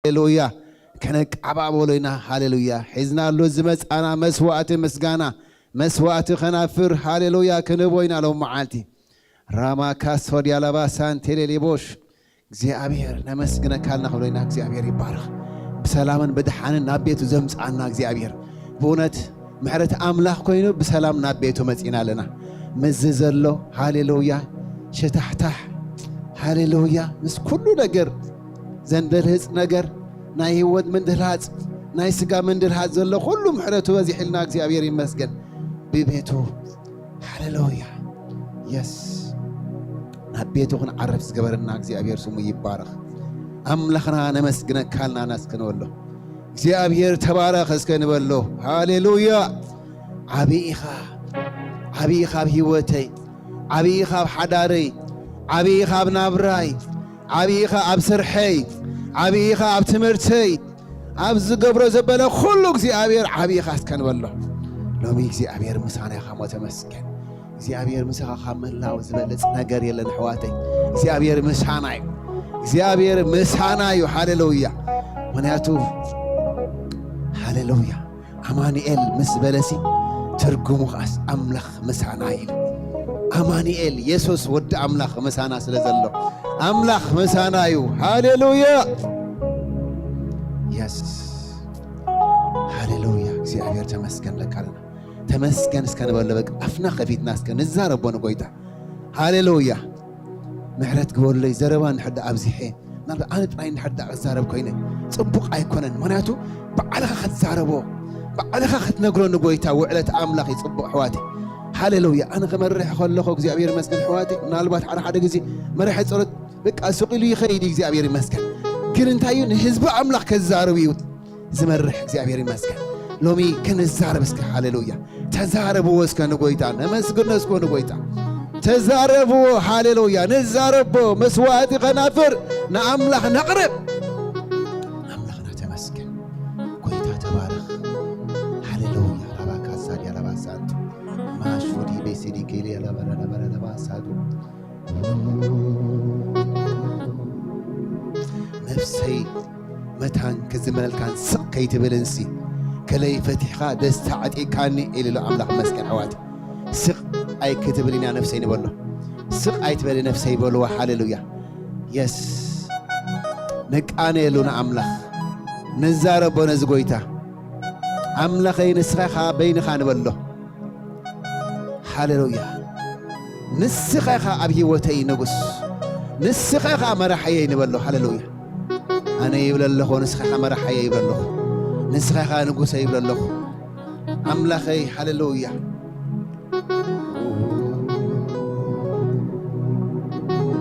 ሃሌሉያ፣ ከነቃባበሎ ኢና። ሃሌሉያ፣ ሒዝናሉ ዝመጻና መስዋእቲ ምስጋና፣ መስዋእቲ ከናፍር፣ ሃሌሉያ፣ ክንህቦ ኢና ሎም መዓልቲ። ራማካ ሶድያ ላባ ሳንቴሌ ሌቦሽ። እግዚኣብሔር ነመስግነካ ኣልና ክብሎ ኢና። እግዚኣብሔር ይባረኽ። ብሰላምን ብድሓንን ናብ ቤቱ ዘምጽኣና እግዚኣብሔር። ብእውነት ምሕረት ኣምላኽ ኮይኑ ብሰላም ናብ ቤቱ መጺና ኣለና። ምስዚ ዘሎ ሃሌሉያ፣ ሸታሕታሕ፣ ሃሌሉያ፣ ምስ ኩሉ ነገር፣ ዘንደልህጽ ነገር፣ ናይ ህይወት ምንድልሃጽ፣ ናይ ስጋ ምንድልሃጽ ዘሎ ኩሉ ምሕረቱ በዚሕልና እግዚኣብሔር ይመስገን። ብቤቱ ሃሌሉያ። የስ፣ ናብ ቤቱ ክንዓርፍ ዝገበረና እግዚኣብሔር ስሙ ይባረኽ። ኣምላኽና ነመስግነካ ኣልና እስከ ንበሎ። እግዚኣብሔር ተባረኽ እስከ ንበሎ። ሃሌሉያ። ዓቢ ኢኻ፣ ዓቢ ኢኻ ኣብ ህይወተይ፣ ዓቢ ኢኻ ኣብ ሓዳረይ፣ ዓቢ ኢኻ ኣብ ናብራይ፣ ዓቢ ኢኻ ኣብ ስርሐይ፣ ዓቢ ኢኻ ኣብ ትምህርተይ፣ ኣብ ዝገብሮ ዘበለ ኩሉ እግዚኣብሔር ዓቢ ኢኻ እስከ ንበሎ። ሎሚ እግዚኣብሔር ምሳና ኢኻ እሞ ተመስገን። እግዚኣብሔር ምሳኻ ካብ ምህላው ዝበልጽ ነገር የለን ኣሕዋተይ። እግዚኣብሔር ምሳና እዩ። እግዚኣብሔር ምሳና እዩ። ሃሌሉያ። ምኽንያቱ ሃሌሉያ፣ ኣማኑኤል ምስ በለሲ ትርጉሙ ኸኣስ ኣምላኽ ምሳና እዩ። ኣማኑኤል የሱስ ወዲ ኣምላኽ ምሳና ስለ ዘሎ ኣምላኽ ምሳና እዩ። ሃሌሉያ። የሱስ፣ ሃሌሉያ። እግዚኣብሔር ተመስገን ለካ ኣለና። ተመስገን እስከ ንበሎ። በቃ ኣፍና ከፊትና እስከ ንዛረቦ ንጎይታ። ሃሌሉያ። ምሕረት ግበሩለይ፣ ዘረባ እንድሕር ደኣ ኣብዚሐ፣ ምናልባት ኣነ ጥራይ እንድሕር ደኣ ክዛረብ ኮይነ፣ ጽቡቕ ኣይኮነን። ምኽንያቱ ባዕልኻ ክትዛረቦ፣ ባዕልኻ ክትነግሮ ንጎይታ ውዕለት ኣምላኽ እዩ ጽቡቕ ኣሕዋተይ። ሃሌሉያ። ኣነ ክመርሕ ከለኹ እግዚኣብሔር ይመስገን ኣሕዋተይ፣ ምናልባት ሓደ ሓደ ግዜ መራሒ ጸሎት በቃ ስቕ ኢሉ ይኸይድ እዩ፣ እግዚኣብሔር ይመስገን። ግን እንታይ እዩ፣ ንህዝቢ ኣምላኽ ከዛርብ እዩ ዝመርሕ፣ እግዚኣብሔር ይመስገን። ሎሚ ክንዛረብ እስከ፣ ሃሌሉያ። ተዛረብዎ እስከ ንጎይታ፣ ነመስግኖ እስከ ንጎይታ። ተዛረብዎ፣ ሃሌሉያ። ንዛረቦ፣ መስዋዕቲ ከናፍር ንኣምላኽ ነቕርብ። ኣምላኽና ተመስገን። ጎይታ ተባረኽ። ሃሌሉያ። ራባካ ሳድያ ላባሳንቱ ማሹዲ ቤሲዲ ኬሊ ለበረ ለበረ ለባሳዱ ነፍሰይ መታን ክዝመረልካን ስቕ ከይትብልንሲ፣ ከለይ ፈቲሕኻ ደስታ ዓጢቕካኒ ኢሉ ኣሎ ኣምላኽ መስገን። ኣሕዋት፣ ስቕ ኣይክትብልን እያ ነፍሰይ ንበሎ። ስቕ ኣይትበሊ ነፍሰይ በልዋ። ሃሌሉያ። የስ፣ ነቃነየሉ ንኣምላኽ፣ ንዛረቦ ነዚ ጎይታ። ኣምላኸይ ንስኻ ኢኻ በይንኻ ንበሎ። ሃሌሉያ። ንስኻ ኢኻ ኣብ ህይወተይ ንጉስ፣ ንስኻ ኢኻ መራሕየይ ንበሎ። ሃሌሉያ። ኣነ ይብል ኣለኹ፣ ንስኻ ኢኻ መራሕየይ ይብል ኣለኹ፣ ንስኻ ኢኻ ንጉሰይ ይብል ኣለኹ። ኣምላኸይ፣ ሃሌሉያ።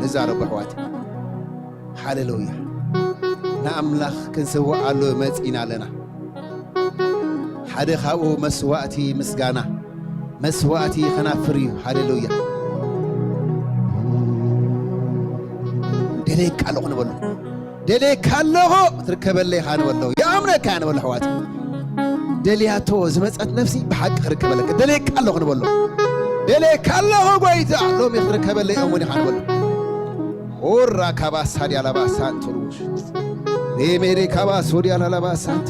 ንዛረብ ኣሕዋት። ሃሌሉያ። ንኣምላኽ ክንስውኣሉ መጺና ኣለና። ሓደ ካብኡ መስዋእቲ ምስጋና፣ መስዋእቲ ከናፍር እዩ። ሃሌሉያ። ደልየካ ኣለኹ ንበሎ። ደልየካ ኣለኹ ክትርከበለይ ኢኻ ንበሎ። ይኣምነካ እየ ንበሎ ኣሕዋት። ደልያቶ ዝመጸት ነፍሲ ብሓቂ ክርከበለካ። ደልየካ ኣለኹ ንበሎ። ደልየካ ኣለኹ ጎይታ፣ ሎሚ ክትርከበለይ እሙን ኢኻ ንበሎ። ኦራ ካባ ሳድያ ላባ ሳንቱሩሽ። ኔሜሬ ካባ ሶድያ ላላባ ሳንቱ።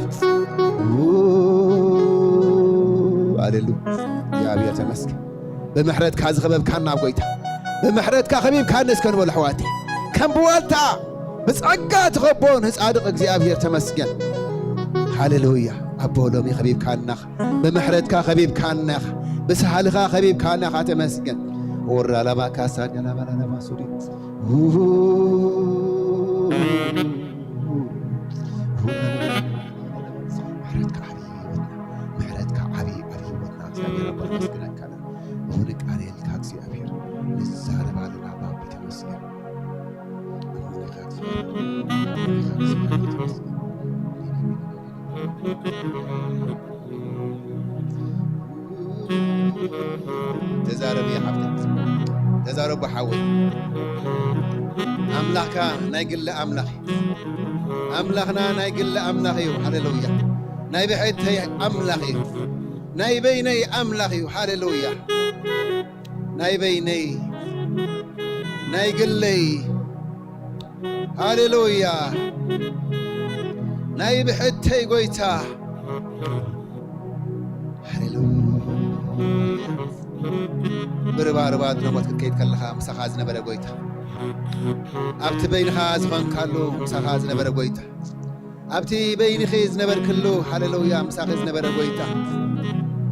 ሃሌሉያ። እግዚኣብሔር ተመስገን። ብምሕረትካ ዝኸበብካና ኣብ ጎይታ። ብምሕረትካ ከቢብካኒ እስከ ንበሉ ኣሕዋተይ። ከም ብዋልታ ብጸጋ ትኸቦ ንጻድቕ እግዚኣብሔር ተመስገን። ሃሌሉያ። ኣቦ ሎሚ ከቢብካና፣ ብምሕረትካ ከቢብካና፣ ብሳህልኻ ከቢብካና ኢኻ ተመስገን። ኦራ ላባ ካሳ ዳላባ ላባ ሱዲ። ምሕረትካ ዓቢ ህይወትና፣ ምሕረትካ ዓቢ ኣብ ህይወትና እግዚኣብሔር ኣባ ነመስግነካ ኣለና። እውን ቃል የልካ እግዚኣብሔር ንዛረብ ኣለና ኣባ ተመስገን። ኣምላኽ ተዛረብ እያ ሓፍተይ፣ ተዛረቡ ሓወይ። ኣምላኽካ ናይ ግሊ ኣምላኽ እዩ። ኣምላኽና ናይ ግሊ ኣምላኽ እዩ። ሃሌሉያ። ናይ ብሕተይ ኣምላኽ እዩ። ናይ በይነይ ኣምላኽ እዩ። ሃሌሉያ። ናይ በይነይ፣ ናይ ግለይ። ሃሌሉያ። ናይ ብሕተይ ጎይታ። ሃሌሉያ። ብርባርባት ነሞት ክትከይድ ከለኻ ምሳኻ ዝነበረ ጎይታ፣ ኣብቲ በይንኻ ዝኾንካሉ ምሳኻ ዝነበረ ጎይታ፣ ኣብቲ በይንኺ ዝነበርክሉ፣ ሃሌሉያ፣ ምሳኺ ዝነበረ ጎይታ፣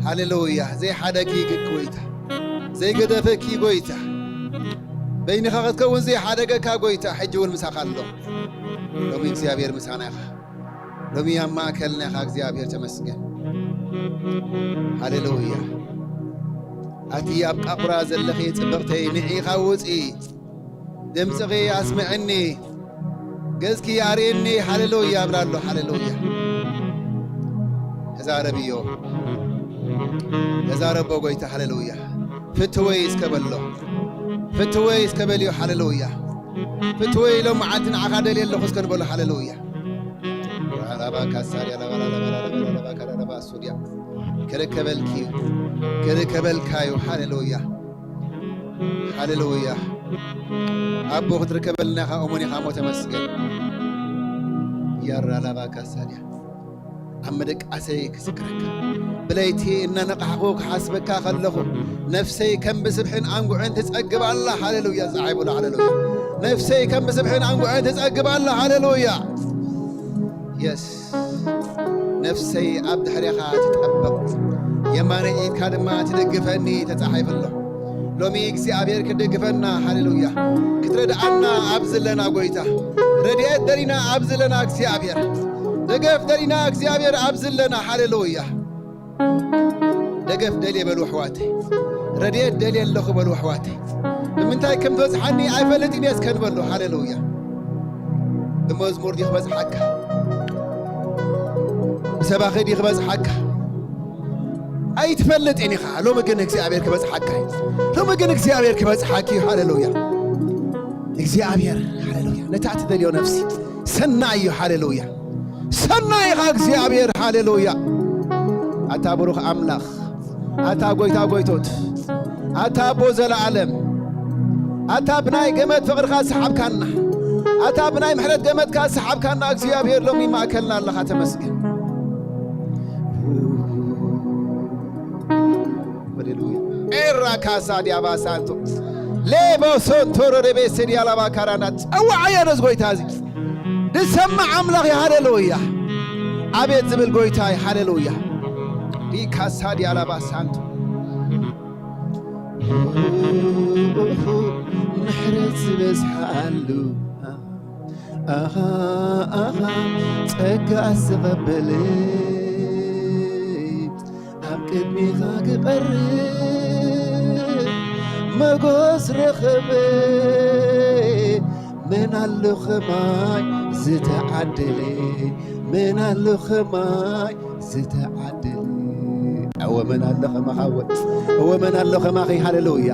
ሃሌሉያ፣ ዘይሓደኪ ጎይታ፣ ዘይገደፈኪ ጎይታ፣ በይንኻ ክትከውን ዘይሓደገካ ጎይታ፣ ሕጂ እውን ምሳኻ ኣሎ። ሎሚ እግዚኣብሔር ምሳና ኢኻ። ሎሚ ኣብ ማእከልና ኢኻ እግዚኣብሔር ተመስገን። ሃሌሉያ። ኣቲ ኣብ ቃቑራ ዘለኺ ጽብቕተይ ንዒኻ ውጺ። ድምጽኺ ኣስምዕኒ። ገጽኪ ኣርእየኒ። ሃሌሉያ እብላ ኣሎ። ሃሌሉያ። ተዛረብዮ። ተዛረቦ ጎይታ። ሃሌሉያ። ፍትወይ እስከ በሎ። ፍትወይ እስከ በልዮ። ሃሌሉያ። ፍትወይ ኢሎም መዓልቲ ንዓኻ ደልየ ኣለኹ እስከ ንበሎ። ሃሌሉያ። ራራባ ካሳርያ ላባላላባላላባካራራባ ሱድያ። ክርከበልኪ እዩ። ክርከበልካ እዩ። ሃሌሉያ። ሃሌሉያ። ኣቦ ክትርከበልና ኢኻ፣ እሙን ኢኻ፣ እሞ ተመስገን። ያራላባ ካሳድያ። ኣብ ምድቃሰይ ክዝክረካ። ብለይቲ እናነቃሕኩ ክሓስበካ ከለኹ፣ ነፍሰይ ከም ብስብሕን ኣንጉዕን ትጸግብ ኣላ። ሃሌሉያ። ዝዓይቡላ። ሃሌሉያ። ነፍሰይ ከም ብስብሕን ኣንጉዕን ትጸግብ ኣላ። ሃሌሉያ። የስ። ነፍሰይ ኣብ ድሕሬኻ ትጠብቕ፣ የማነይ ኢድካ ድማ ትድግፈኒ ተጻሒፉ ኣሎ። ሎሚ እግዚኣብሔር ክድግፈና፣ ሃሌሉያ፣ ክትረድኣና ኣብ ዝለና ጎይታ፣ ረድኤት ደሊና ኣብ ዝለና እግዚኣብሔር፣ ደገፍ ደሊና እግዚኣብሔር ኣብ ዝለና፣ ሃሌሉያ። ደገፍ ደልየ በሉ ኣሕዋተይ፣ ረድኤት ደልየ ኣለኹ በሉ ኣሕዋተይ። ብምንታይ ከም ዝበጽሓኒ ኣይፈልጥን እየ እስከ ንበሉ። ሃሌሉያ። ብመዝሙር ድዩ ክበጽሓካ? ብሰባኺ ድዩ ክበጽሓካ? ኣይትፈልጥን ኢኻ። ሎሚ ግን እግዚኣብሔር ክበጽሓካ እዩ። ሎሚ ግን እግዚኣብሔር ክበጽሓኪ እዩ። ሃሌሉያ። እግዚኣብሔር፣ ሃሌሉያ፣ ነታ ትደልዮ ነፍሲ ሰናይ እዩ። ሃሌሉያ። ሰናይ ኢኻ እግዚኣብሔር። ሃሌሉያ። ኣታ ብሩኽ ኣምላኽ፣ ኣታ ጎይታ ጎይቶት፣ ኣታ ኣቦ ዘለኣለም፣ ኣታ ብናይ ገመድ ፍቕርካ ዝሰሓብካና፣ ኣታ ብናይ ምሕረት ገመድካ ዝሰሓብካና እግዚኣብሔር ሎሚ ማእከልና ኣለኻ። ተመስገን። ሃሌሉያ። ኤራ ካሳ ዲያባ ሳንቶ ሌቦ ሶንቶ ሮደቤ ሴዲ ኣላባ ካራና ጸዋዓዮ ነዚ ጎይታ እዚ። ዝሰምዕ ኣምላኽ እዩ። ሃሌሉያ። ኣቤት ዝብል ጎይታ እዩ። ሃሌሉያ። ዲካሳ ዲያላባ ሳንቶ ምሕረት ዝበዝሓሉ ኣኻ፣ ኣኻ፣ ጸጋ ዝቐበለ ኣብ ቅድሚኻ ክቐርብ መጎስ ረኸበ። መን ኣሎ ኸማይ ዝተዓደለ፣ መን ኣሎ ኸማይ ዝተዓደለ። እወ መን ኣሎ ኸማኻ፣ እወ፣ እወ መን ኣሎ ኸማኺ። ሃሌሉያ።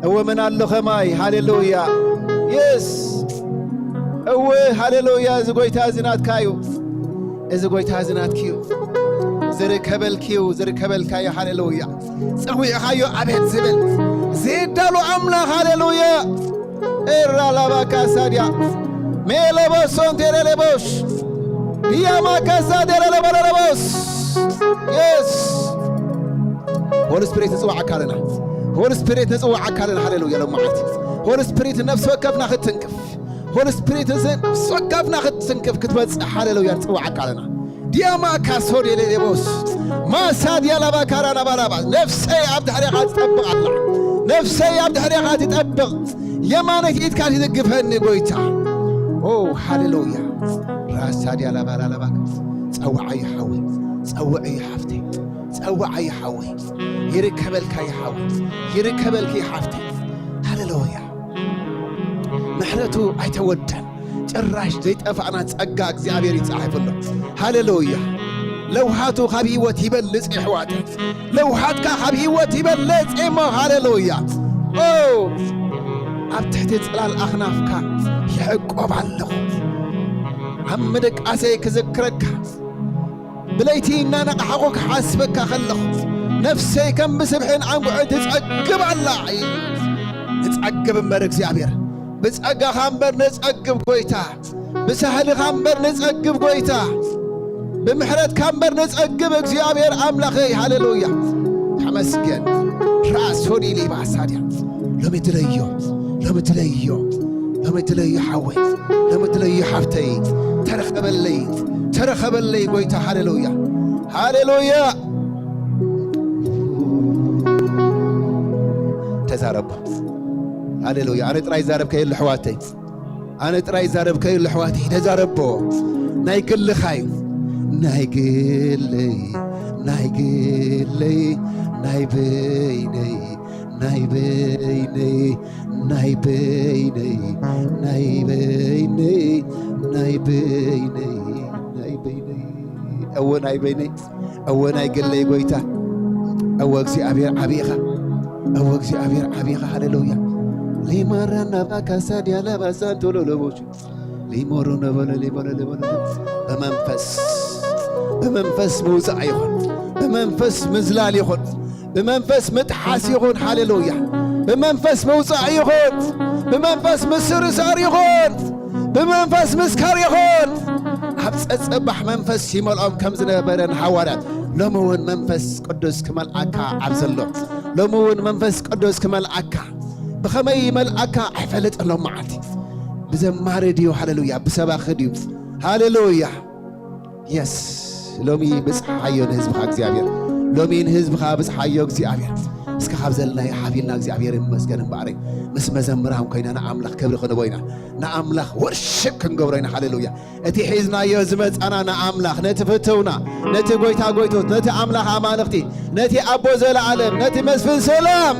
እወ መን ኣሎ ኸማይ። ሃሌሉያ። የስ። እወ ሃሌሉያ። እዚ ጎይታ እዚ ናትካ እዩ። እዚ ጎይታ እዚ ናትኪ እዩ። ዝርከበልኪ እዩ፣ ዝርከበልካ እዩ። ሃሌሉያ። ጸዊዕኻዮ ኣቤት ዝብል ዘይዳሎ ኣምላኽ። ሃሌሉያ። ኤራ ላባ ካሳድያ ሜለቦሶን ቴሌሌቦሽ ዲያማ ካሳዴ ለለበለለቦስ። የስ። ሆሊ ስፒሪት ንጽውዓካ ኣለና። ሆሊ ስፒሪት ንጽውዓካ ኣለና። ሃሌሉያ። ሎም መዓልቲ ሆሊ ስፒሪት ነፍሲ ወከፍና ክትንክፍ፣ ሆሊ ስፒሪት ነፍሲ ወከፍና ክትንክፍ ክትመጽእ። ሃሌሉያ። ንጽውዓካ ኣለና። ዲያማ ካሶ ዴሌሌቦስ ማሳ ዲያላባ ካራና ባላባ። ነፍሰይ ኣብ ድሕሬኻ ትጠብቕ ኣላ። ነፍሰይ ኣብ ድሕሬኻ ትጠብቕ። የማነይቲ ኢድካ ትድግፈኒ ጎይታ። ኦ ሃሌሉያ። ራሳ ዲያላባ ላላባ። ጸውዓዮ ሓወይ፣ ጸውዕዮ ሓፍተይ፣ ጸውዓዮ ሓወይ። ይርከበልካ ይሓወይ፣ ይርከበልኪ ሓፍተይ። ሃሌሉያ። ምሕረቱ ኣይተወደን። ጭራሽ ዘይጠፋእና ጸጋ እግዚኣብሔር ይጻሕፍ ኣሎ። ሃሌሉያ። ለውሃቱ ካብ ህይወት ይበልጽ የሕዋት። ለውሃትካ ካብ ህይወት ይበልጽ እሞ። ሃሌሉያ። ኦ፣ ኣብ ትሕቲ ጽላል ኣኽናፍካ ይዕቆብ ኣለኹ። ኣብ ምድቃሰይ ክዝክረካ፣ ብለይቲ እናነቓሕኹ ክሓስበካ ከለኹ፣ ነፍሰይ ከም ብስብሕን ኣንጉዕን ትጸግብ ኣላ። ንጸግብ እምበር እግዚኣብሔር፣ ብጸጋኻ እምበር ንጸግብ ጎይታ። ብሳህልኻ እምበር ንጸግብ ጎይታ፣ ብምሕረትካ እምበር ንጸግብ እግዚኣብሔር ኣምላኸይ። ሃሌሉያ፣ ተመስገን። ራሶዲ ሊባሳ ድያ። ሎሚ ድለዮ፣ ሎሚ ድለዮ፣ ሎሚ ድለዮ ሓወይ፣ ሎሚ ድለዮ ሓፍተይ። ተረኸበለይ፣ ተረኸበለይ ጎይታ። ሃሌሉያ፣ ሃሌሉያ። ተዛረቦ። ሃሌሉያ። ኣነ ጥራይ ዛረብ ከየሉ ኣሕዋተይ፣ ኣነ ጥራይ ዛረብ ከየሉ ኣሕዋተይ፣ ተዛረቦ። ናይ ግልኻ እዩ። ናይ ግለይ፣ ናይ ግለይ፣ ናይ በይነይ፣ ናይ በይነይ፣ ናይ በይነይ፣ ናይ በይነይ፣ ናይ በይነይ፣ ናይ በይነይ። እወ ናይ በይነይ፣ እወ ናይ ግለይ ጎይታ፣ እወ እግዚኣብሔር ዓብኻ፣ እወ እግዚኣብሔር ዓብኻ። ሃሌሉያ። ሊማራና ባካሳ ዲያላ ባሳንቶ ሎሎቦቹ ሊሞሮ ነበለ ሊሞረ ሊሞረ። ብመንፈስ፣ ብመንፈስ ምውፃእ ይኹን፣ ብመንፈስ ምዝላል ይኹን፣ ብመንፈስ ምጥሓስ ይኹን። ሃሌሉያ። ብመንፈስ ምውፃእ ይኹን፣ ብመንፈስ ምስርሳር ይኹን፣ ብመንፈስ ምስካር ይኹን። ኣብ ጸጸባሕ መንፈስ ይመልኦም ከም ዝነበረ ንሃዋርያት፣ ሎሚ እውን መንፈስ ቅዱስ ክመልኣካ ኣብ ዘሎ፣ ሎሚ እውን መንፈስ ቅዱስ ክመልኣካ። ብኸመይ ይመልኣካ ኣይፈልጥን። ሎም መዓልቲ ብዘማሪ ድዩ? ሃሌሉያ። ብሰባኺ ድዩ? ሃሌሉያ። የስ፣ ሎሚ ብጽሓዮ ንህዝብኻ እግዚኣብሔር። ሎሚ ንህዝብኻ ብጽሓዮ እግዚኣብሔር። እስከ ካብ ዘለናዮ ሓቢልና እግዚኣብሔር ይመስገን እምበኣረይ። ምስ መዘምራን ኮይና ንኣምላኽ ክብሪ ክንቦ ኢና። ንኣምላኽ ወርሽፕ ክንገብሮ ኢና። ሃሌሉያ። እቲ ሒዝናዮ ዝመጻና ንኣምላኽ፣ ነቲ ፍትውና፣ ነቲ ጎይታ ጎይቶት፣ ነቲ ኣምላኽ ኣማልኽቲ፣ ነቲ ኣቦ ዘለኣለም፣ ነቲ መስፍን ሰላም፣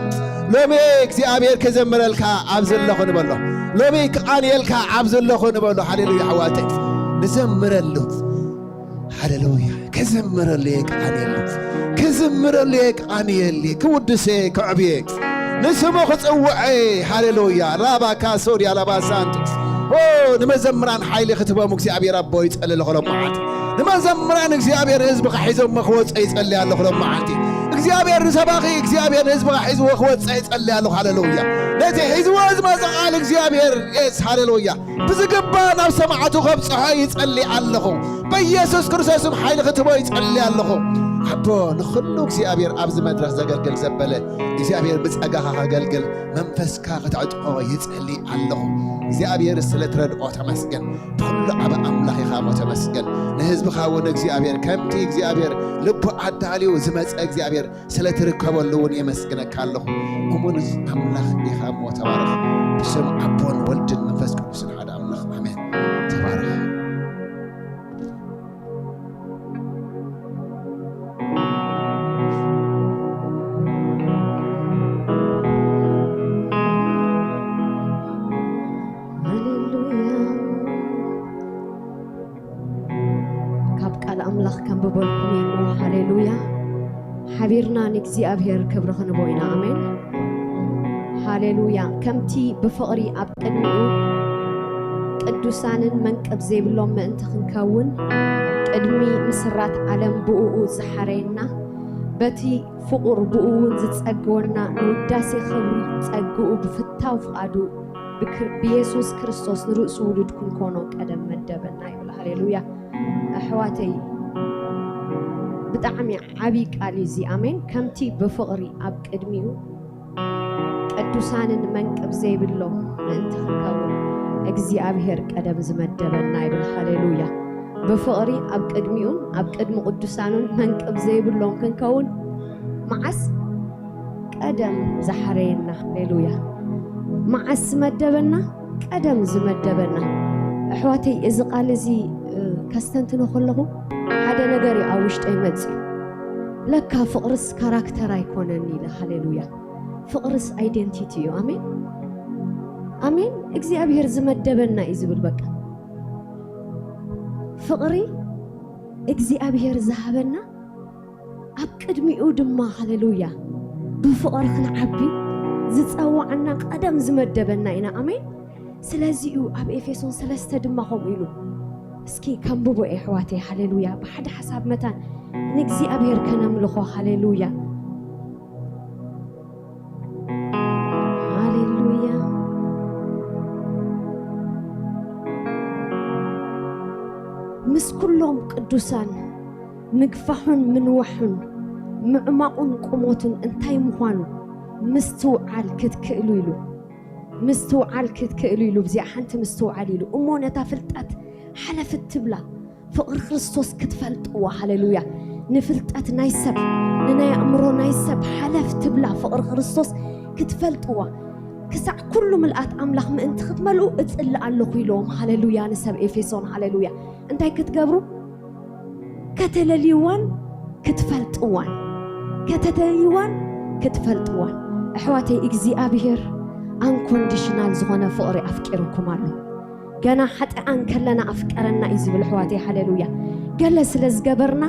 ሎሚ እግዚኣብሔር ክዘምረልካ ኣብ ዘለኹ ንበሎ። ሎሚ ክቓንየልካ ኣብ ዘለኹ ንበሎ። ሃሌሉያ ኣሕዋተይ። ንዘምረሉ። ሃሌሉያ። ክዝምረሉ እየ፣ ክቓንየሉ። ክዝምረሉ እየ፣ ክቓንየሉ። ክውድሰ፣ ክዕብየ። ንስሙ ክጽውዐ። ሃሌሉያ። ራባ ካሶ ዲያላባ ሳንቶ። ኦ፣ ንመዘምራን ሓይሊ ክትቦም እግዚኣብሔር ኣቦ ይጸሊ ኣለኹ ሎም መዓልቲ። ንመዘምራን እግዚኣብሔር ህዝብኻ ሒዞሞ ክወጽእ ይጸሊ ኣለኹ ሎም መዓልቲ። እግዚኣብሔር ንሰባኺ እግዚኣብሔር ህዝብኻ ሒዝዎ ክወጽእ ይጸሊ ኣለኹ። ሃሌሉያ። ነቲ ሒዝዎ ዝመጸ ቃል እግዚኣብሔር፣ የስ፣ ሃሌሉያ። ብዝግባ ናብ ሰማዕቱ ከብጽሖ ይጸሊ ኣለኹ። በኢየሱስ ክርስቶስም ሓይሊ ክትቦ ይጸሊ ኣለኹ። ኣቦ፣ ንኹሉ እግዚኣብሔር ኣብዚ መድረኽ ዘገልግል ዘበለ እግዚኣብሔር ብጸጋኻ ከገልግል መንፈስካ ክትዕጥቆ ይጸሊ ኣለኹ። እግዚኣብሔር ስለ ትረድኦ ተመስገን። ብኹሉ ዓቢ ኣምላኽ ኢኻ እሞ ተመስገን። ንህዝብኻ እውን እግዚኣብሔር ከምቲ እግዚኣብሔር ልቡ ኣዳልዩ ዝመጸ እግዚኣብሔር ስለ ትርከበሉ እውን የመስግነካ ኣለኹ። እሙን ኣምላኽ ኢኻ እሞ ተባረኽ። ብስም ኣቦን ወልድን መንፈስ ቅዱስን ሓደ ኣምላኽ ኣሜን። ተባረኽ። ሃሌሉያ። ካብ ቃል ኣምላኽ ከንብበልኩም እየ እሞ፣ ሃሌሉያ። ሓቢርና ንእግዚኣብሔር ክብሪ ክንቦ ኢና። ኣሜን። ሃሌሉያ። ከምቲ ብፍቕሪ ኣብ ቅድሚኡ ቅዱሳንን መንቅብ ዘይብሎም ምእንቲ ክንከውን፣ ቅድሚ ምስራት ዓለም ብእኡ ዝሓረየና፣ በቲ ፍቑር ብእኡ እውን ዝጸግወና፣ ንውዳሴ ክብሪ ጸግኡ ብፍታው ፍቓዱ ብክር-፣ ብየሱስ ክርስቶስ ንርእሱ ውሉድ ክንኮኖ ቀደም መደበና ይብል። ሃሌሉያ። ኣሕዋተይ፣ ብጣዕሚ ዓብዪ ቃል እዩ እዚ። ኣሜን። ከምቲ ብፍቕሪ ኣብ ቅድሚኡ ቅዱሳንን መንቅብ ዘይብሎም ምእንቲ ክንከውን እግዚኣብሔር ቀደም ዝመደበና ይብል። ሃሌሉያ። ብፍቕሪ ኣብ ቅድሚኡን ኣብ ቅድሚ ቅዱሳኑን መንቅብ ዘይብሎም ክንከውን መዓስ ቀደም ዝሓረየና። ሃሌሉያ። መዓስ ዝመደበና? ቀደም ዝመደበና። ኣሕዋተይ፣ እዚ ቃል እዚ፣ እ፣ ከስተንትኖ ከለኹ ሓደ ነገር እዩ ኣብ ውሽጠይ መጽዩ። ለካ ፍቕርስ ካራክተር ኣይኮነን ኢለ። ሃሌሉያ። ፍቕርስ ኣይደንቲቲ እዩ። ኣሜን። ኣሜን። እግዚኣብሔር ዝመደበና እዩ ዝብል በቃ። ፍቕሪ እግዚኣብሔር ዝሃበና ኣብ ቅድሚኡ ድማ፣ ሃሌሉያ፣ ብፍቕሪ ክንዓቢ ዝጸዋዓና ቀደም ዝመደበና ኢና። ኣሜን። ስለዚ እዩ ኣብ ኤፌሶን ሰለስተ ድማ ከምኡ ኢሉ። እስኪ ከንብቦ እየ ኣሕዋተይ። ሃሌሉያ። ብሓደ ሓሳብ መታን ንእግዚኣብሔር ከነምልኾ። ሃሌሉያ። ሃሌሉያ። ምስ ኩሎም ቅዱሳን ምግፋሑን ምንዋሑን ምዕማቑን ቁሞቱን እንታይ ምዃኑ ምስትውዓል ክትክእሉ ኢሉ፣ ምስትውዓል ክትክእሉ ኢሉ፣ ብዚኣ ሓንቲ ምስትውዓል ኢሉ እሞ ነታ ፍልጠት ሓለፍ እትብላ ፍቕሪ ክርስቶስ ክትፈልጥዋ። ሃሌሉያ። ንፍልጠት ናይ ሰብ፣ ንናይ ኣእምሮ ናይ ሰብ ሓለፍ ትብላ ፍቕሪ ክርስቶስ ክትፈልጥዋ፣ ክሳዕ ኩሉ ምልኣት ኣምላኽ ምእንቲ ክትመልኡ እጽሊ ኣለኹ ኢሎም። ሃሌሉያ። ንሰብ ኤፌሶን፣ ሃሌሉያ፣ እንታይ ክትገብሩ? ከተለልይዋን ክትፈልጥዋን፣ ከተለልይዋን ክትፈልጥዋን። ኣሕዋተይ፣ እግዚኣብሔር ኣንኮንዲሽናል ዝኾነ ፍቕሪ ኣፍቂሩኩም ኣሎ። ገና ሓጢኣን ከለና ኣፍቀረና እዩ ዝብል፣ ኣሕዋተይ። ሃሌሉያ። ገለ ስለ ዝገበርና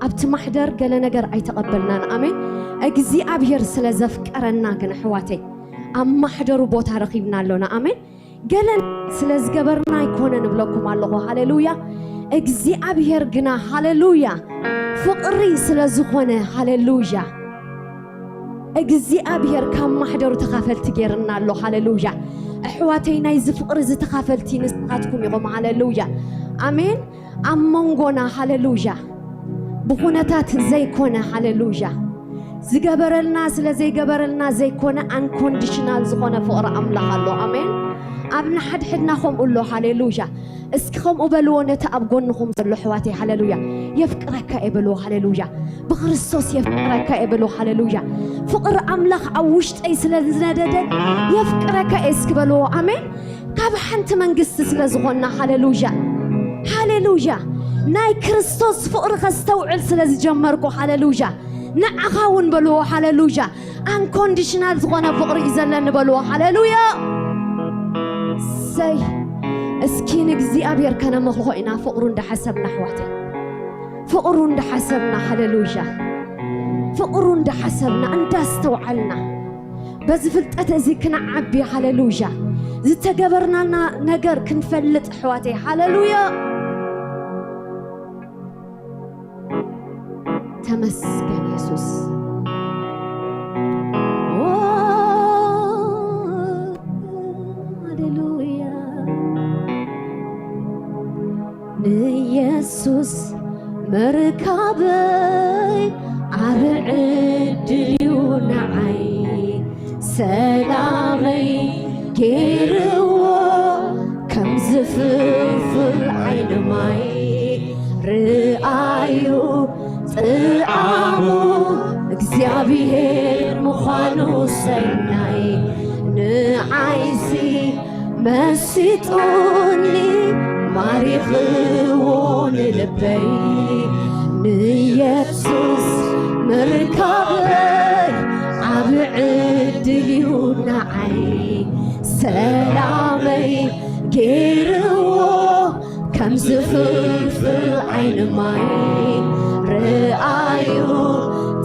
ኣብቲ ማሕደር ገለ ነገር ኣይተቐበልናን። ኣሜን። እግዚኣብሔር ስለ ዘፍቀረና ግን፣ ኣሕዋተይ፣ ኣብ ማሕደሩ ቦታ ረኺብና ኣሎና። ኣሜን። ገለ ስለ ዝገበርና ኣይኮነን እብለኩም ኣለኹ። ሃሌሉያ። እግዚኣብሔር ግና፣ ሃሌሉያ፣ ፍቕሪ ስለ ዝኾነ፣ ሃሌሉያ፣ እግዚኣብሔር ካብ ማሕደሩ ተኻፈልቲ ጌርና ኣሎ። ሃሌሉያ። ኣሕዋተይ፣ ናይዚ ፍቕሪ እዚ ተኻፈልቲ ንስኻትኩም ኢኹም። ሃሌሉያ። ኣሜን። ኣብ መንጎና፣ ሃሌሉያ፣ ብኹነታት ዘይኮነ፣ ሃሌሉያ፣ ዝገበረልና ስለ ዘይገበረልና ዘይኮነ፣ ኣንኮንዲሽናል ዝኾነ ፍቕሪ ኣምላኽ ኣሎ። ኣሜን። ኣብ ንሓድሕድና ከምኡ ኣሎ። ሃሌሉያ። እስኪ ከምኡ በልዎ ነቲ ኣብ ጎንኹም ዘሎ ኣሕዋተይ። ሃሌሉያ። የፍቅረካ እየ በልዎ። ሃሌሉያ። ብክርስቶስ የፍቅረካ እየ በልዎ። ሃሌሉያ። ፍቕሪ ኣምላኽ ኣብ ውሽጠይ ስለ ዝነደደ የፍቅረካ እየ እስኪ በልዎ። ኣሜን። ካብ ሓንቲ መንግስቲ ስለ ዝኾንና። ሃሌሉያ። ሃሌሉያ። ናይ ክርስቶስ ፍቕሪ ከስተውዕል ስለ ዝጀመርኩ። ሃሌሉያ። ንዓኻ እውን በልዎ። ሃሌሉያ። ኣንኮንዲሽናል ዝኾነ ፍቕሪ እዩ ዘለኒ በልዎ። ሃሌሉያ። ሰይ፣ እስኪ ንእግዚኣብሔር ከነምልኾ ኢና ፍቕሩ እንዳሓሰብና፣ ኣሕዋተይ፣ ፍቕሩ እንዳሓሰብና። ሃሌሉያ። ፍቕሩ እንዳሓሰብና፣ እንዳስተውዓልና፣ በዚ ፍልጠት እዚ ክንዓቢ። ሃሌሉያ። ዝተገበርናልና ነገር ክንፈልጥ፣ ኣሕዋተይ። ሃሌሉያ። ተመስገን የሱስ። ኦ፣ ሃሌሉያ። ንየሱስ ምርካበይ ዓቢ ዕድል እዩ ንዓይ። ሰላመይ ገይርዎ ከም ዝፍልፍል ዓይኒ ማይ። ርኣዩ ጥዓሙ እግዚኣብሔር ምዃኑ ሰናይ። ንዓይሲ መሲጡኒ ማሪኽዎ ንልበይ። ንየሱስ ምርካበይ ዓቢ ዕድል እዩ ንዓይ። ሰላመይ ገይርዎ ከም ዝፍልፍል ዓይኒ ማይ። ርኣዩ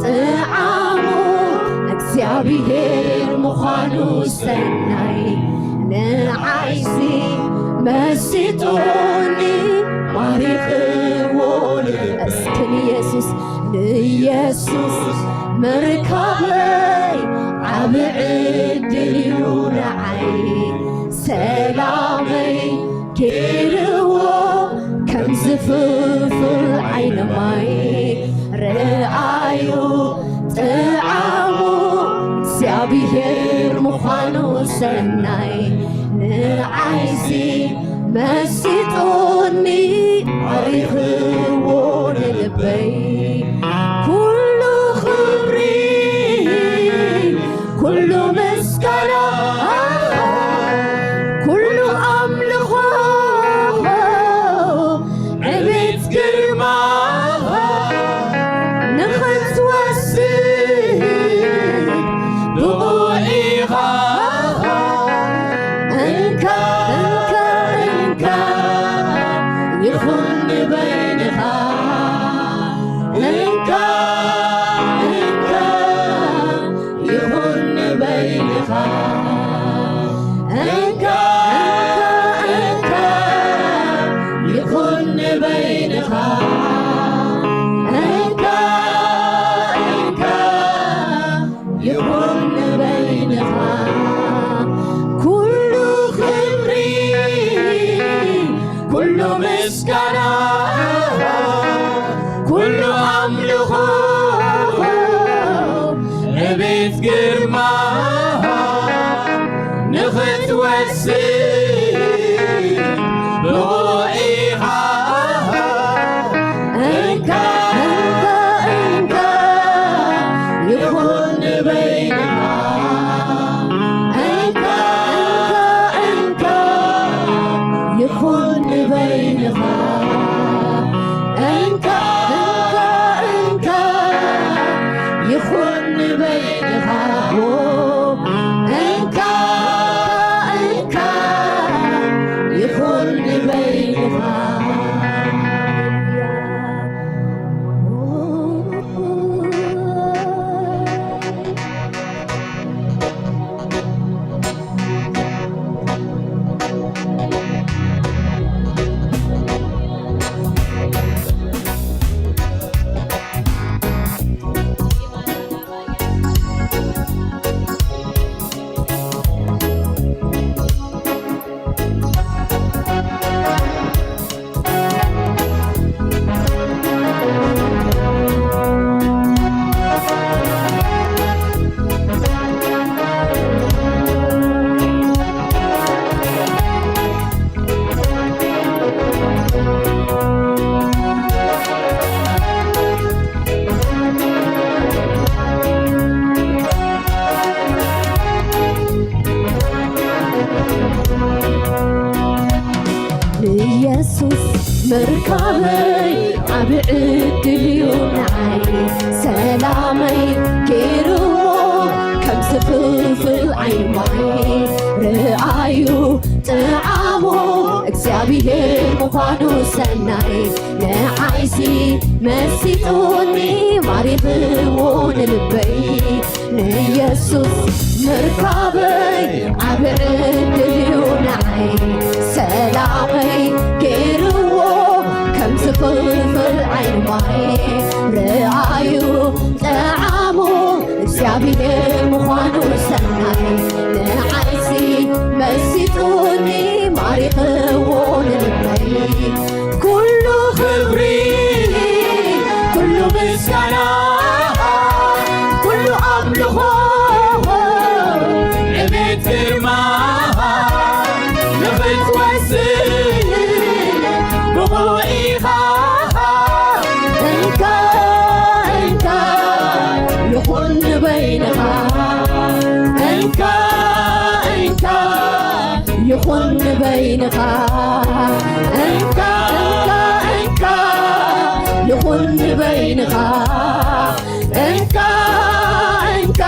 ጥዓሙ እግዚኣብሔር ምዃኑ ሰናይ። ንዓይሲ መሲጡኒ ማሪኽዎ። እስኪ ንየሱስ፣ ንየሱስ ምርካበይ ዓቢ ዕድል እዩ ንዓይ። ሰላመይ ገይርዎ ከም ዝፍልፍል ዓይኒ ማይ። ርኣዩ ጥዓሙ እግዚኣብሔር ምዃኑ ሰናይ። ንዓይሲ መሲጡኒ ማሪኽዎ ንልበይ። ኩሉ ክብሪ ኩሉ ምስጋና፣ ኩሉ ኣምልኾ፣ ዕቤት ግርማ ንኽትወስድ ብቑዕ ኢኻ። እንካ፣ እንካ፣ እንካ ይኹን ንበይንኻ። እንካ፣ እንካ ይኹን ንበይንኻ። ብቑዕ ኢኻ። እንካ፣ እንካ፣ እንካ ይኹን ንበይንኻ። እንካ፣ እንካ፣ እንካ ይኹን ንበይንኻ። እንካ፣ እንካ፣ እንካ ይኹን ንበይንኻ። እንካ፣ እንካ ይኹን ንበይንኻ። ንየሱስ ምርካበይ ዓቢ ዕድል እዩ ንዓይ። ሰላመይ ገይርዎ ከም ዝፍልፍል ዓይኒ ማይ። ርኣዩ ጥዓሞ እግዚኣብሔር ምዃኑ ሰናይ። ንዓይሲ መሲጡኒ ማሪኽዎ ንልበይ። ንየሱስ ምርካበይ ዓቢ ዕድል እዩ ንዓይ። ሰላመይ ገይርዎ ከም ዝፍልፍል ዓይኒ ማይ። ርኣዩ ጠዓሙ እግዚኣብሔር ምዃኑ ሰናይ። ንዓይሲ መሲጡኒ ማሪኽዎ ንልበይ። ኩሉ ክብሪ፣ ኩሉ ምስጋና፣ ኩሉ ኣምልኾ፣ ዕቤት ግርማ ንኽትወስድ ብቑዕ ኢኻ። እንካ፣ እንካ ይኹን ንበይንኻ። እንካ፣ እንካ ይኹን ንበይንኻ። እንካ፣ እንካ፣ እንካ ይኹን ንበይንኻ። እንካ፣ እንካ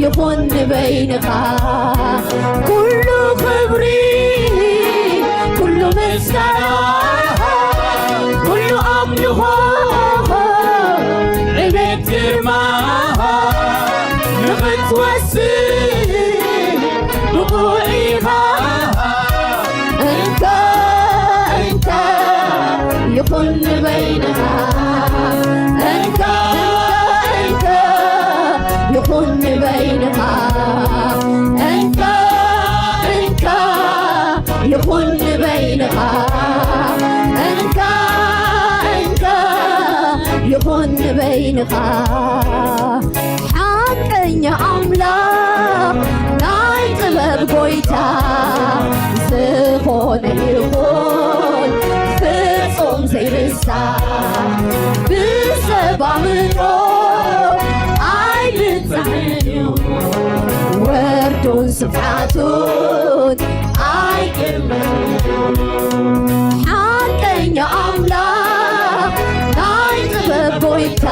ይኹን ንበይንኻ። ኩሉ ክብሪ፣ ኩሉ ምስጋና፣ ኩሉ ኣምልኾ፣ ዕቤት ግርማ ንኽትወስድ ብቑዕ ኢኻ። እንካ፣ እንካ ይኹን ንበይንኻ። እንካ፣ እንካ ይኹን ንበይንኻ። እንካ፣ እንካ ይኹን ንበይንኻ። እንካ፣ እንካ ይኹን ንበይንኻ። ሓቀኛ ኣምላኽ ናይ ጥበብ ጎይታ ዝኾነ ይኹን ፍጹም ዘይርሳዕ ብሰብ ኣእምሮ ኣይብጻሕን እዩ። ወርዱን ስፍሓቱን ኣይግመትን። ሓቀኛ ኣምላኽ ናይ ጥበብ ጎይታ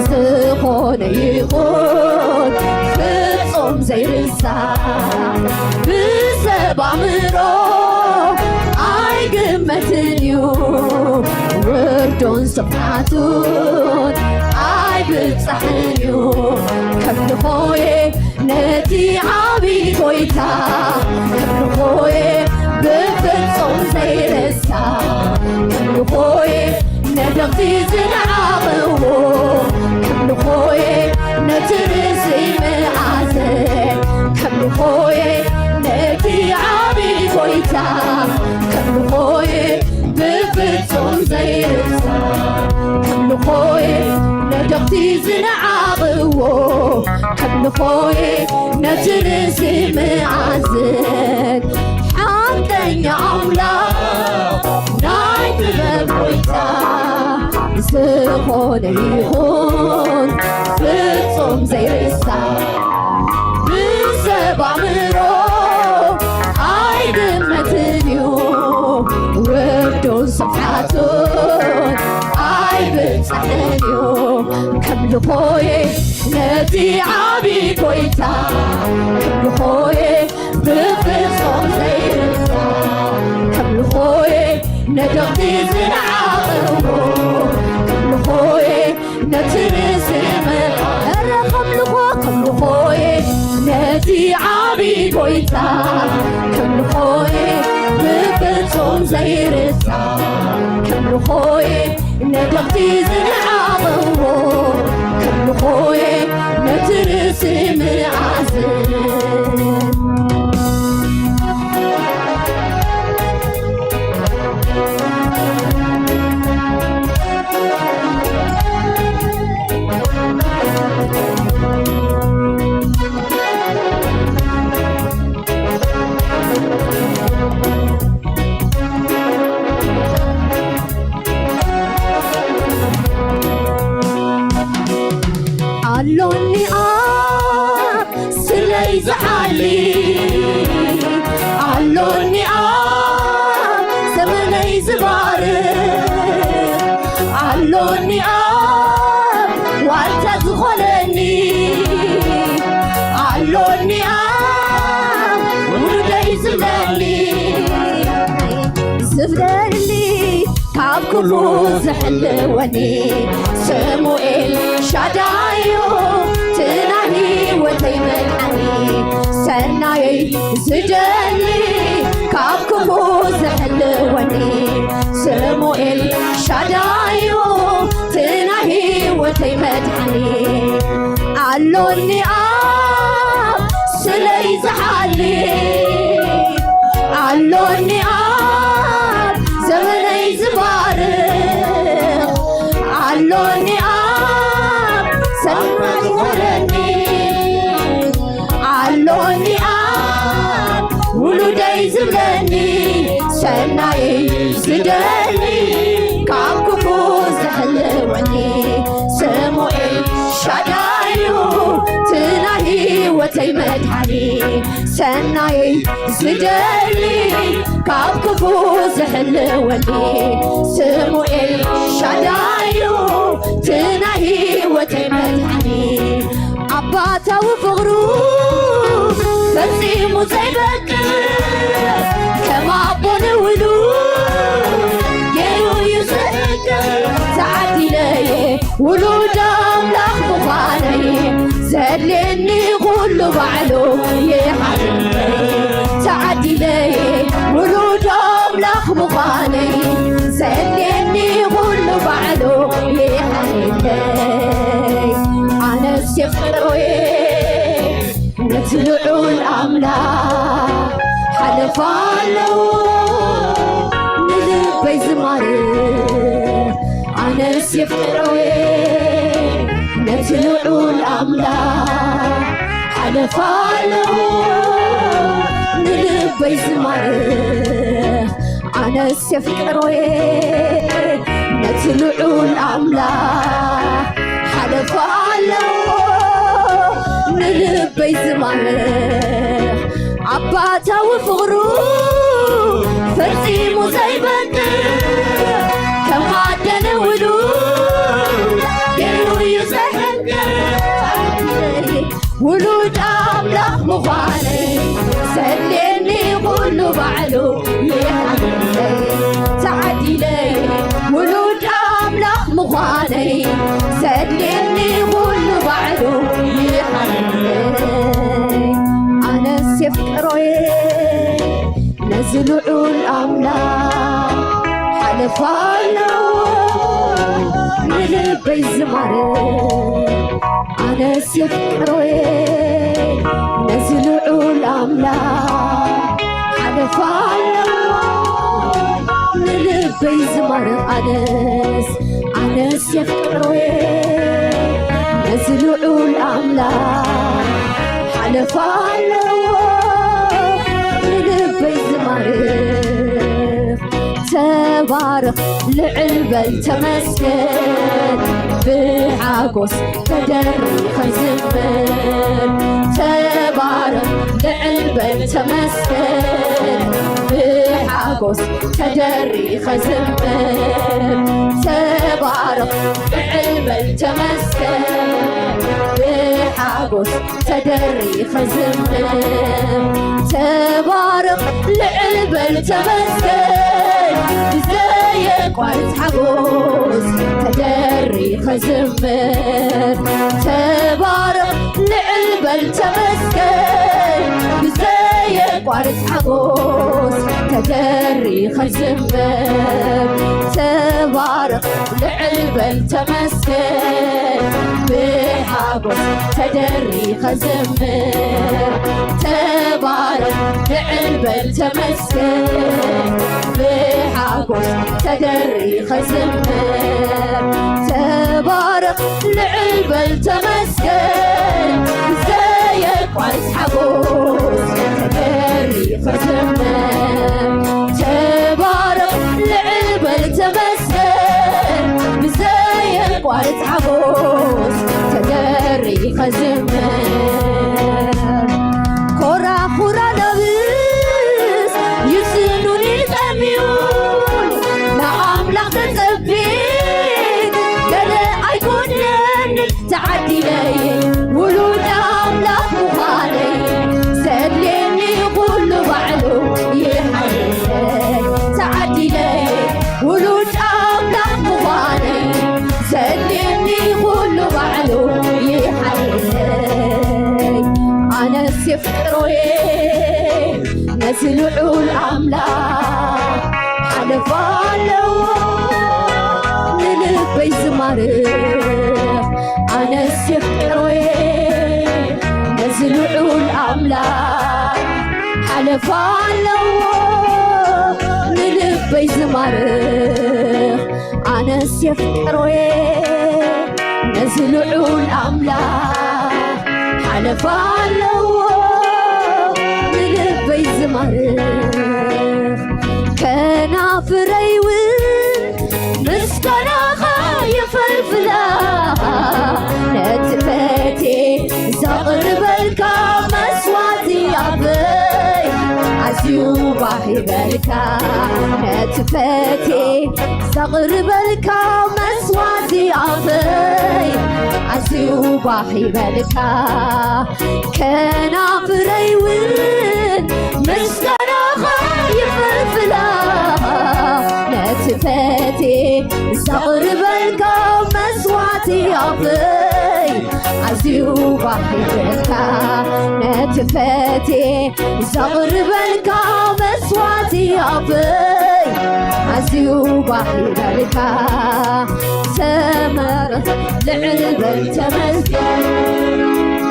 ዝኾነ ይኹን ፍጹም ዘይርሳዕ ብሰብ ኣእምሮ ኣይግመትን እዩ። ወርዱን ስፍሓቱን ኣይብጻሕን እዩ። ከምልኾየ ነቲ ዓቢ ጎይታ፣ ከምልኾየ ብፍጹም ዘይርሳዕ፣ ከምልኾየ ነደቕቲ ዝነዓቕዎ፣ ከምልኾየ ነቲ ርእሲ መኣዘ፣ ከምልኾየ ነቲ ዓቢ ጎይታ፣ ከምልኾየ ብፍጹም ዘይርሳዕ፣ ከምልኾየ ነደቕቲ ዝነዓቕዎ፣ ከምልኾየ ነቲ ርእሲ ምኣዝን ሓቀኛ ኣምላኽ ናይ ጥበብ ጎይታ ዝኾነ ይኹን ፍጹም ዘይርሳ ብሰብ ኣእምሮ ኣይግመትን እዩ። ወርዱን ስፍሓቱን ኣይብጻሕን እዩ። ከምልኾየ ነቲ ዓቢ ጎይታ ከምልኾየ ብፍጹም ዘይርሳ ከምልኾየ ነደቕቲ ዝነዓቕዎ ከምልኾየ ነቲ ርእሲ ምልኣት ከምልኾ ከምልኾየ ነቲ ዓቢ ጎይታ ከምልኾየ ብፍጹም ዘይርሳ ከምልኾየ ነደቕቲ ዝነዓቕዎ ከምልኾየ ነቲ ርእሲ ምኣዝን ኣሎኒ ኣብ ስለይ ዝሓሊ ኣሎኒ ኣብ ዘመነይ ዝባርኽ ኣሎኒ ኣብ ዋልታ ዝኾነኒ ኣሎኒ ኣብ ውሉደይ ዝብለኒ ዝብለኒ ካብ ክፉ ዝሕልወኒ ስሙ ኤልሻዳይ እዩ ትናይ ህይወተይ መድሓኒ ሰናየይ ዝደሊ ካብ ክፉ ዝሕልወኒ ስሙ ኤልሻዳይ እዩ ትናይ ህይወተይ መድሓኒ ኣሎኒ ኣብ ስለይ ዝሓሊ ኣሎኒ ኣብ ዘመነይ ዝባርኽ ኣሎኒ ኣብ ሰናይ ዝኾነኒ ኣሎኒ ኣብ ውሉደይ ዝብለኒ ሰናይ ዝደሊ ካብ ክፉ ዝሕልወኒ ስሙ ኤልሻዳይ እዩ ትናይ ህይወተይ መድሓኒ ሰናየይ ዝደሊ ካብ ክፉ ዝሕልወኒ ስሙ ኤልሻዳይ እዩ ትናይ ህይወተይ መድሓኒ ኣባታዊ ፍቕሩ ፈጺሙ ዘይበቅዕ ከም ኣቦ ንውሉድ ገይሩ እዩ ዝሕቅቕ ተዓዲለየ ውሉድ ኣምላኽ ምዃነይ ዘድልየኒ ኩሉ ባዕሉ ይሓልፈይ ተዓዲለየ ውሉድ ኣምላኽ ምዃነይ ዘድልየኒ ኩሉ ባዕሉ ይሓልፈይ ኣነስ የፍቅሮየ ነቲ ልዑል ኣምላኽ ሓለፋ ኣለዎ ንልበይ ዝማርኽ ኣነስ የፍቅሮየ ነቲ ልዑል ኣምላኽ ሓለፋ ኣለዎ ንልበይ ዝማርኽ ኣነስ የፍቅሮየ ነቲ ልዑል ኣምላኽ ሓለፋ ኣለዎ ንልበይ ዝማርኽ ኣባታዊ ፍቕሩ ፈጺሙ ዘይበቅዕ ከም ኣደ ንውሉድ ገይሩ እዩ ዘሕቅቕ ውሉድ ኣምላኽ ምዃነይ ዘድልየኒ ኩሉ ባዕሉ ይሓልፈይ ተዓዲለይ ውሉድ ኣምላኽ ምዃነይ ዘድልየኒ ኩሉ ባዕሉ ይሓልፈይ ኣነስ የፍቅሮየ ነዚ ልዑል ኣምላኽ ሓለፋ ኣለዎ ንልበይ ዝማርኽ ኣነስ የፍቅሮየ ነዚ ልዑል ኣምላኽ ሓለፋ ኣለዎ ንልበይ ዝማርኽ ኣነስ ኣነስ የፍቅሮየ ነዚ ልዑል ኣምላኽ ለፋ ኣለዎ ንልበይ ዝማርኽ። ተባረኽ ልዕል በል ተመስገን፣ ብሓጎስ ተደሪኸ ዝምር። ተባረኽ ልዕል በል ተመስገን፣ ብሓጎስ ተደሪኸ ዝምር። ተባረኽ ልዕል በል ተመስገን፣ ብሓጎስ ተደሪኸ ዝምር። ተባረኽ ልዕል በል ተመስገን፣ ብዘየቋርጽ ሓጎስ ተደሪኸ ዝምር። ተባረኽ ልዕል በል ተመስገን፣ ብዘየቋርጽ ሓጎስ ተደሪኸ ዝምር። ተባረኽ ልዕል በል ተመስገን፣ ብሓጎስ ተደሪኸ ዝምር። ተባረኽ ልዕል በል ተመስገን፣ ብሓጎስ ተደሪኸ ዝምር። ተባረኽ ልዕል በል ተመስገን፣ ብዘየቋርጽ ሓጎስ ተደሪኸ ዝምር። ተባረኽ ልዕል በል ተመስገን፣ ብዘየቋርጽ ሓጎስ ተደሪኸ ዝምር። ኮራ ኩራ ነብስ ይስኑን ይጠምዩን፣ ንኣምላኽ ተጸቢት ገለ ኣይኮነን። ተዓዲለይ ውሉድ ኣምላኽ ምዃነይ፣ ዘድልየኒ ኩሉ ባዕሉ ይሓይለይ። ተዓዲለይ ውሉድ ኣምላኽ ምዃነይ፣ ዘድልየኒ ኩሉ ባዕሉ ይሓይለይ። ኣነስ የፍቅሮዬ ነዚ ልዑል ኣምላኽ ሓለፋ ኣለዎ ንልበይ ዝማርኽ። ኣነስ የፍቅሮዬ ነዚ ልዑል ኣምላኽ ሓለፋ ኣለዎ ንልበይ ዝማርኽ። ኣነስ የፍቅሮዬ ነዚ ልዑል ኣምላኽ ሓለፋ ኣለዎ ንልበይ ዝማርኽ። ከናፍረይ እውን ምስጋናኻ የፈልፍላ፣ ነቲ ፈትየ ዘቕርበልካ መስዋእቲ ኣፈይ ኣዝዩ ባህ ይበልካ። ነቲ ፈትየ ዘቕርበልካ መስዋእቲ ኣፈይ ኣዝዩ ባህ ይበልካ። ከናፍረይ እውን ምስጋናኻ ይፈልፍላ፣ ነቲ ፈትየ ዘቕርበልካ መስዋእቲ ኣፈይ ኣዝዩ ባህ ይበልካ። ነቲ ፈትየ ዘቕርበልካ መስዋእቲ ኣፈይ ኣዝዩ ባህ ይበልካ። ተመረኽ ልዕል በል ተመስገን፣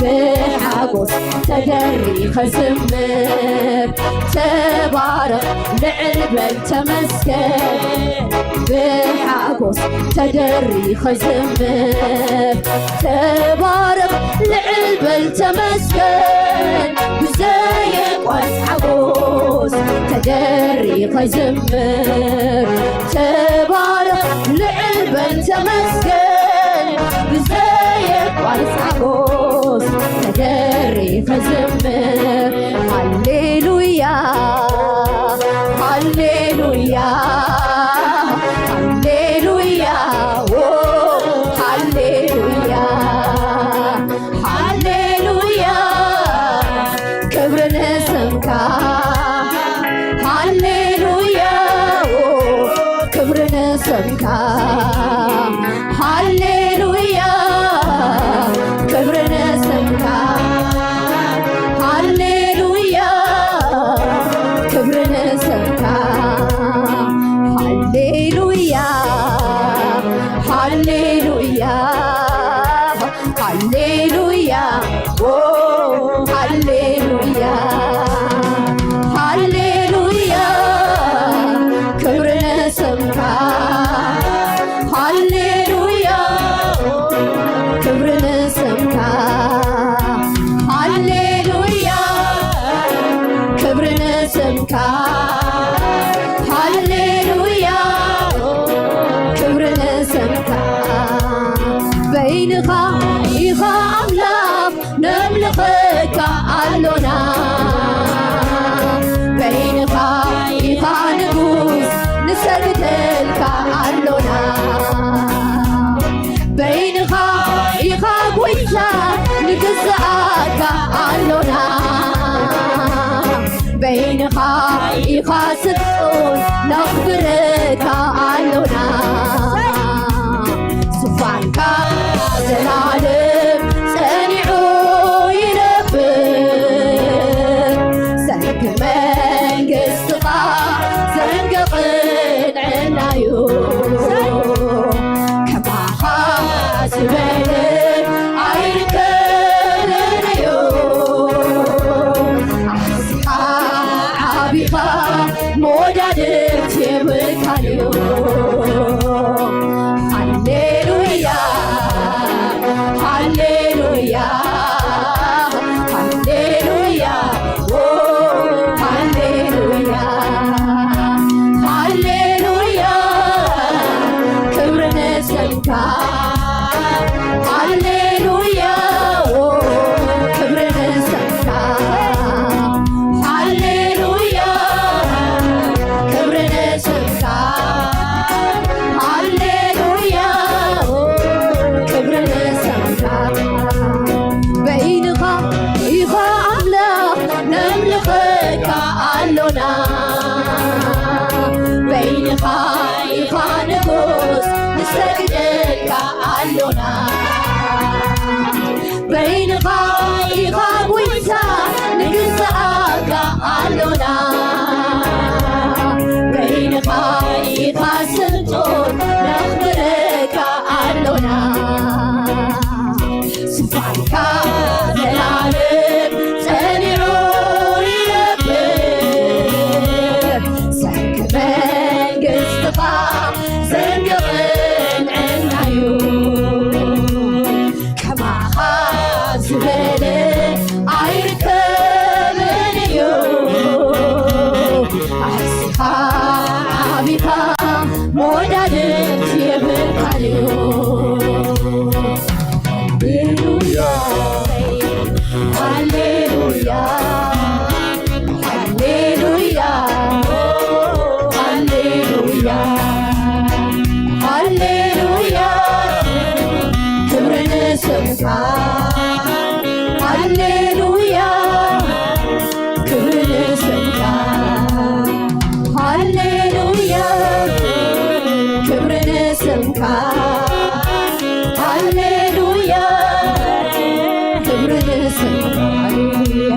ብሓጎስ ተደሪኸ ዝምር። ተባረኽ ልዕል በል ተመስገን፣ ብሓጎስ ተደሪኸ ዝምር። ተባረኽ ልዕል በል ተመስገን፣ ብዘየቋርጽ ሓጎስ ተደሪኸ ዝምር። ተባረኽ ልዕል በል ተመስገን፣ ብዘየቋርጽ ሓጎስ ተደሪኸ ዝምር። ሃሌሉያ፣ ሃሌሉያ፣ ሃሌሉያ፣ ኦ፣ ሃሌሉያ፣ ሃሌሉያ፣ ክብሪ ንስምካ። ሃሌሉያ፣ ኦ፣ ክብሪ ንስምካ። ሃሌሉያ፣ ክብሪ ንስምካ። ሃሌሉያ፣ ክብሪ ንስምካ። ሃሌሉያ፣ ሃሌሉያ፣ ሃሌሉያ፣ ኦ፣ ሃሌሉያ። ዓይንኻ ኢኻ ስልጡን፣ ነኽብረካ ኣሎና። ዙፋንካ ዘላለም ጸኒዑ ይነብር። ዘንጊ መንግስትኻ ዘንጊ ቅንዕናዩ። ከማኻ ዝበለ ኣይርከብን እዩ። ኣዚኻ ዓቢኻ መወዳድርቲ የብልካን እዩ። ሃሌሉያ፣ ሃሌሉያ፣ ሃሌሉያ፣ ኦ፣ ሃሌሉያ፣ ሃሌሉያ፣ ክብሪ ንስምካ። ሃሌሉያ፣ ኦ፣ ክብሪ ንስምካ። ሃሌሉያ፣ ክብሪ ንስምካ። ሃሌሉያ፣ ክብሪ ንስምካ። በይንኻ ኢኻ ኣምላኽ፣ ነምልኸካ ኣሎና። በይንኻ ኢኻ ንጉስ፣ ንሰግደልካ ኣሎና። በይንኻ ኢኻ ጐይታ፣ ንግዛኣካ ኣሎና። በይንኻ ኢኻ ስልጡን፣ ነኽብረካ ኣሎና። ዙፋንካ ዘላለም ጸኒዑ ይነብር። ዘንጊ መንግስትኻ ዘንጊ ቅንዕናዩ። ከማኻ ዝበለ ኣይርከብን እዩ። ኣዚኻ ዓቢኻ መወዳድርቲ የብልካን እዩ። ሃሌሉያ፣ ሃሌሉያ፣ ሃሌሉያ፣ ሃሌሉያ፣ ሃሌሉያ፣ ክብሪ ንስምካ። ሃሌሉያ፣ ክብሪ ንስምካ። ሃሌሉያ፣ ክብሪ ንስምካ። ሃሌሉያ፣ ክብሪ ንስምካ። ሃሌሉያ።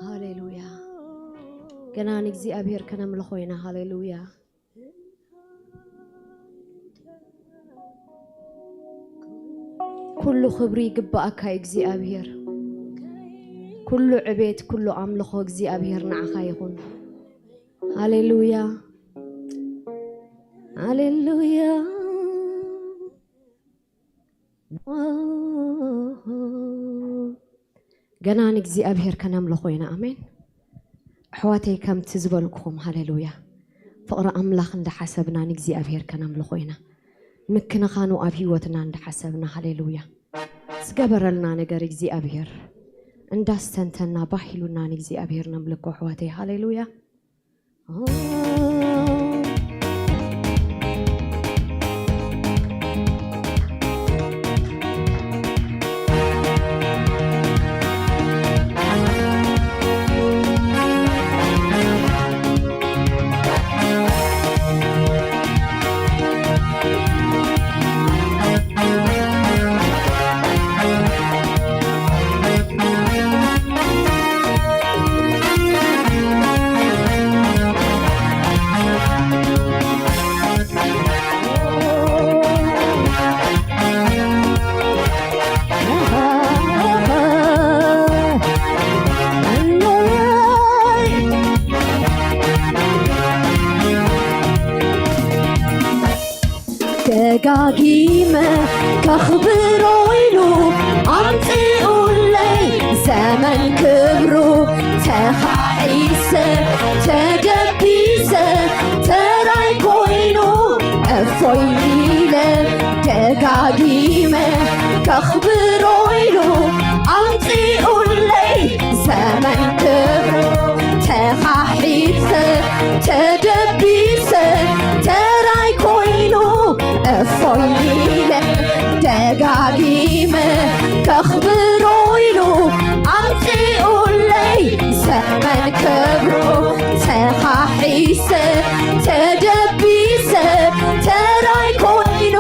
ሃሌሉያ። ገና ንእግዚኣብሔር ከነምልኾ ኢና። ሃሌሉያ። ኩሉ ክብሪ ይግባኣካ እግዚኣብሔር። ኩሉ ዕቤት፣ ኩሉ ኣምልኾ እግዚኣብሔር ንዓኻ ይኹን። ሃሌሉያ፣ ሃሌሉያ። ገና ንእግዚኣብሔር ከነምልኾ ኢና። ኣሜን። ኣሕዋተይ፣ ከምቲ ዝበልኩኹም፣ ሃሌሉያ፣ ፍቕሪ ኣምላኽ እንዳሓሰብና ንእግዚኣብሔር ከነምልኾ ኢና። ምክንኻኑ ኣብ ህይወትና እንዳሓሰብና፣ ሃሌሉያ፣ ዝገበረልና ነገር እግዚኣብሔር እንዳስተንተና፣ ባህ ኢሉና ንእግዚኣብሔር ነምልኮ፣ ኣሕዋተይ፣ ሃሌሉያ። ደጋጊመ ከኽብሮ ኢሉ ኣምጺኡለይ ዘመን ክብሩ፣ ተኻዒሰ ተገቢሰ ተራይ ኮይኑ እፎይ ኢለ ደጋጊመ ከኽብሮ ኢሉ ኣምጺኡለይ ዘመን ክብሩ። ተኻሒሰ ተደቢሰ ተራይ ኮይኑ እፎይ ኢለ። ደጋጊመ ከኽብሮ ኢሉ ኣምጺኡለይ ዘመን ክብሩ። ተኻሒሰ ተደቢሰ ተራይ ኮይኑ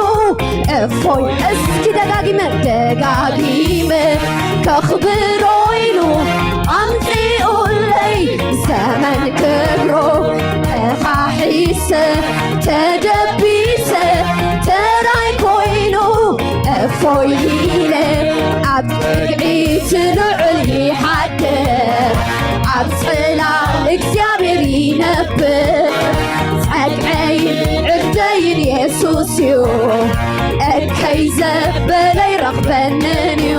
እፎይ። እስኪ ደጋጊመ ደጋጊመ ከኽብሮ ኢሉ ኣምጺኡለይ ዘመን ክብሩ። ተኻሒሰ ተደቢሰ ተራይ ኮይኑ እፎይ ኢለ። ኣብ ጸግዒ እቲ ልዑል ይሓድር፣ ኣብ ጽላል እግዚኣብሔር ይነብር። ጸግዐይን ዕርደይን የሱስ እዩ፣ እከይ ዘበለ ይረኽበንን እዩ።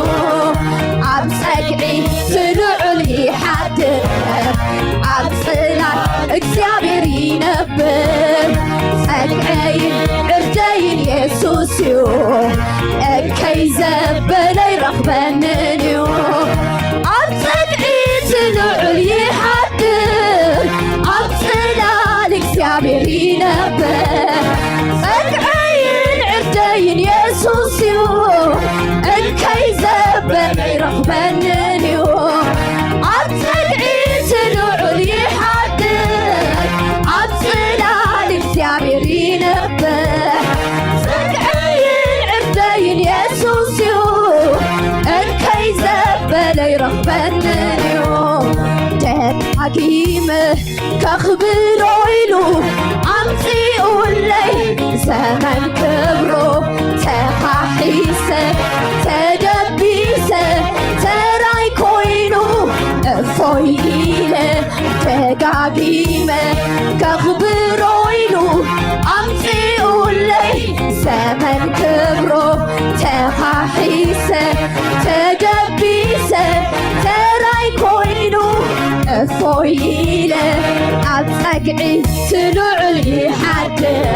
ኣብ ጸግዒ እቲ ልዑል ይሓድር፣ ኣብ ጽላል እግዚኣብሔር ይነብር። ጸግዐይን ዕርደይን የሱስ እዩ፣ እከይ ዘበለ ይረኽበንን እዩ። ኣብ ጸግዒ እቲ ልዑል ይሓድር፣ ኣብ ጽላል እግዚኣብሔር ይነብር። ጸግዐይን ዕርደይን የሱስ እዩ፣ እከይ ዘበለ ይረኽበንን እዩ። ኣብ ጸግዒ እቲ ልዑል ይሓድር፣ ኣብ ጽላል እግዚኣብሔር ይነብር። ጸግዐይን ዕርደይን የሱስ እዩ፣ እከይ ዘበለ ይረኽበንን እዩ። ደጋጊመ ከኽብሮ ኢሉ ኣምጺኡለይ ዘመን ክብሩ። ተኻሒሰ ተደቢሰ ተራይ ኮይኑ እፎይ ኢለ። ደጋጊመ ከኽብሮ ኢሉ ኣምጺኡለይ ዘመን ክብሩ። ተኻሒሰ ተደቢሰ ተራይ ኮይኑ እፎይ ኢለ። ኣብ ጸግዒ እቲ ልዑል ይሓድር፣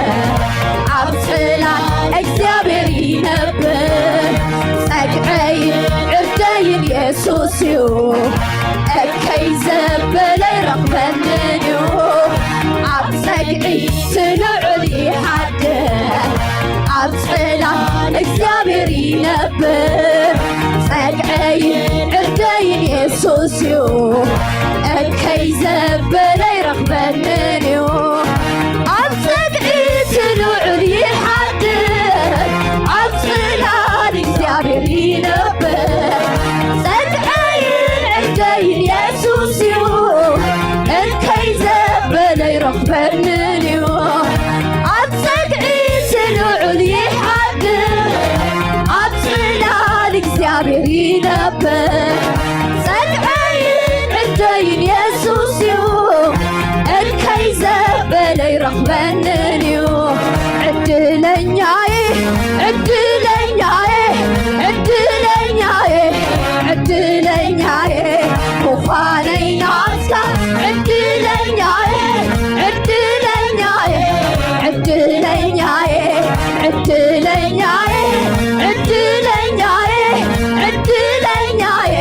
ኣብ ጽላል እግዚኣብሔር ይነብር። ጸግዐይን ዕርደይን የሱስ እዩ፣ እከይ ዘበለ ይረኽበንን እዩ። ኣብ ጸግዒ እቲ ልዑል ይሓድር፣ ኣብ ጽላል እግዚኣብሔር ይነብር። ጸግዐይን ዕርደይን የሱስ እዩ፣ እከይ ዘበለ ይረኽበንን እዩ። ኣብ ጸግዒ እቲ ልዑል ይሓድር፣ ኣብ ጽላል እግዚኣብሔር ይነብር። ጸግዐይን ዕርደይን የሱስ እዩ፣ እከይ ዘበለ ይረኽበንን እዩ። ኣብ ጸግዒ እቲ ልዑል ይሓድር፣ ኣብ ጽላል እግዚኣብሔር ይነብር። ጸግዐይን ዕርደይን የሱስ እዩ፣ እከይ ዘበለ ይረኽበንን እዩ። ዕድለኛዬ፣ ዕድለኛዬ፣ ዕድለኛዬ፣ ዕድለኛዬ ምዃነይ ናትካ። ዕድለኛዬ፣ ዕድለኛዬ፣ ዕድለኛዬ፣ ዕድለኛዬ፣ ዕድለኛዬ፣ ዕድለኛዬ፣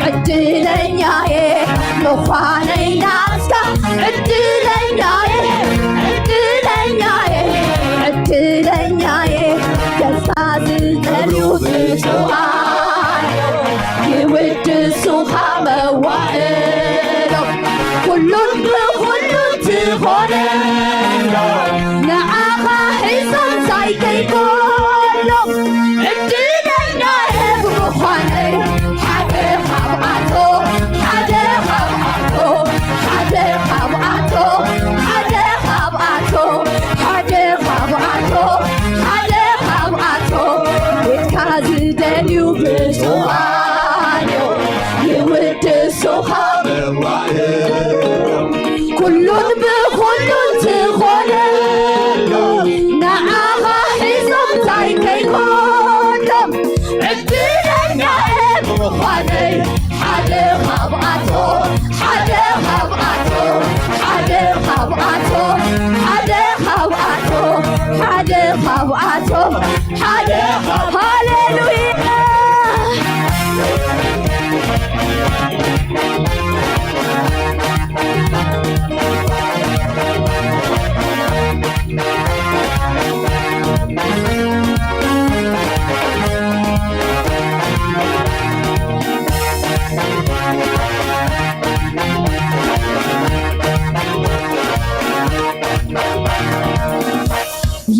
ዕድለኛዬ ምዃነይ ናትካ። ዕድለኛዬ፣ ዕድለኛዬ፣ ዕድለኛዬ፣ ገጻ ዝደልዩ ብፁዓን ይውድሱኻ መዋእሎም። ኩሉን ብኹሉን ትኾነሎም፣ ንዓኻ ሒዞም እንታይ ከይኮሎም። ዕድለኛዬ ብምዃነይ ሓደ ካብኣቶ፣ ሓደ ካብኣቶ፣ ሓደ ካብኣቶ፣ ሓደ ካብኣቶ፣ ሓደ ካብኣቶ፣ ሓደ ካብኣቶ ቤትካ ዝደልዩ ብፁዓን እዮም፣ ይውድሱኻ መዋእሎም። ኩሉን ብኹሉን ትኾነሎም፣ ንዓኻ ሒዞም እንታይ ከይኮ ካብኣቶም ሓደ። ሃሌሉያ።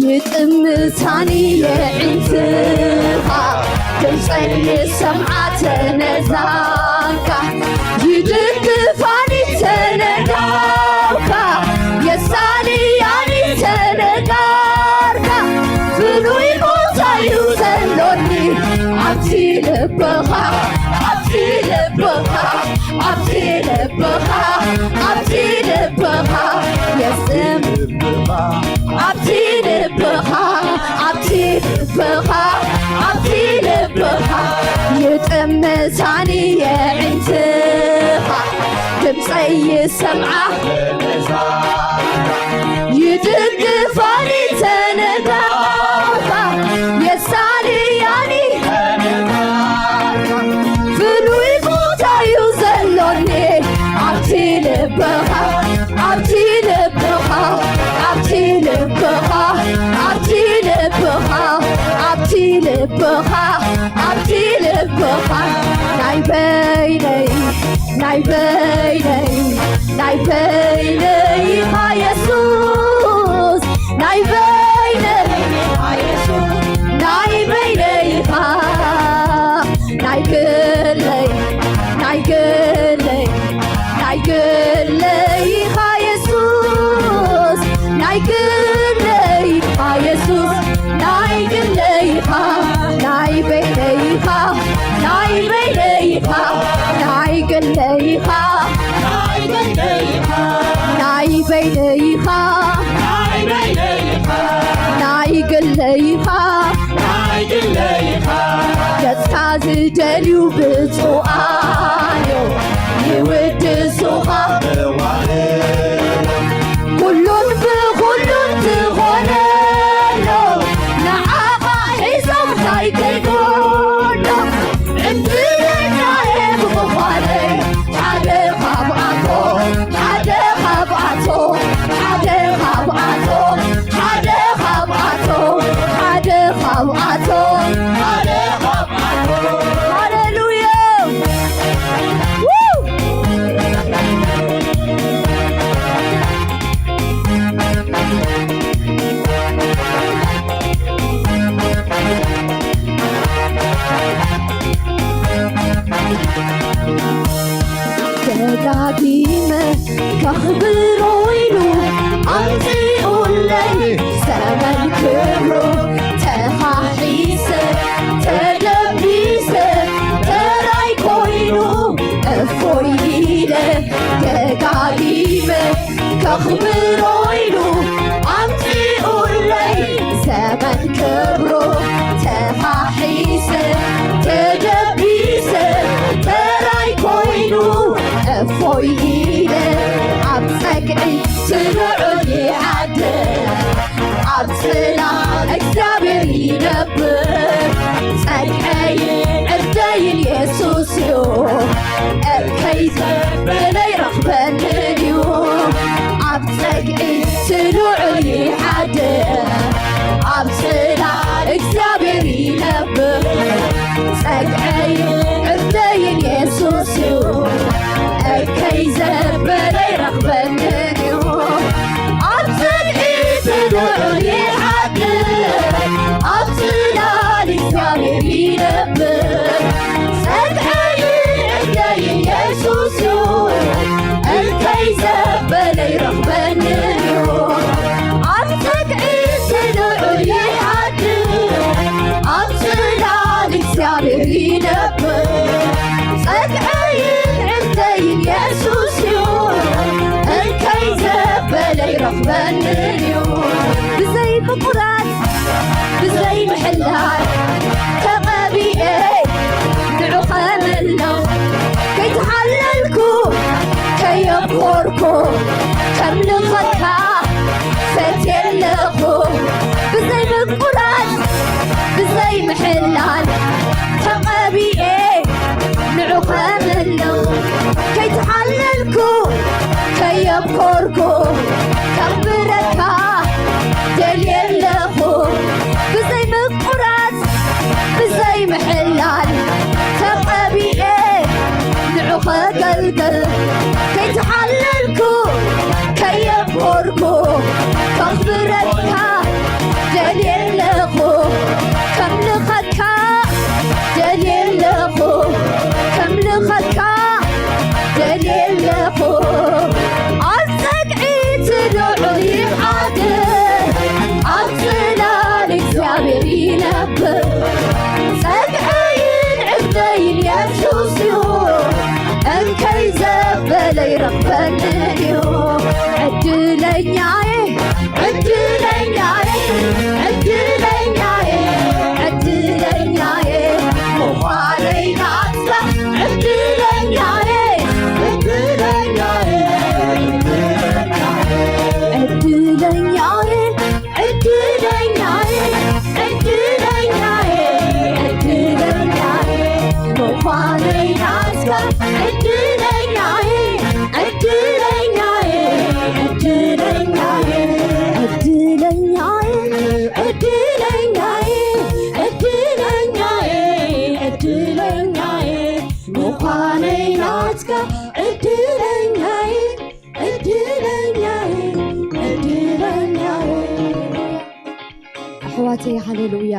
ይጥምታኒ የዒንትኻ፣ ድምፀይ ይሰምዓ ተነዛንካ። ይድግፋኒ ተነዳውካ፣ የሳንያኒ ተነጋርካ። ፍሉይ ቦታ እዩ ዘሎኒ ኣብቲ ልብኻ፣ ኣብቲ ልብኻ፣ ኣብቲ ልብኻ፣ ኣብቲ ልብኻ የስም ኣብቲ ልብኻ፣ ኣብቲ ልብኻ፣ ኣብቲ ልብኻ ይጥምታኒ የዒንትኻ፣ ድምፀይ ይሰምዓ ይድግፋኒ ተነዳውካ፣ የሳልያኒ ፍሉይ ቦታ እዩ ዘሎኒ ኣብቲ ልብኻ፣ ኣብቲ ልብኻ፣ ኣብቲ ልብኻ፣ ኣብቲ ልብኻ፣ ኣብቲ ልብኻ፣ ኣብቲ ልብኻ ናይ በይነይ፣ ናይ በይነይ፣ ናይ በይነይ ኢኻ የሱስ፣ ናይ በይነይ ኢኻ የሱስ፣ ናይ በይነይ ኢኻ፣ ናይ ግለይ፣ ናይ ግለይ፣ ናይ ግለይ ኢኻ የሱስ፣ ናይ ግለይ ኢኻ የሱስ፣ ናይ ግለይ ኢኻ፣ ናይ በይነይ ኢኻ፣ ናይ በይነይ ኢኻ፣ ናይ ግለይ ኢኻ፣ ናይ ግለይ ኢኻ፣ ናይ በይነይ ኢኻ፣ ናይ በይነይ ኢኻ፣ ናይ ግለይ ኢኻ፣ ናይ ግለይ ኢኻ። ገጽካ ዝደልዩ ብፁዓን እዮም ይውድሱኻ። ኩሉን ብኹሉን ትኾነሎም ንዓኻ ሒዞም እንታይ ከይጎድሎም። ዕድለኛ እየ ብምዃነይ ሓደ ካብኣቶም፣ ሓደ ካብኣቶም፣ ሓደ ካብኣቶም፣ ሓደ ካብኣቶም፣ ሓደ ካብኣቶም፣ ሓደ ካብኣቶም። ሃሌሉያ! ው! ደጋጊመ ከኽብሮ ኢሉ ኣምጺኡለይ ዘመን ክብሩ ተኻሒሰ ተደቢሰ ተራይ ኮይኑ እፎይ ኢለ ደጋጊመ ከኽብሮ ኢሉ ኣምጺኡለይ ዘመን ክብሩ ተኻሒሰ ተደቢሰ ተራይ ኮይኑ እፎይ ኢለ ኣብ ጸግዒ ስሩዕ ይሓድር ኣብ ጽላል እግዚኣብሔር ይነብር ጸግዐይን ዕርደይን የሱስ እዩ እከይ ዘበለ ይረኽበንን እዩ ኣብ ጸግዒ ስሉዕ ይሓድር ኣብ ጽላል እግዚኣብሔር ይነብር ጸግዐይን ዕርደይን የሱስ እዩ እከይ ዘበለ ይረኽበንን እዩ ኣብ ጽግዒ ስሉዕ ይሓድር ኣብ ጽላል እግዚኣብሔር ይነብር ጸግዐይን ዕርደይን የሱስ እዩ እከይ ዘበለ ይረኽበንን እዩ ኣብ ጸግዒ ስሉዕ ይሓድር ኣብ ጽላል እግዚኣብሔር ይነብር ጸግዐይን ዕርደይን የሱስ እዩ እከይ ዘበለ ይረኽበንን እዩ ብዘይ ምቁራጽ ብዘይ ምሕላይ ተቐቢኤ ንዑ ኸምለኹ ከይተሓለልኩ ከየኮርኩ ከምልኸካ ፈትየ ኣለኹ ብዘይ ምቁራጽ ሕላል ተቐቢኤ ንዑ ከመለኹ ከይተሓለልኩ ከየብኮርኩ ከኽብረካ ደልየ ኣለኹ ብዘይ ምቁራጽ ብዘይ ምሕላል ተቐቢኤ ንዑ ከገልግል ከይተሓለልኩ ከየብኮርኩ ከኽብረካ ደልየ ኣለኹ ከምልኸካ ደልየ ኣለኹ ከምልኸካ ደልየ ኣለኹ ኣብ ጸግዒ እቲ ልዑል ይሓድር ኣብ ጽላል እግዚኣብሔር ይነብር ጸግዐይን ዕግበይን የሱስ እዩ እንከይ ዘበለ ይረኽበኒ እዩ ዕድለኛየ ዕድለኛየ ዕድለኛየ ዕድለኛየ ምዃነይ ናትካ ዕድለኛየ ዕድለኛየ ዕድለኛየ ዕድለኛየ ዕድለኛየ ዕድለኛየ ምዃነይ ናትካ ዕድለኛየ ዕድለኛየ ዕድለኛየ ዕድለኛየ ዕድለኛየ ዕድለኛየ ዕድለኛየ ምዃነይ ናትካ ዕድለኛየ ዕድለኛየ ዕድለኛየ ኣሕዋተይ ሃሌሉያ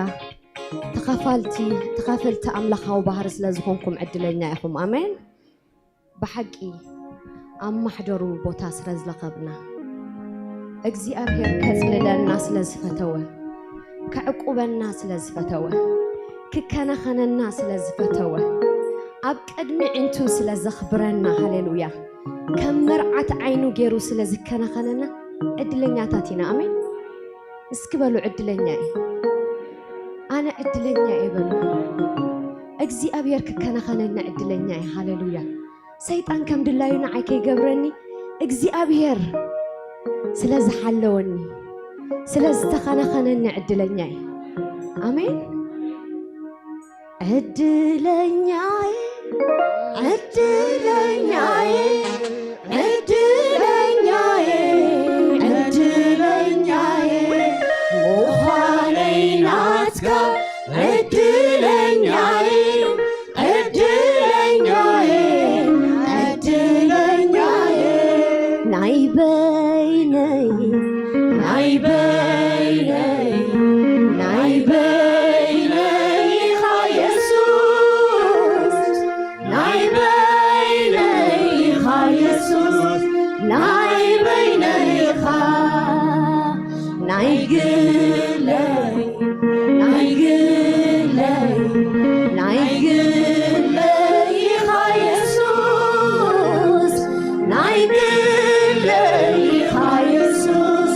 ተኻፋልቲ ተኻፈልቲ ኣምላኻዊ ባህሪ ስለ ዝኾንኩም ዕድለኛ ኢኹም ኣሜን ብሓቂ ኣብ ማሕደሩ ቦታ ስለ ዝረኸብና እግዚኣብሔር ከጽልለና ስለ ዝፈተወ ከዕቁበና ስለ ዝፈተወ ክከናኸነና ስለ ዝፈተወ ኣብ ቅድሚ ዕንቱ ስለ ዘኽብረና ሃሌሉያ ከም መርዓት ዓይኑ ገይሩ ስለ ዝከናኸነና ዕድለኛታት ኢና ኣሜን እስኪ በሉ ዕድለኛ እየ ኣነ ዕድለኛ እየ በሉ እግዚኣብሔር ክከናኸነኒ ዕድለኛ እየ ሃሌሉያ ሰይጣን ከም ድላዩ ንዓይ ከይገብረኒ እግዚኣብሔር ስለ ዝሓለወኒ ስለ ዝተኸናኸነኒ ዕድለኛ እየ ኣሜን ዕድለኛየ ዕድለኛየ ዕድለኛየ ዕድለኛየ ምዃነይ ናትካ ዕድለኛየ ዕድለኛየ ዕድለኛየ ናይ በይነይ ናይ በይነይ ናይ በይነይ ኢኻ የሱስ ናይ በይነይ ኢኻ የሱስ ናይ በይነይ ኢኻ ናይ ግለይ ናይ ግለይ ናይ ግለይ ኢኻ የሱስ ናይ ግለይ ኢኻ የሱስ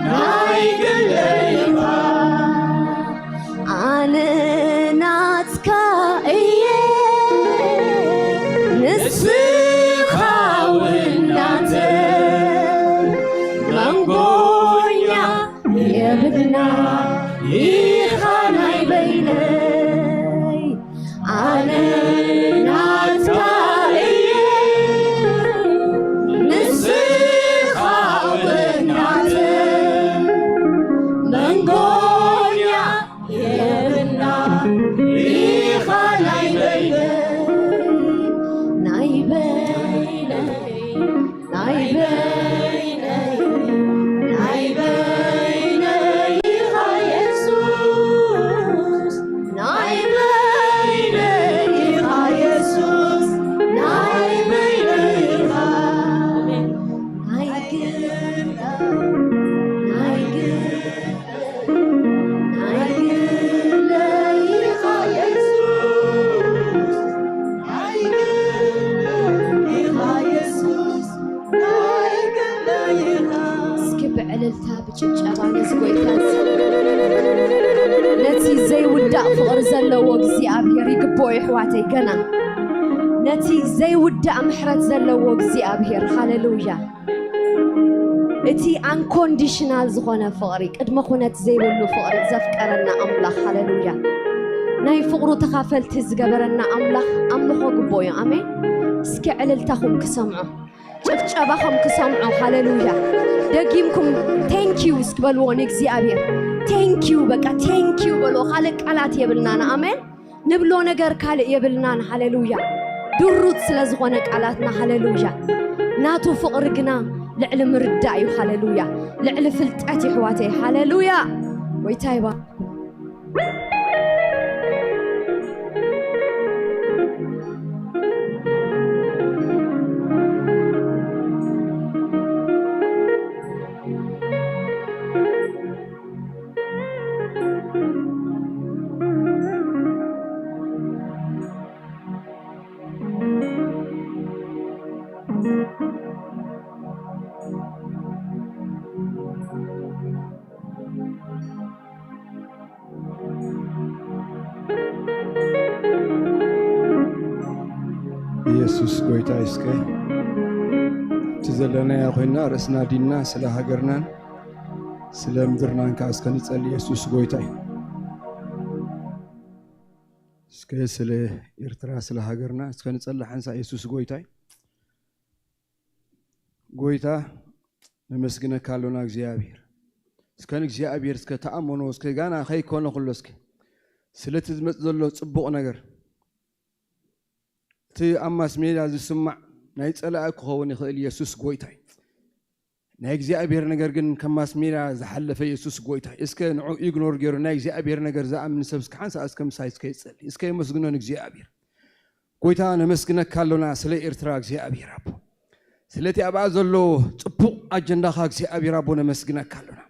ናይ ግለይ ኢኻ ኣነ ናትካ እየ ንስኻ ውናተ መንጎኛ የብልና ኢኻ ናይ በይነይ ኣነ ናትካ እየ ንስኻ ውናተ መንጎኛ የብልና ኢኻ ናይ በይነይ ናይ በይነይ ናይ በይነይ ናይ በይነይ ኢኻ የሱስ ናይ በይነይ ኢኻ የሱስ ናይ በይነይ ኢኻ ናይ ግል ናይ ግል እስኪ ብዕልልታ ብጭብጨባ ነዚ ጎይታ ነቲ ዘይውዳእ ፍቕሪ ዘለዎ እግዚኣብሔር ይግብኦ ይሕዋተይ ገና ነቲ ዘይውዳእ ምሕረት ዘለዎ እግዚኣብሔር ሃሌሉያ እቲ unconditional ዝኾነ ፍቕሪ ቅድመ ኩነት ዘይብሉ ፍቕሪ ዘፍቀረና ኣምላኽ ሃሌሉያ ናይ ፍቕሩ ተኻፈልቲ ዝገበረና ኣምላኽ ኣምልኾ ግብኦ እዩ። ኣሜን። እስኪ ዕልልታኹም ክሰምዖ፣ ጭብጨባኹም ክሰምዖ። ሃሌሉያ። ደጊምኩም ቴንኪዩ እስኪ በልዎ ንእግዚኣብሔር። ቴንኪዩ፣ በቃ ቴንኪዩ በልዎ። ካልእ ቃላት የብልናን። ኣሜን። ንብሎ ነገር ካልእ የብልናን። ሃሌሉያ። ድሩት ስለ ዝኾነ ቃላትና። ሃሌሉያ። ናቱ ፍቕሪ ግና ልዕሊ ምርዳእ እዩ። ሃሌሉያ። ልዕሊ ፍልጠት እዩ፣ ኣሕዋተይ። ሃሌሉያ። ጎይታ ይባርክ። ኢየሱስ ጎይታ እስከ እቲ ዘለናዮ ኮይና ርእስና ዲና ስለ ሃገርናን ስለ ምድርናን ከዓ እስከ ንጸሊ። ኢየሱስ ጎይታ እዩ። እስከ ስለ ኤርትራ ስለ ሃገርና እስከ ንጸሊ ሓንሳ። ኢየሱስ ጎይታ እዩ። ጎይታ ነመስግነካ ኣሎና እግዚኣብሔር። እስከ ንእግዚኣብሔር እስከ ተኣመኖ እስከ ጋና ከይኮነ ኩሎ እስከ ስለቲ ዝመጽእ ዘሎ ጽቡቕ ነገር እቲ ኣብ ማስ ሜዳ ዝስማዕ ናይ ጸላኢ ክኸውን ይኽእል። ኢየሱስ ጎይታ እዩ። ናይ እግዚኣብሔር ነገር ግን ከም ማስ ሜዳ ዝሓለፈ ኢየሱስ ጎይታ እዩ። እስከ ንዑ ኢግኖር ገይሩ ናይ እግዚኣብሔር ነገር ዝኣምን ሰብ እስከ ሓንሳእ እስከ ምሳይ እስከ ይጸሊ እስከ የመስግኖ ንእግዚኣብሔር። ጎይታ ነመስግነካ ኣሎና ስለ ኤርትራ እግዚኣብሔር ኣቦ። ስለቲ ኣብኣ ዘሎ ጽቡቕ ኣጀንዳኻ እግዚኣብሔር ኣቦ ነመስግነካ ኣሎና።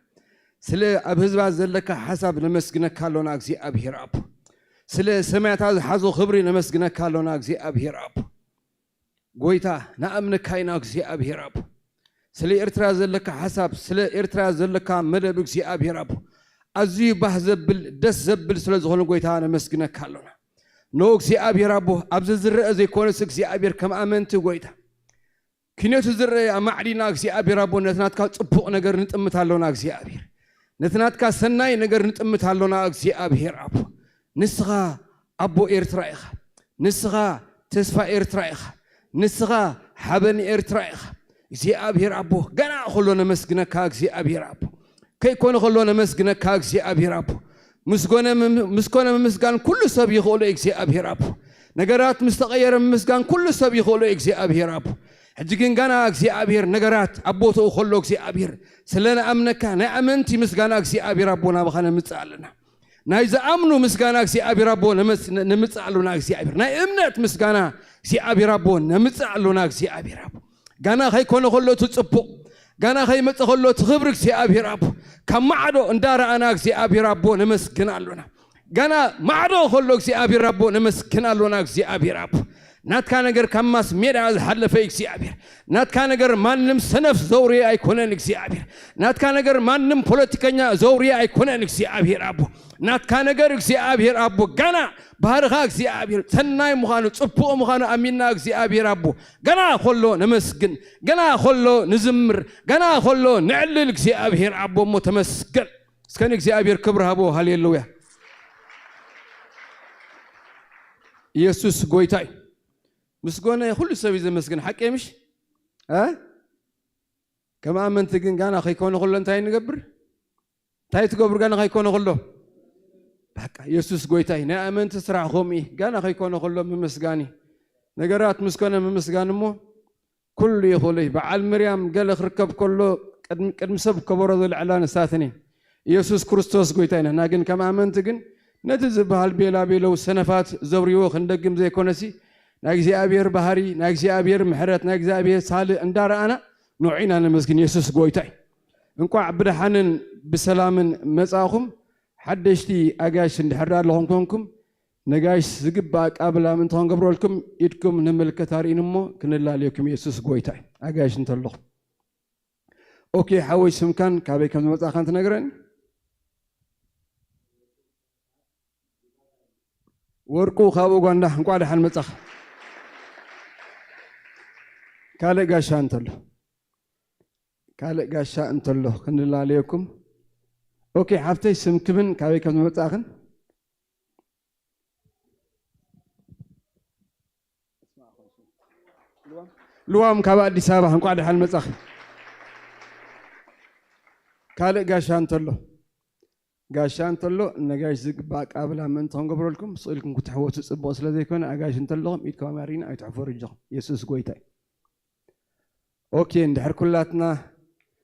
ስለ ኣብ ህዝባ ዘለካ ሓሳብ ነመስግነካ ኣሎና እግዚኣብሔር ኣቦ። ስለ ሰማያታ ዝሓዞ ክብሪ ነመስግነካ ኣሎና እግዚኣብሔር ኣቦ። ጎይታ ንኣምነካ ኢና እግዚኣብሔር ኣቦ። ስለ ኤርትራ ዘለካ ሓሳብ ስለ ኤርትራ ዘለካ መደብ እግዚኣብሔር ኣቦ ኣዝዩ ባህ ዘብል ደስ ዘብል ስለ ዝኾነ ጎይታ ነመስግነካ ኣሎና። ኖ እግዚኣብሔር ኣቦ ኣብዚ ዝረአ ዘይኮነስ እግዚኣብሔር ከም ኣመንቲ ጎይታ ኪነቱ ዝረአ ኣማዕዲና እግዚኣብሔር ኣቦ ነቲ ናትካ ጽቡቕ ነገር ንጥምት ኣሎና እግዚኣብሔር ነቲ ናትካ ሰናይ ነገር ንጥምት ኣሎና እግዚኣብሔር ኣቦ ንስኻ ኣቦ ኤርትራ ኢኻ ንስኻ ተስፋ ኤርትራ ኢኻ ንስኻ ሓበን ኤርትራ ኢኻ እግዚኣብሔር ኣቦ ገና ከሎ ነመስግነካ እግዚኣብሔር ኣቦ ከይኮነ ከሎ ነመስግነካ እግዚኣብሔር ኣቦ ምስ ኮነ ምም- ምስ ኮነ ምምስጋን ኩሉ ሰብ ይኽእሎ እግዚኣብሔር ኣቦ ነገራት ምስ ተቐየረ ምምስጋን ኩሉ ሰብ ይኽእሎ እግዚኣብሔር ኣቦ ሕጂ ግን ጋና እግዚኣብሔር ነገራት ኣብ ቦትኡ ከሎ እግዚኣብሔር ስለ ንኣምነካ ናይ ኣመንቲ ምስጋና እግዚኣብሔር ኣቦ ናባኻ ነምፅእ ኣለና ናይ ዝኣምኑ ምስጋና እግዚኣብሔር ኣቦ ነመስ- ነምፅእ ኣሎና እግዚኣብሔር ናይ እምነት ምስጋና እግዚኣብሔር ኣቦ ነምፅእ ኣሎና እግዚኣብሔር ኣቦ ጋና ከይኮነ ከሎ እቲ ፅቡቕ ጋና ከይመፀ ከሎ እቲ ክብሪ እግዚኣብሔር ኣቦ ካብ ማዕዶ እንዳረኣና እግዚኣብሔር ኣቦ ነመስግን ኣሎና ጋና ማዕዶ ከሎ እግዚኣብሔር ኣቦ ነመስግን ኣሎና እግዚኣብሔር ኣቦ ናትካ ነገር ካብ ማስ ሜዳ ዝሓለፈ እግዚኣብሔር ናትካ ነገር ማንም ሰነፍ ዘውርየ ኣይኮነን እግዚኣብሔር ናትካ ነገር ማንም ፖለቲከኛ ዘውርየ ኣይኮነን እግዚኣብሔር ኣቦ ናትካ ነገር እግዚኣብሔር ኣቦ ጋና ባህርኻ እግዚኣብሔር ሰናይ ምዃኑ ጽቡቕ ምዃኑ ኣሚንና እግዚኣብሔር ኣቦ ገና ከሎ ነመስግን ገና ከሎ ንዝምር ገና ከሎ ንዕልል እግዚኣብሔር ኣቦ እሞ ተመስገን እስከ ንእግዚኣብሔር ክብሪ ሃቦ ሃሌሉያ ኢየሱስ ጎይታ እዩ ምስጎነ ኩሉ ሰብ እዩ ዘመስግን ሓቂ ምሽ ከም ኣመንቲ ግን ጋና ከይኮነ ከሎ እንታይ ንገብር እንታይ ትገብሩ ጋና ከይኮነ ከሎ በቃ የሱስ ጎይታ እዩ ናይ ኣመንቲ ስራሕ ከምኡ እዩ ጋና ከይኮነ ከሎ ምምስጋን እዩ ነገራት ምስ ኮነ ምምስጋን እሞ ኩሉ ይኽእሉ እዩ በዓል ምርያም ገለ ክርከብ ከሎ ቅድሚ ሰብ ከበሮ ዘልዕላ ንሳትን እየን የሱስ ክርስቶስ ጎይታ ኢና እና ግን ከም ኣመንቲ ግን ነቲ ዝበሃል ቤላ ቤለው ሰነፋት ዘብርዎ ክንደግም ዘይኮነሲ ናይ እግዚኣብሔር ባህሪ ናይ እግዚኣብሔር ምሕረት ናይ እግዚኣብሔር ሳልእ እንዳረኣና ንዑ ኢና ነመስግን የሱስ ጎይታ እዩ እንቋዕ ብደሓንን ብሰላምን መጻእኹም ሓደሽቲ ኣጋይሽ እንድሕር ኣለኹም ኮንኩም ነጋይሽ ዝግባእ ኣቃብላ ምእንቲ ክንገብረልኩም ኢድኩም ንምልክት ኣርእን እሞ ክንላለየኩም የሱስ ጎይታ እዩ ኣጋይሽ እንተለኹም ኦኬ ሓወይ ስምካን ካበይ ከም ዝመጻእካን ትነግረኒ ወርቁ ካብ ኡጋንዳ እንቋዕ ደሓን መጻኻ ካልእ ጋሻ እንተሎ ካልእ ጋሻ እንተሎ ክንላለየኩም ኦኬ ሓፍተይ ስምክምን ካበይ ከም ዝመጻእኽን ልዋም ካብ ኣዲስ ኣበባ እንኳዕ ደሓን መጻኺ። ካልእ ጋሻ እንተሎ፣ ጋሻ እንተሎ ነጋሽ ዝግባእ ኣቀባብላ ምእንቲ ክንገብረልኩም ስቕ ኢልኩም ክትሕወሱ ጽቡቕ ስለ ዘይኮነ፣ ኣጋይሽ እንተለኹም ኢድኩም ኣማሪና ኣይትሕፈሩ እጆኹም። የሱስ ጎይታ እዩ። ኦኬ፣ እንድሕር ኩላትና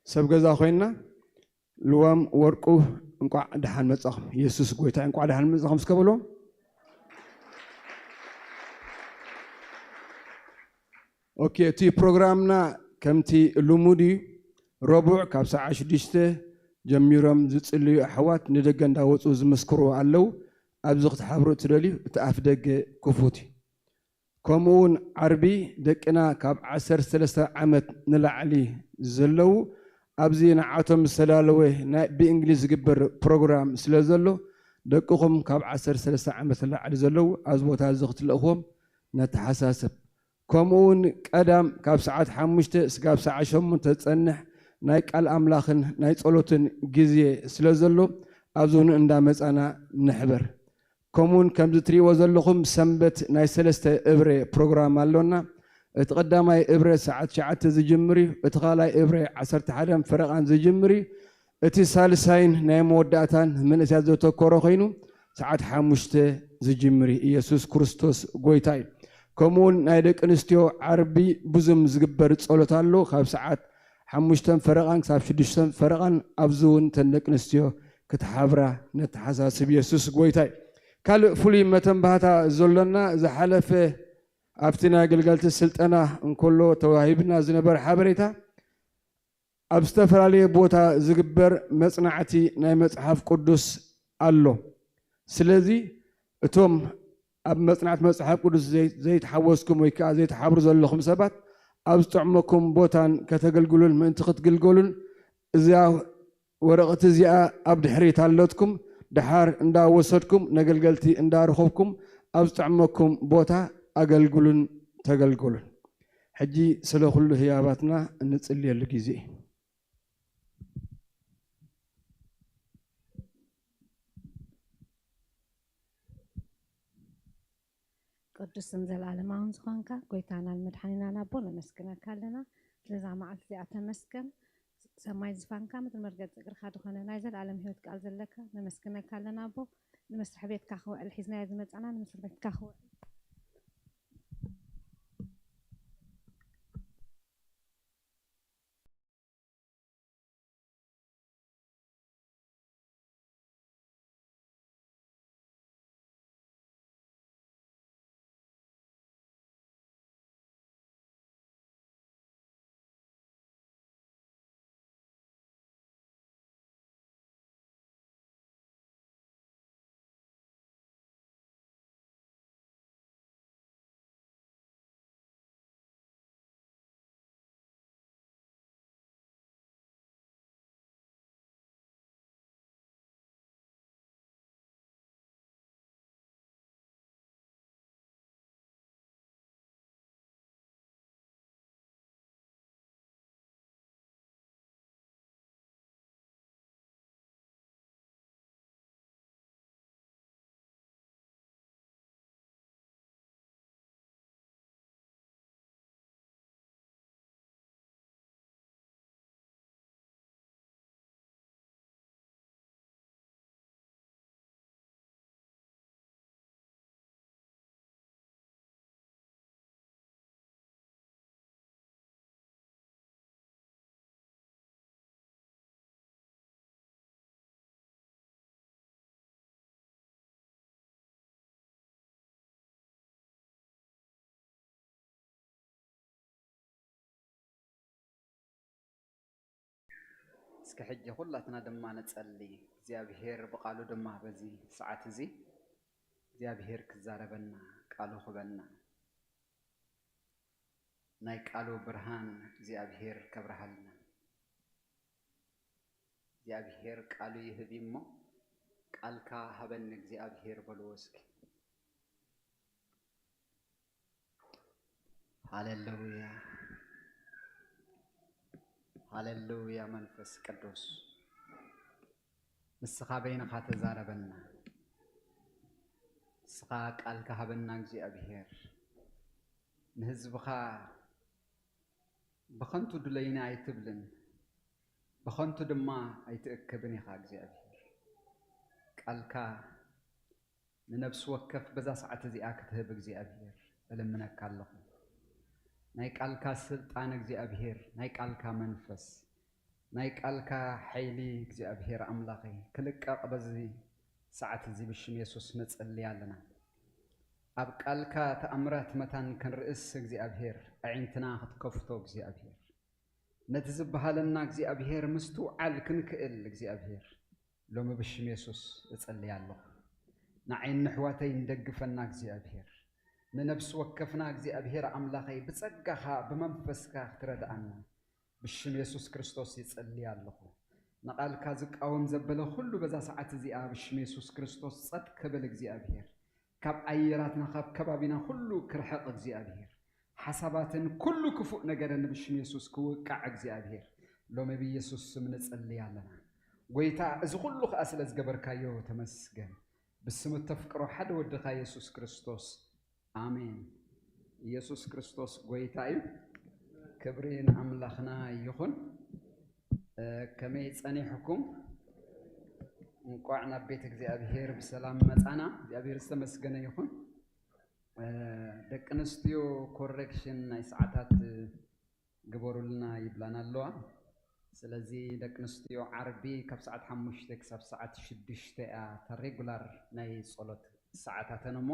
ሰብ ገዛ ኮይንና፣ ልዋም ወርቁ እንቋዕ ደሓን መጻኹም። የሱስ ጎይታ እንቋዕ ደሓን መጻኹም እስከ በልዎም። ኦኬ፣ እቲ ፕሮግራምና ከምቲ ልሙድ እዩ። ረቡዕ ካብ ሰዓት ሽዱሽተ ጀሚሮም ዝጽልዩ ኣሕዋት ንደገ እንዳወጹ ዝምስክሩ ኣለዉ። ኣብዚ ክትሓብሩ እትደልዩ እቲ ኣፍ ደገ ክፉት እዩ። ከምኡ እውን ዓርቢ ደቅና ካብ ዓሰርተ ሰለስተ ዓመት ንላዕሊ ዘለዉ ኣብዚ ንዓቶም ዝተዳለወ ናይ ብእንግሊዝ ዝግበር ፕሮግራም ስለ ዘሎ ደቅኹም ካብ ዓሰርተ ሰለስተ ዓመት ንላዕሊ ዘለዉ ኣብዚ ቦታ እዚ ክትልእኽዎም ነተሓሳስብ። ከምኡ እውን ቀዳም ካብ ሰዓት ሓሙሽተ እስካብ ሰዓት ሸሞንተ ዝጸንሕ ናይ ቃል ኣምላኽን ናይ ጸሎትን ግዜ ስለ ዘሎ ኣብዚ እውን እንዳመጻና ንሕበር። ከምኡ እውን ከምዚ ትርእይዎ ዘለኹም ሰንበት ናይ ሰለስተ እብረ ፕሮግራም ኣሎና። እቲ ቀዳማይ እብረ ሰዓት ትሽዓተ ዝጅምር እዩ። እቲ ካልኣይ እብረ ዓሰርተ ሓደን ፈረቓን ዝጅምር እዩ። እቲ ሳልሳይን ናይ መወዳእታን መንእሰያት ዘተኮረ ኮይኑ ሰዓት ሓሙሽተ ዝጅምር እዩ። ኢየሱስ ክርስቶስ ጎይታ እዩ። ከምኡ እውን ናይ ደቂ ኣንስትዮ ዓርቢ ብዙም ዝግበር ጸሎት ኣሎ። ካብ ሰዓት ሓሙሽተን ፈረቓን ክሳብ ሽዱሽተን ፈረቓን ኣብዚ እውን እተን ደቂ ኣንስትዮ ክትሓብራ ነተሓሳስብ። ኢየሱስ ጎይታ እዩ። ካልእ ፍሉይ መተንባህታ ዘሎና ዝሓለፈ ኣብቲ ናይ ኣገልገልቲ ስልጠና እንከሎ ተዋሂብና ዝነበረ ሓበሬታ ኣብ ዝተፈላለየ ቦታ ዝግበር መጽናዕቲ ናይ መጽሓፍ ቅዱስ ኣሎ። ስለዚ እቶም ኣብ መጽናዕቲ መጽሓፍ ቅዱስ ዘይ-፣ ዘይተሓወስኩም ወይ ከኣ ዘይትሓብሩ ዘለኹም ሰባት ኣብ ዝጥዕመኩም ቦታን ከተገልግሉን ምእንቲ ክትግልገሉን እዚኣ ወረቐት እዚኣ ኣብ ድሕሪት ኣለትኩም። ደሓር እንዳወሰድኩም ነገልገልቲ እንዳረኸብኩም ኣብ ዝጥዕመኩም ቦታ ኣገልግሉን ተገልግሉን። ሕጂ ስለ ኩሉ ህያባትና እንጽልየሉ ግዜ እዩ። ቅዱስን ዘለኣለማውን ዝኾንካ ጎይታናን መድሓኒናን ኣቦ ነመስግነካ ኣለና። ስለዛ መዓልቲ እዚኣ ተመስገን። ሰማይ ዝፋንካ ምድሪ መርገጺ እግርኻ ዝኾነ ናይ ዘለኣለም ህይወት ቃል ዘለካ ነመስግነካ ኣለና ኣቦ። ንመስርሒ ቤትካ ክውዕል ሒዝናዮ ዝመጻና ንመስርሒ ቤትካ ክውዕል። እስከ ሕጂ ኩላትና ድማ ንጸሊ። እግዚኣብሄር ብቓሉ ድማ በዚ ሰዓት እዚ እግዚኣብሄር ክዛረበና፣ ቃሉ ክበና፣ ናይ ቃሉ ብርሃን እግዚኣብሄር ከብርሃልና። እግዚኣብሄር ቃሉ ይህብ እሞ፣ ቃልካ ሃበኒ እግዚኣብሄር በልዎ እስኪ። ሃሌሉያ፣ ሃሌሉያ። መንፈስ ቅዱስ ንስኻ በይንኻ ተዛረበና። ንስኻ ቃልካ ሃበና እግዚኣብሄር። ንህዝብኻ ብኸንቱ ድለዩኒ ኣይትብልን፣ ብኸንቱ ድማ ኣይትእከብን ኢኻ እግዚኣብሔር። ቃልካ ንነፍሲ ወከፍ በዛ ሰዓት እዚኣ ክትህብ እግዚኣብሔር እልምነካ ኣለኹ። ናይ ቃልካ ስልጣን እግዚኣብሔር፣ ናይ ቃልካ መንፈስ፣ ናይ ቃልካ ሓይሊ እግዚኣብሔር ኣምላኸይ ክልቀቕ በዚ ሰዓት እዚ ብሽም የሱስ ንጽሊ ኣለና። ኣብ ቃልካ ተኣምራት መታን ክንርእስ እግዚኣብሔር ኣዒንትና ክትከፍቶ እግዚኣብሔር ነቲ ዝበሃለና እግዚኣብሔር ምስትውዓል ክንክእል እግዚኣብሔር ሎሚ ብሽም የሱስ እጸልይ ኣለኹ። ንዓይን ንሕዋተይ እንደግፈና እግዚኣብሔር፣ ንነፍሲ ወከፍና እግዚኣብሔር ኣምላኸይ ብጸጋኻ ብመንፈስካ ክትረድኣና ብሽም የሱስ ክርስቶስ ይጸልይ ኣለኹ። ንቓልካ ዝቃወም ዘበለ ኩሉ በዛ ሰዓት እዚኣ ብሽም የሱስ ክርስቶስ ጸጥ ክብል እግዚኣብሔር፣ ካብ ኣየራትና ካብ ከባቢና ኩሉ ክርሕቕ እግዚኣብሔር፣ ሓሳባትን ኩሉ ክፉእ ነገርን ብሽም የሱስ ክውቃዕ እግዚኣብሔር ሎሚ ብየሱስ ስም ንጽልይ ኣለና። ጎይታ እዚ ኩሉ ከኣ ስለ ዝገበርካዮ ተመስገን። ብስም እተፍቅሮ ሓደ ወድኻ የሱስ ክርስቶስ ኣሜን። ኢየሱስ ክርስቶስ ጎይታ እዩ። ክብሪ ንኣምላኽና ይኹን። እ፣ ከመይ ጸኒሕኩም? እንቋዕ ናብ ቤት እግዚኣብሔር ብሰላም መጻና። እግዚኣብሔር ዝተመስገነ ይኹን። እ፣ ደቂ ኣንስትዮ ኮሬክሽን ናይ ሰዓታት ግበሩልና ይብላና ኣለዋ። ስለዚ ደቂ ኣንስትዮ ዓርቢ ካብ ሰዓት ሓሙሽተ ክሳብ ሰዓት ሽዱሽተ እያ እታ ሬጉላር ናይ ጸሎት ሰዓታተን እሞ፣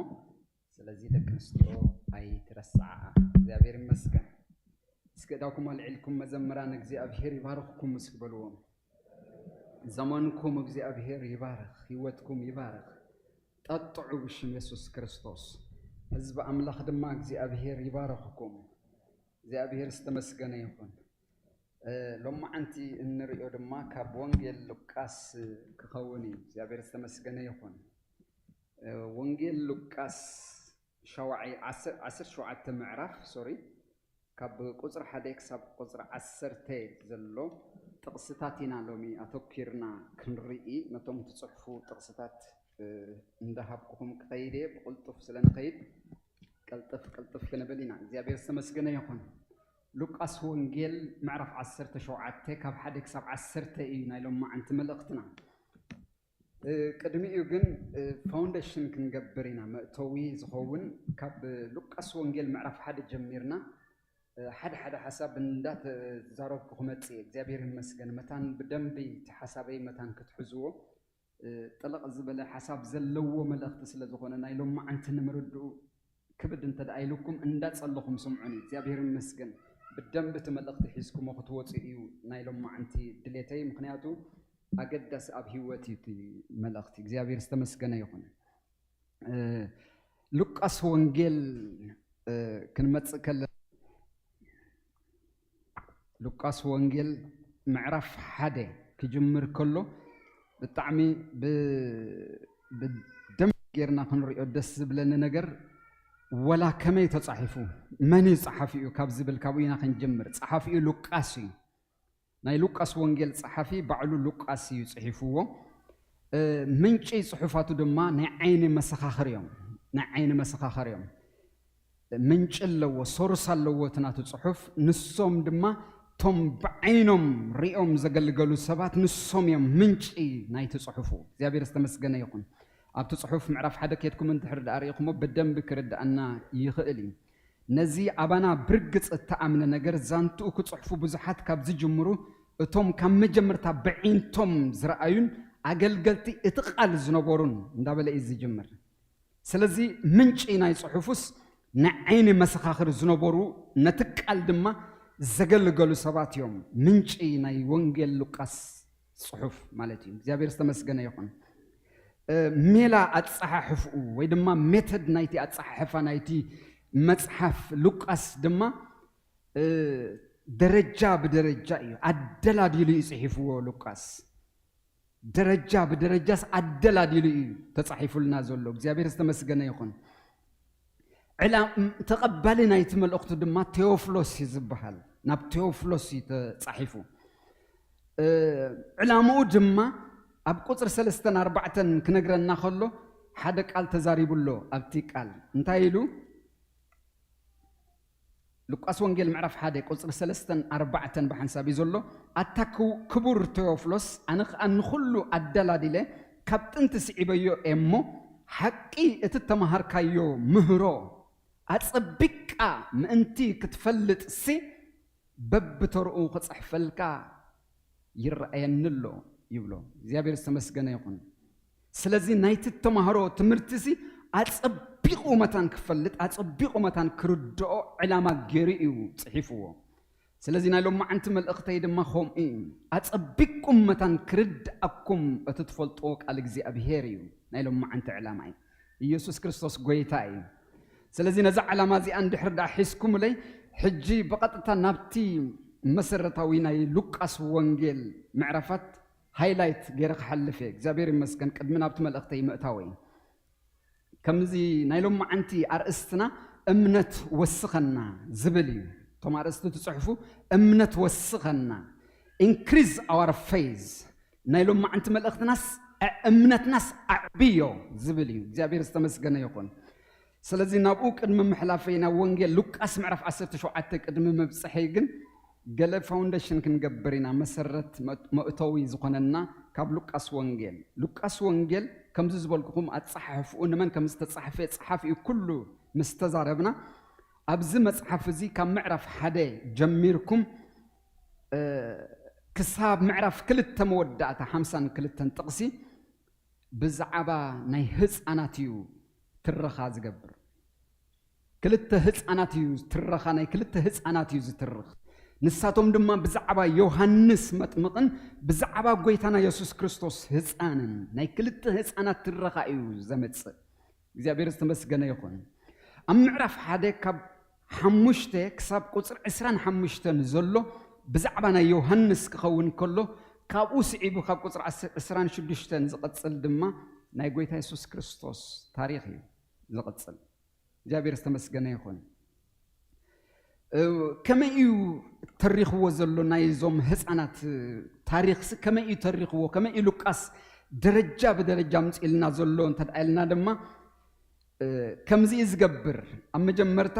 ስለዚ ደቂ ኣንስትዮ ኣይትረስዓኣ። እግዚኣብሔር ይመስገን። እስኪ እዳኩም ኣልዒልኩም መዘምራን እግዚኣብሔር ይባርኽኩም እስኪ በልዎም። ዘመንኩም እግዚኣብሔር ይባርኽ፣ ህይወትኩም ይባርኽ። ጠጥዑ ብሽም የሱስ ክርስቶስ። ህዝቢ ኣምላኽ ድማ እግዚኣብሔር ይባርኽኩም። እግዚኣብሔር ዝተመስገነ ይኹን። እ፣ ሎማዓንቲ እንርእዮ ድማ ካብ ወንጌል ሉቃስ ክኸውን እዩ። እግዚኣብሔር ዝተመስገነ ይኹን። እ፣ ወንጌል ሉቃስ ሻውዓይ፣ ዓሰርተ፣ ዓሰርተ ሸውዓተ ምዕራፍ፣ ሶሪ፣ ካብ ቁጽሪ ሓደ ክሳብ ቁጽሪ ዓሰርተ ዘሎ ጥቕስታት ኢና ሎሚ ኣተኲርና ክንርኢ። ነቶም ትጽሕፉ ጥቕስታት፣ እ፣ እንዳሃብኩኹም ክኸይድ እየ። ብቕልጡፍ ስለ ንኸይድ፣ ቅልጥፍ ቅልጥፍ ክንብል ኢና። እግዚኣብሔር ዝተመስገነ ይኹን። ሉቃስ ወንጌል ምዕራፍ ዓሰርተ ሸውዓተ ካብ ሓደ ክሳብ ዓሰርተ እዩ ናይ ሎማዓንቲ መልእኽትና። እ፣ ቅድሚኡ ግን፣ እ፣ ፋውንዴሽን ክንገብር ኢና። መእተዊ ዝኸውን ካብ ሉቃስ ወንጌል ምዕራፍ ሓደ ጀሚርና፣ እ፣ ሓደ ሓደ ሓሳብ እንዳተዛረብኩ ክመጽእ እየ። እግዚኣብሔር ይመስገን። መታን ብደንቢ እቲ ሓሳበይ መታን ክትሕዝዎ፣ እ፣ ጥልቕ ዝበለ ሓሳብ ዘለዎ መልእኽቲ ስለ ዝኾነ ናይ ሎማዓንቲ ንምርድኡ ክብድ እንተ ደኣ ኢሉኩም እንዳጸለኹም ስምዑኒ። እግዚኣብሔር ይመስገን። ብደንቢ እቲ መልእኽቲ ሒዝኩሞ ክትወጹ እዩ ናይ ሎማዓንቲ ድሌተይ። ምኽንያቱ ኣገዳሲ ኣብ ህይወት እዩ እቲ መልእኽቲ። እግዚኣብሔር ዝተመስገነ ይኹን። እ፣ ሉቃስ ወንጌል፣ እ፣ ክንመጽእ ከለና ሉቃስ ወንጌል ምዕራፍ ሓደ ክጅምር ከሎ ብጣዕሚ ብ-፣ ብደንብ ጌርና ክንሪኦ ደስ ዝብለኒ ነገር ወላ ከመይ ተጻሒፉ፣ መን እዩ ጸሓፊኡ ካብ ዝብል ካብኡ ኢና ክንጅምር። ጸሓፊኡ ሉቃስ እዩ። ናይ ሉቃስ ወንጌል ጸሓፊ ባዕሉ ሉቃስ እዩ ጽሒፍዎ። እ፣ ምንጪ ጽሑፋቱ ድማ ናይ ዓይኒ መሰኻኽር እዮም። ናይ ዓይኒ መሰኻኽር እዮም። ምንጪ ኣለዎ፣ ሶርስ ኣለዎ እቲ ናቱ ጽሑፍ። ንሶም ድማ እቶም ብዓይኖም ሪኦም ዘገልገሉ ሰባት ንሶም እዮም ምንጪ ናይቲ ጽሑፉ። እግዚኣብሔር ዝተመስገነ ይኹን። ኣብቲ ጽሑፍ ምዕራፍ ሓደ ኬድኩም እንድሕር ደኣ ርኢኹሞ ብደንቢ ክርድኣና ይኽእል እዩ። ነዚ ኣባና ብርግጽ እተኣምነ ነገር ዛንትኡ ክጽሕፉ ብዙሓት ካብ ዝጅምሩ እቶም ካብ መጀመርታ ብዒንቶም ዝረኣዩን ኣገልገልቲ እቲ ቃል ዝነበሩን እንዳበለ እዩ ዝጅምር። ስለዚ ምንጪ ናይ ጽሑፉስ ናይ ዓይኒ መሰኻኽር ዝነበሩ ነቲ ቃል ድማ ዘገልገሉ ሰባት እዮም። ምንጪ ናይ ወንጌል ሉቃስ ጽሑፍ ማለት እዩ። እግዚኣብሔር ዝተመስገነ ይኹን። እ፣ ሜላ ኣጸሓሕፍኡ ወይ ድማ ሜተድ ናይቲ ኣጸሓሕፋ ናይቲ መጽሓፍ ሉቃስ ድማ፣ እ፣ ደረጃ ብደረጃ እዩ ኣደላዲሉ እዩ ጽሒፍዎ ሉቃስ። ደረጃ ብደረጃስ ኣደላዲሉ እዩ ተጻሒፉልና ዘሎ። እግዚኣብሔር ዝተመስገነ ይኹን። ዕላ-፣ ም-፣ ተቐባሊ ናይቲ መልእኽቱ ድማ ቴዎፍሎስ እዩ ዝበሃል። ናብ ቴዎፍሎስ እዩ ተጻሒፉ። እ፣ ዕላምኡ ድማ ኣብ ቁጽሪ ሰለስተን ኣርባዕተን ክነግረና ከሎ ሓደ ቃል ተዛሪቡ ኣሎ። ኣብቲ ቃል እንታይ ኢሉ? ሉቃስ ወንጌል ምዕራፍ ሓደ ቁጽሪ ሰለስተን ኣርባዕተን ብሓንሳብ እዩ ዘሎ። ኣታ ክው-፣ ክቡር ቴዎፍሎስ፣ ኣነ ኸኣ ንኹሉ ኣደላዲለ ካብ ጥንቲ ስዒበዮ እየ እሞ፣ ሓቂ እቲ እተማሃርካዮ ምህሮ ኣጸቢቕካ ምእንቲ ክትፈልጥሲ፣ በብተርኡ ክጽሕፈልካ ይረኣየኒ ኣሎ ይብሎ። እግዚኣብሔር ዝተመስገነ ይኹን። ስለዚ ናይቲ እተማህሮ ትምህርቲሲ ኣጸቢቑ መታን ክፈልጥ፣ ኣጸቢቑ መታን ክርድኦ ዕላማ ገይሩ እዩ ጽሒፍዎ። ስለዚ ናይ ሎማዓንቲ መልእኽተይ ድማ ከምኡ እዩ። ኣጸቢቕኩም መታን ክርድኣኩም እቲ ትፈልጥዎ ቃል እግዚኣብሔር እዩ ናይ ሎማዓንቲ ዕላማይ። ኢየሱስ ክርስቶስ ጎይታ እዩ። ስለዚ ነዛ ዕላማ እዚኣ እንድሕር ደኣ ሒዝኩምለይ፣ ሕጂ ብቐጥታ ናብቲ መሰረታዊ ናይ ሉቃስ ወንጌል ምዕራፋት ሃይላይት ገይረ ክሓልፍ እየ። እግዚኣብሔር ይመስገን፣ ቅድሚ ናብቲ መልእኽተይ ምእታወይ። ከምዚ ናይ ሎማዓንቲ ኣርእስትና እምነት ወስኸና ዝብል እዩ። እቶም ኣርእስቲ ትጽሕፉ፣ እምነት ወስኸና፣ increase our faith። ናይ ሎማዓንቲ መልእኽትናስ እ-፣ እምነትናስ ኣዕብዮ ዝብል እዩ። እግዚኣብሔር ዝተመስገነ ይኹን። ስለዚ ናብኡ ቅድሚ ምሕላፈይ ናብ ወንጌል ሉቃስ ምዕራፍ ዓሰርተ ሸውዓተ ቅድሚ ምብጽሐይ ግን ገለ ፋውንዴሽን ክንገብር ኢና፣ መሰረት መ-፣ መእተዊ ዝኾነና ካብ ሉቃስ ወንጌል። ሉቃስ ወንጌል ከምዚ ዝበልኩኹም ኣጸሓሕፍኡ ንመን ከም ዝተጻሕፈ ጸሓፊኡ ኩሉ ምስ ተዛረብና፣ ኣብዚ መጽሓፍ እዚ ካብ ምዕራፍ ሓደ ጀሚርኩም፣ እ፣ ክሳብ ምዕራፍ ክልተ መወዳእታ ሓምሳን ክልተን ጥቕሲ ብዛዕባ ናይ ህጻናት እዩ ትረኻ ዝገብር። ክልተ ህጻናት እዩ ትረኻ፣ ናይ ክልተ ህጻናት እዩ ዝትርኽ። ንሳቶም ድማ ብዛዕባ ዮሃንስ መጥምቕን ብዛዕባ ጎይታና የሱስ ክርስቶስ ህጻንን ናይ ክልተ ህጻናት ትረኻ እዩ ዘመጽእ። እግዚኣብሔር ዝተመስገነ ይኹን። ኣብ ምዕራፍ ሓደ ካብ ሓሙሽተ ክሳብ ቁጽሪ ዕስራን ሓሙሽተን ዘሎ ብዛዕባ ናይ ዮሃንስ ክኸውን ከሎ፣ ካብኡ ስዒቡ ካብ ቁጽሪ ዕስራን ሽዱሽተን ዝቕጽል ድማ ናይ ጎይታ የሱስ ክርስቶስ ታሪኽ እዩ ዝቕጽል። እግዚኣብሔር ዝተመስገነ ይኹን። እ፣ ከመይ እዩ ተሪኽዎ ዘሎ ናይዞም ህፃናት ታሪኽሲ? ከመይ እዩ ተሪኽዎ? ከመይ እዩ ሉቃስ ደረጃ ብደረጃ ኣምፂእልና ዘሎ እንተ ደኣ ኢልና ድማ፣ እ፣ ከምዚ እዩ ዝገብር። ኣብ መጀመርታ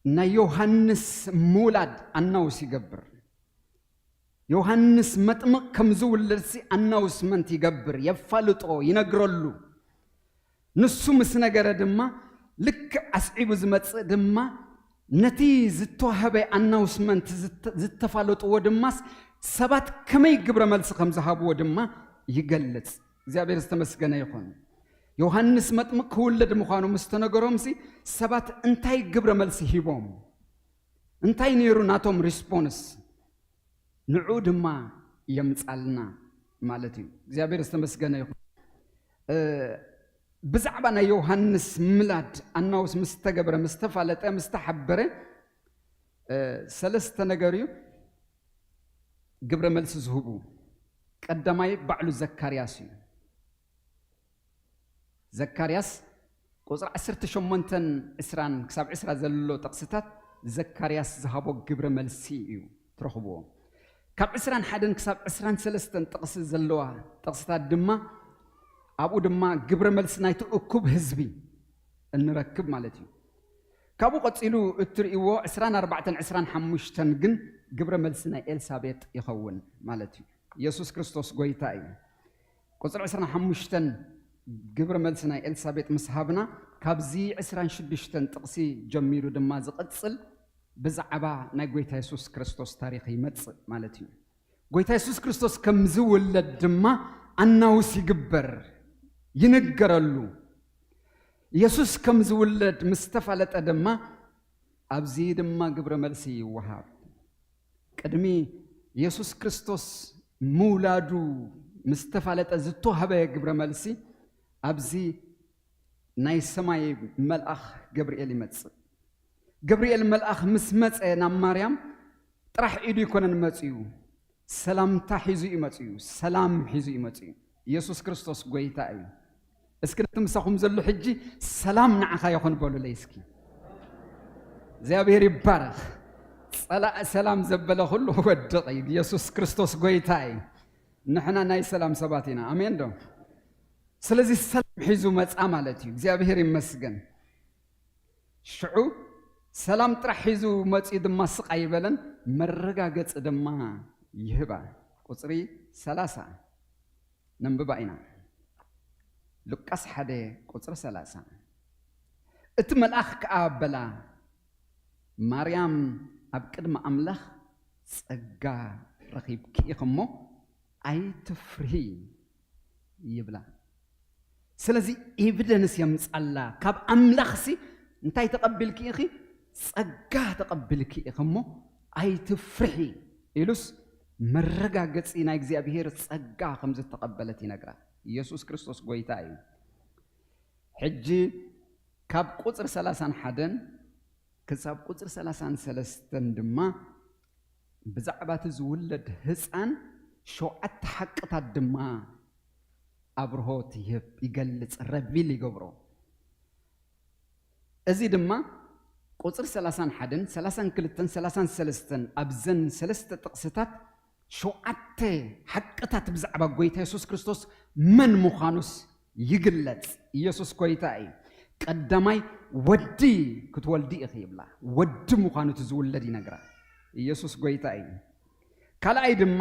ናይ ዮሃንስ ምውላድ ኣናውስ ይገብር። ዮሃንስ መጥምቕ ከም ዝውለድሲ ኣናውስመንት ይገብር፣ የፋልጦ፣ ይነግረሉ። ንሱ ምስ ነገረ ድማ፣ ልክዕ ኣስዒቡ ዝመጽእ ድማ፣ ነቲ ዝተዋህበ ኣናውስመንት ዝተ-፣ ዝተፋለጥዎ ድማስ ሰባት ከመይ ግብረ መልሲ ከም ዝሃብዎ ድማ ይገልጽ። እግዚኣብሔር ዝተመስገነ ይኹን። ዮሃንስ መጥምቕ ክውለድ ምዃኑ ምስ ተነገሮምሲ፣ ሰባት እንታይ ግብረ መልሲ ሂቦም? እንታይ ነይሩ ናቶም ሪስፖንስ? ንዑ ድማ የምጻልና ማለት እዩ። እግዚኣብሔር ዝተመስገነ ይኹን። እ፣ ብዛዕባ ናይ ዮሃንስ ምላድ ኣናውስ ምስ ተገብረ፣ ምስ ተፋለጠ፣ ምስ ተሓበረ፣ እ፣ ሰለስተ ነገር እዩ ግብረ መልሲ ዝህቡ። ቀዳማይ ባዕሉ ዘካርያስ እዩ። ዘካርያስ ቁጽሪ ዓሰርተ ሸሞንተን ዕስራን ክሳብ ዕስራ ዘሎ ጥቕስታት ዘካርያስ ዝሃቦ ግብረ መልሲ እዩ ትረኽብዎ። ካብ ዕስራን ሓደን ክሳብ ዕስራን ሰለስተን ጥቕሲ ዘለዋ ጥቕስታት ድማ፣ ኣብኡ ድማ ግብረ መልሲ ናይቲ እኩብ ህዝቢ እንረክብ ማለት እዩ። ካብኡ ቀጺሉ እትርእይዎ ዕስራን ኣርባዕተን ዕስራን ሓሙሽተን ግን ግብረ መልሲ ናይ ኤልሳቤጥ ይኸውን ማለት እዩ። ኢየሱስ ክርስቶስ ጎይታ እዩ። ቁጽሪ ዕስራን ሓሙሽተን ግብረ መልሲ ናይ ኤልሳቤጥ ምስ ሃብና፣ ካብዚ ዕስራን ሽዱሽተን ጥቕሲ ጀሚሩ ድማ ዝቕጽል ብዛዕባ ናይ ጎይታ የሱስ ክርስቶስ ታሪኽ ይመጽእ ማለት እዩ። ጎይታ የሱስ ክርስቶስ ከም ዝውለድ ድማ ኣናውስ ይግበር፣ ይንገረሉ። የሱስ ከም ዝውለድ ምስ ተፋለጠ ድማ፣ ኣብዚ ድማ ግብረ መልሲ ይወሃብ። ቅድሚ የሱስ ክርስቶስ ምውላዱ ምስ ተፋለጠ ዝተዋህበ ግብረ መልሲ፣ ኣብዚ ናይ ሰማይ መልኣኽ ገብርኤል ይመጽእ። ገብርኤል መልኣኽ ምስ መጸ ናብ ማርያም፣ ጥራሕ ኢዱ ኣይኮነን መጺኡ፣ ሰላምታ ሒዙ እዩ መጺኡ፣ ሰላም ሒዙ እዩ መጺኡ። ኢየሱስ ክርስቶስ ጎይታ እዩ። እስኪ ነቲ ምሳኹም ዘሎ ሕጂ፣ "ሰላም ንዓኻ ይኹን" በሉለይ እስኪ። እግዚኣብሔር ይባረኽ። ጸላእ ሰላም ዘበለ ኩሉ ክወድቕ እዩ። ኢየሱስ ክርስቶስ ጎይታ እዩ። ንሕና ናይ ሰላም ሰባት ኢና። ኣሜን ዶ? ስለዚ ሰላም ሒዙ መጻ ማለት እዩ። እግዚኣብሔር ይመስገን። ሽዑ ሰላም ጥራሕ ሒዙ መጺኡ ድማ ስቕ ኣይበለን፣ መረጋገጺ ድማ ይህባ። ቁጽሪ ሰላሳ ነንብባ ኢና። ሉቃስ ሓደ ቁጽሪ ሰላሳ። እቲ መልኣኽ ከኣ በላ፣ "ማርያም፣ ኣብ ቅድሚ ኣምላኽ ጸጋ ረኺብኪ ኢኺ እሞ ኣይትፍርሂ" ይብላ። ስለዚ ኤቪደንስ የምጻላ፣ ካብ ኣምላኽሲ እንታይ ተቐቢልኪ ኢኺ? ጸጋ ተቐቢልኪ ኢኺ እሞ ኣይትፍርሒ ኢሉስ መረጋገጺ ናይ እግዚኣብሔር ጸጋ ከም ዝተቐበለት ይነግራ። ኢየሱስ ክርስቶስ ጎይታ እዩ። ሕጂ ካብ ቁጽሪ ሰላሳን ሓደን ክሳብ ቁጽሪ ሰላሳን ሰለስተን ድማ ብዛዕባ እቲ ዝውለድ ህፃን ሸውዓተ ሓቅታት ድማ ኣብርሆት ይህብ፣ ይገልጽ፣ ረቪል ይገብሮ። እዚ ድማ ቁጽሪ ሰላሳን ሓደን፣ ሰላሳን ክልተን፣ ሰላሳን ሰለስተን ኣብዘን ሰለስተ ጥቕስታት ሸውዓተ ሓቅታት ብዛዕባ ጎይታ የሱስ ክርስቶስ መን ምዃኑስ ይግለጽ። ኢየሱስ ጎይታ እዩ። ቀዳማይ፣ "ወዲ ክትወልዲ ኢኺ" ይብላ። ወዲ ምዃኑ እቲ ዝውለድ ይነግራ። ኢየሱስ ጎይታ እዩ። ካልኣይ ድማ፣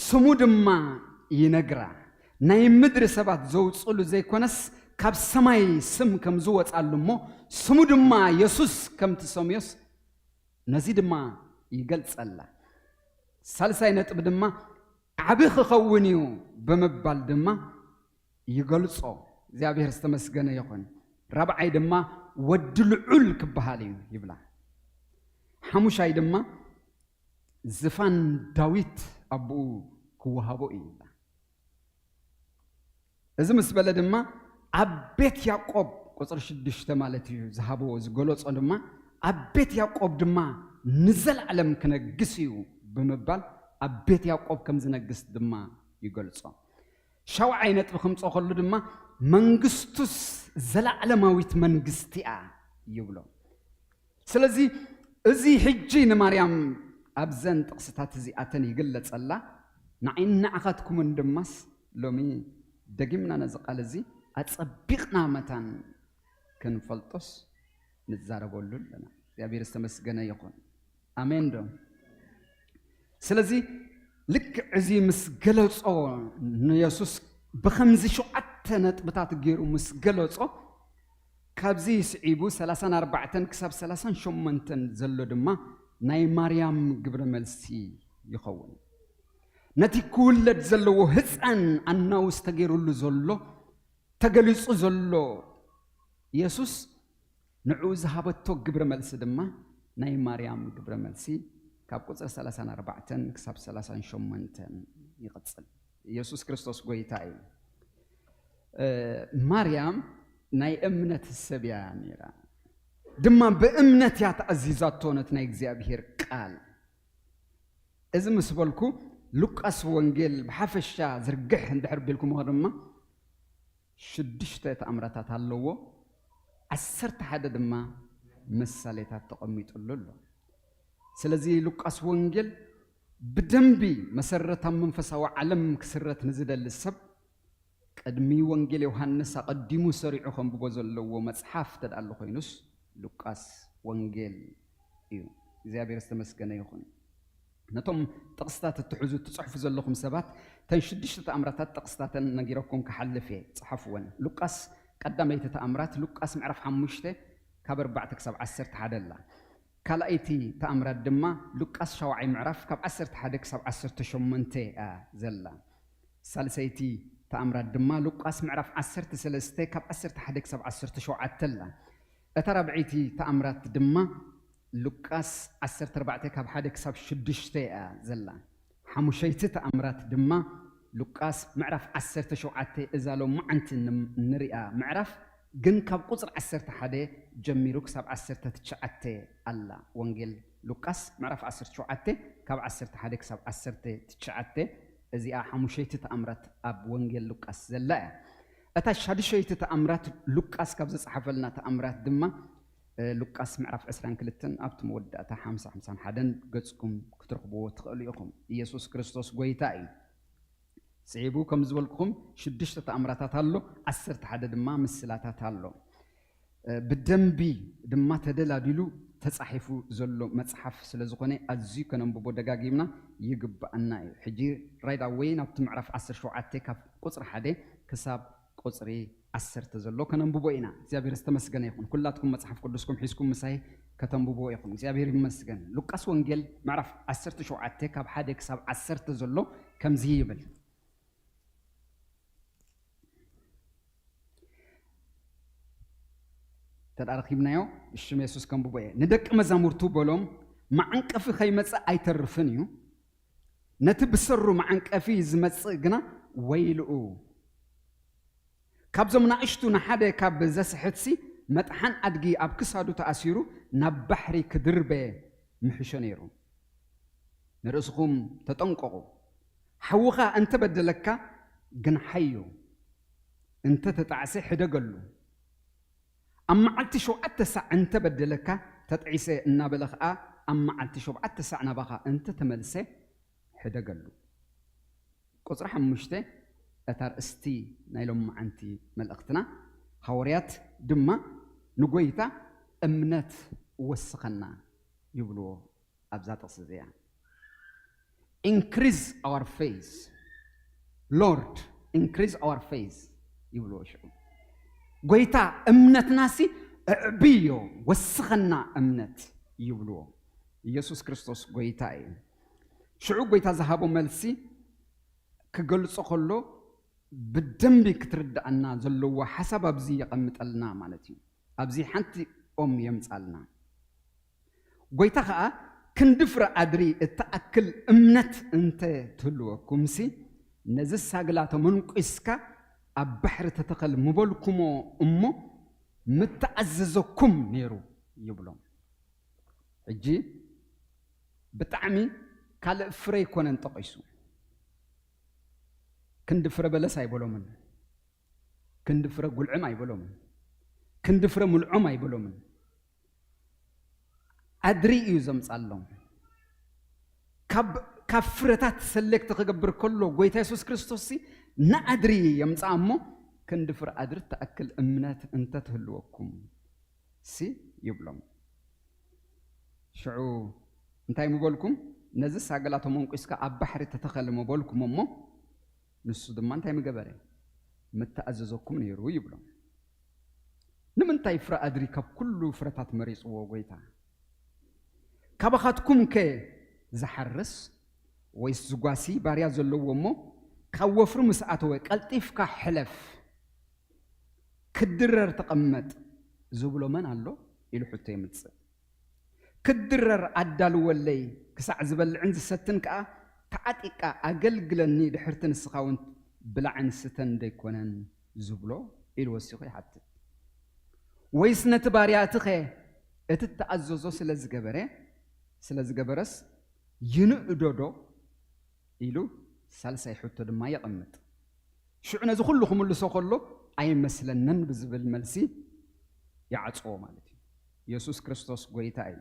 ስሙ ድማ ይነግራ። ናይ ምድሪ ሰባት ዘውጽሉ ዘይኮነስ፣ ካብ ሰማይ ስም ከም ዝወጻሉ እሞ፣ ስሙ ድማ የሱስ ከም ትሰምዮስ፣ ነዚ ድማ ይገልጸላ። ሳልሳይ ነጥቢ ድማ፣ "ዓቢ ክኸውን እዩ" ብምባል ድማ ይገልጾ። እግዚኣብሔር ዝተመስገነ ይኹን። ራብዓይ ድማ፣ "ወዲ ልዑል ክበሃል እዩ" ይብላ። ሓሙሻይ ድማ፣ "ዝፋን ዳዊት ኣቦኡ ክወሃቦ እዩ" ይብላ። እዚ ምስ በለ ድማ፣ ኣብ ቤት ያዕቆብ፣ ቁጽሪ ሽዱሽተ ማለት እዩ ዝሃቦ፣ ዝገለጾ ድማ፣ "ኣብ ቤት ያዕቆብ ድማ ንዘለዓለም ክነግስ እዩ" ብምባል ኣብ ቤት ያዕቆብ ከም ዝነግስ ድማ ይገልጾ። ሻውዓይ ነጥቢ ክምጾ ከሉ ድማ፣ "መንግስቱስ ዘለዓለማዊት መንግስቲ እያ" ይብሎ። ስለዚ እዚ ሕጂ ንማርያም ኣብዘን ጥቕስታት እዚኣተን ይግለጸላ። ንዓይን ንዓኻትኩምን ድማስ ሎሚ ደጊምና ነዚ ቃል እዚ ኣጸቢቕና መታን ክንፈልጦስ ንዛረበሉ ኣለና። እግዚኣብሔር ዝተመስገነ ይኹን። ኣሜን ዶ? ስለዚ ልክዕ እዚ ምስ ገለጾ ንየሱስ ብኸምዚ ሸውዓተ ነጥብታት ገይሩ ምስ ገለጾ፣ ካብዚ ስዒቡ ሰላሳን ኣርባዕተን ክሳብ ሰላሳን ሸሞንተን ዘሎ ድማ ናይ ማርያም ግብረ መልሲ ይኸውን። ነቲ ክውለድ ዘለዎ ህፃን ኣናውስ ተገይሩሉ ዘሎ፣ ተገሊጹ ዘሎ የሱስ ንዕኡ ዝሃበቶ ግብረ መልሲ ድማ ናይ ማርያም ግብረ መልሲ ካብ ቁጽሪ ሰላሳን ኣርባዕተን ክሳብ ሰላሳን ሸሞንተን ይቕጽል። ኢየሱስ ክርስቶስ ጎይታ እዩ። እ፣ ማርያም ናይ እምነት ሰብ እያ ነይራ። ድማ ብእምነት እያ ተኣዚዛቶ ነቲ ናይ እግዚኣብሔር ቃል። እዚ ምስ በልኩ፣ ሉቃስ ወንጌል ብሓፈሻ ዝርግሕ እንድሕር ቢልኩምዎ ድማ ሽዱሽተ ተኣምራታት ኣለዎ። ዓሰርተ ሓደ ድማ ምሳሌታት ተቐሚጡሉ ኣሎ። ስለዚ ሉቃስ ወንጌል ብደንቢ መሰረት ኣብ መንፈሳዊ ዓለም ክስረት ንዝደሊ ሰብ ቅድሚ ወንጌል ዮሃንስ ኣቐዲሙ ሰሪዑ ከንብቦ ዘለዎ መጽሓፍ ተድኣ ኣሎ ኮይኑስ ሉቃስ ወንጌል እዩ። እግዚኣብሔር ዝተመስገነ ይኹን። ነቶም ጥቕስታት እትሕዙ እትጽሕፉ ዘለኹም ሰባት፣ እተን ሽዱሽተ ተኣምራታት ጥቕስታተን ነጊረኩም ክሓልፍ እየ። ጽሓፍወን። ሉቃስ ቀዳመይቲ ተኣምራት፣ ሉቃስ ምዕራፍ ሓሙሽተ ካብ ኣርባዕተ ክሳብ ዓሰርተ ሓደ ኣላ። ካልኣይቲ ተኣምራት ድማ ሉቃስ ሻውዓይ ምዕራፍ ካብ ዓሰርተ ሓደ ክሳብ ዓሰርተ ሸሞንተ እያ ዘላ። ሳልሰይቲ ተኣምራት ድማ ሉቃስ ምዕራፍ ዓሰርተ ሰለስተ ካብ ዓሰርተ ሓደ ክሳብ ዓሰርተ ሸውዓተ ኣላ። እታ ራብዐይቲ ተኣምራት ድማ ሉቃስ ዓሰርተ ኣርባዕተ ካብ ሓደ ክሳብ ሽዱሽተ እያ ዘላ። ሓሙሸይቲ ተኣምራት ድማ ሉቃስ ምዕራፍ ዓሰርተ ሸውዓተ፣ እዛ ሎማዓንቲ ን-፣ ንሪኣ ምዕራፍ ግን ካብ ቁጽሪ ዓሰርተ ሓደ ጀሚሩ ክሳብ ዓሰርተ ትሽዓተ ኣላ። ወንጌል ሉቃስ ምዕራፍ ዓሰርተ ሸውዓተ ካብ ዓሰርተ ሓደ ክሳብ ዓሰርተ ትሽዓተ፣ እዚኣ ሓሙሸይቲ ተኣምራት ኣብ ወንጌል ሉቃስ ዘላ እያ። እታ ሻድሸይቲ ተኣምራት ሉቃስ ካብ ዝጸሓፈልና ተኣምራት ድማ፣ እ፣ ሉቃስ ምዕራፍ ዕስራን ክልተን ኣብቲ መወዳእታ ሓምሳ ሓምሳን ሓደን ገጽኩም ክትረኽብዎ ትኽእሉ ኢኹም። ኢየሱስ ክርስቶስ ጎይታ እዩ። ስዒቡ ከም ዝበልኩኹም ሽዱሽተ ተኣምራታት ኣሎ፣ ዓሰርተ ሓደ ድማ ምስላታት ኣሎ። ብደንቢ ድማ ተደላዲሉ ተጻሒፉ ዘሎ መጽሓፍ ስለ ዝኾነ ኣዝዩ ከነንብቦ ደጋጊምና ይግብኣና እዩ። ሕጂ right away ናብቲ ምዕራፍ ዓሰርተ ሸውዓተ ካብ ቁጽሪ ሓደ ክሳብ ቁጽሪ ዓሰርተ ዘሎ ከነንብቦ ኢና። እግዚኣብሔር ዝተመስገነ ይኹን። ኩላትኩም መጽሓፍ ቅዱስኩም ሒዝኩም ምሳይ ከተንብብዎ ኢኹም። እግዚኣብሔር ይመስገን። ሉቃስ ወንጌል ምዕራፍ ዓሰርተ ሸውዓተ ካብ ሓደ ክሳብ ዓሰርተ ዘሎ ከምዚ ይብል። ተዳረኺብናዮ ብሽም የሱስ ከንብቦ እየ። ንደቂ መዛሙርቱ በሎም፣ መዓንቀፊ ከይመጽእ ኣይተርፍን እዩ። ነቲ ብሰሩ መዓንቀፊ ዝመጽእ ግና ወይልኡ። ካብዞም ናእሽቱ ንሓደ ካብ ዘስሕትሲ መጥሓን ኣድጊ ኣብ ክሳዱ ተኣሲሩ ናብ ባሕሪ ክድርበ ምሕሾ ነይሩ። ንርእስኹም ተጠንቀቑ። ሓውኻ እንተበደለካ ግንሓዮ፣ እንተ ተጣዕሰ ሕደገሉ። ኣብ መዓልቲ ሸውዓተ ሳዕ እንተበደለካ ተጥዒሰ እናበለ ኸኣ ኣብ መዓልቲ ሸውዓተ ሳዕ ናባኻ እንተተመልሰ ሕደገሉ። ቁጽሪ ሓሙሽተ እታ ኣርእስቲ ናይ ሎማዓንቲ መልእኽትና፣ ሃዋርያት ድማ ንጎይታ እምነት ወስኸና ይብልዎ ኣብዛ ጥቕሲ እዚኣ። Increase our faith Lord, increase our faith ይብልዎ ሽዑ። ጎይታ እምነትናሲ እዕብዮ፣ ወስኸና እምነት ይብልዎ። ኢየሱስ ክርስቶስ ጎይታ እዩ። ሽዑ ጎይታ ዝሃቦ መልሲ ክገልጾ ከሎ ብደንቢ ክትርድኣና ዘለዎ ሓሳብ ኣብዚ የቐምጠልና ማለት እዩ። ኣብዚ ሓንቲ ኦም የምጻልና። ጎይታ ኸኣ ክንዲ ፍረ ኣድሪ እትኣክል እምነት እንተ ትህልወኩምሲ ነዚ ሳግላ ተመንቂስካ ኣብ ባሕሪ ተተኸል ምበልኩሞ እሞ ምተኣዘዘኩም ነይሩ ይብሎም። ሕጂ ብጣዕሚ ካልእ ፍረ ኣይኮነን ጠቒሱ። ክንዲ ፍረ በለስ ኣይበሎምን፣ ክንዲ ፍረ ጉልዕም ኣይበሎምን፣ ክንዲ ፍረ ሙልዖም ኣይበሎምን። ኣድሪ እዩ ዘምጻሎም። ካብ ካብ ፍረታት ሰሌክት ክገብር ከሎ ጎይታ የሱስ ክርስቶስ ሲ ንኣድሪ የምጽኣ እሞ ክንዲ ፍረ ኣድሪ ትኣክል እምነት እንተትህልወኩም ሲ ይብሎም። ሽዑ እንታይ ምበልኩም? ነዚ ሳገላ ተመንቂስካ ኣብ ባሕሪ ተተኸል ምበልኩም እሞ ንሱ ድማ እንታይ ምገበረ? ምተኣዘዘኩም ነይሩ ይብሎም። ንምንታይ ፍረ ኣድሪ ካብ ኩሉ ፍረታት መሪጽዎ ጎይታ? ካባኻትኩም ከ ዝሓርስ ወይስ ዝጓሲ ባርያ ዘለዎ እሞ ካብ ወፍሪ ምስ ኣተወ ቀልጢፍካ ሕለፍ፣ ክድረር ተቐመጥ ዝብሎ መን ኣሎ? ኢሉ ሕቶ የምጽእ። ክድረር ኣዳልወለይ፣ ክሳዕ ዝበልዕን ዝሰትን ከኣ ተዓጢቃ ኣገልግለኒ፣ ድሕርቲ ንስኻ እውን ብላዕን ስተን ደይኮነን ዝብሎ? ኢሉ ወሲኹ ይሓትት። ወይስ ነቲ ባርያ እቲኸ እቲ እተኣዘዞ ስለ ዝገበረ ስለ ዝገበረስ ይንእዶ ዶ? ኢሉ ሳልሳይ ሕቶ ድማ የቐምጥ። ሽዑ ነዚ ኩሉ ክምልሶ ከሎ ኣይመስለንን ብዝብል መልሲ ይዓጽዎ ማለት እዩ። የሱስ ክርስቶስ ጎይታ እዩ።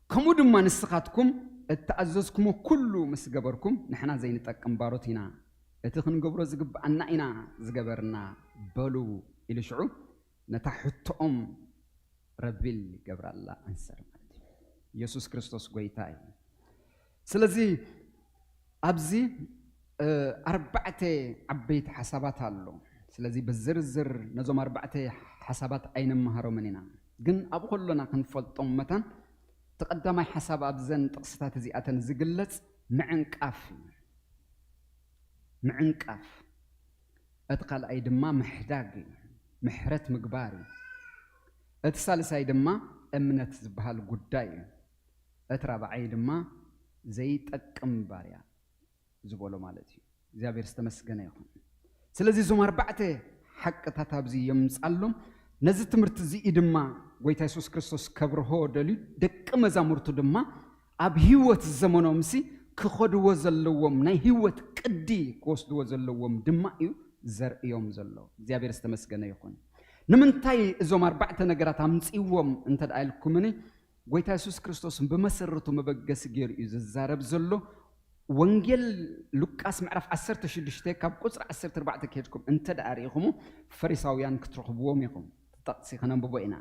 ከምኡ ድማ ንስኻትኩም እተኣዘዝኩሞ ኩሉ ምስ ገበርኩም ንሕና ዘይንጠቅም ባሮት ኢና፣ እቲ ክንገብሮ ዝግብኣና ኢና ዝገበርና በሉ ኢሉ ሽዑ ነታ ሕቶኦም ረቢል ይገብራላ ኣንሰር ማለት እዩ። የሱስ ክርስቶስ ጎይታ እዩ። ስለዚ ኣብዚ ኣርባዕተ ዓበይቲ ሓሳባት ኣሎ። ስለዚ ብዝርዝር ነዞም ኣርባዕተ ሓሳባት ኣይንመሃሮምን ኢና፣ ግን ኣብኡ ከሎና ክንፈልጦም መታን እቲ ቀዳማይ ሓሳብ ኣብዘን ጥቕስታት እዚኣተን ዝግለጽ ምዕንቃፍ እዩ። ምዕንቃፍ፣ እቲ ካልኣይ ድማ ምሕዳግ እዩ፣ ምሕረት ምግባር እዩ። እቲ ሳልሳይ ድማ እምነት ዝበሃል ጉዳይ እዩ። እቲ ራብዓይ ድማ ዘይጠቅም ባርያ ዝበሎ ማለት እዩ። እግዚኣብሔር ዝተመስገነ ይኹን። ስለዚ እዞም ኣርባዕተ ሓቅታት ኣብዚ የምጻሎም። ነዚ ትምህርቲ እዚ ድማ ጎይታ የሱስ ክርስቶስ ከብርሆ ደልዩ፣ ደቂ መዛሙርቱ ድማ ኣብ ህይወት ዘመኖምሲ ክኸድዎ ዘለዎም ናይ ህይወት ቅዲ ክወስድዎ ዘለዎም ድማ እዩ ዘርእዮም ዘሎ። እግዚኣብሔር ዝተመስገነ ይኹን። ንምንታይ እዞም ኣርባዕተ ነገራት ኣምጽእዎም እንተ ደኣ ኢልኩምኒ፣ ጎይታ የሱስ ክርስቶስ ብመሰረቱ መበገሲ ገይሩ እዩ ዝዛረብ ዘሎ። ወንጌል ሉቃስ ምዕራፍ ዓሰርተ ሽዱሽተ ካብ ቁጽሪ ዓሰርተ ኣርባዕተ ከድኩም እንተ ደኣ ርኢኹሙ ፈሪሳውያን ክትረኽብዎም ኢኹም። ጥቕሲ ከነንብቦ ኢና።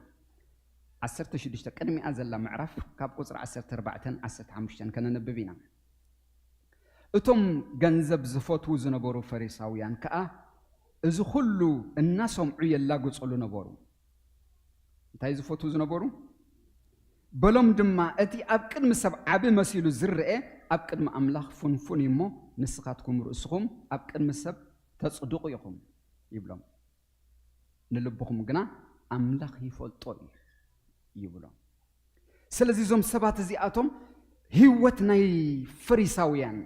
ዓሰርተ ሽዱሽተ ቅድሚኣ ዘላ ምዕራፍ ካብ ቁጽሪ ዓሰርተ ኣርባዕተን ዓሰርተ ሓሙሽተን ከነንብብ ኢና። እቶም ገንዘብ ዝፈትዉ ዝነበሩ ፈሪሳውያን ከኣ እዚ ኹሉ እናሰምዑ የላግጹሉ ነበሩ። እንታይ ዝፈትዉ ዝነበሩ? በሎም ድማ፣ "እቲ ኣብ ቅድሚ ሰብ ዓቢ መሲሉ ዝረኤ ኣብ ቅድሚ ኣምላኽ ፍንፉን እዩ እሞ፣ ንስኻትኩም ርእስኹም ኣብ ቅድሚ ሰብ ተጽድቑ ኢኹም" ይብሎም። ንልብኹም ግና ኣምላኽ ይፈልጦ እዩ ይብሎ። ስለዚ እዞም ሰባት እዚኣቶም ህይወት ናይ ፈሪሳውያን፣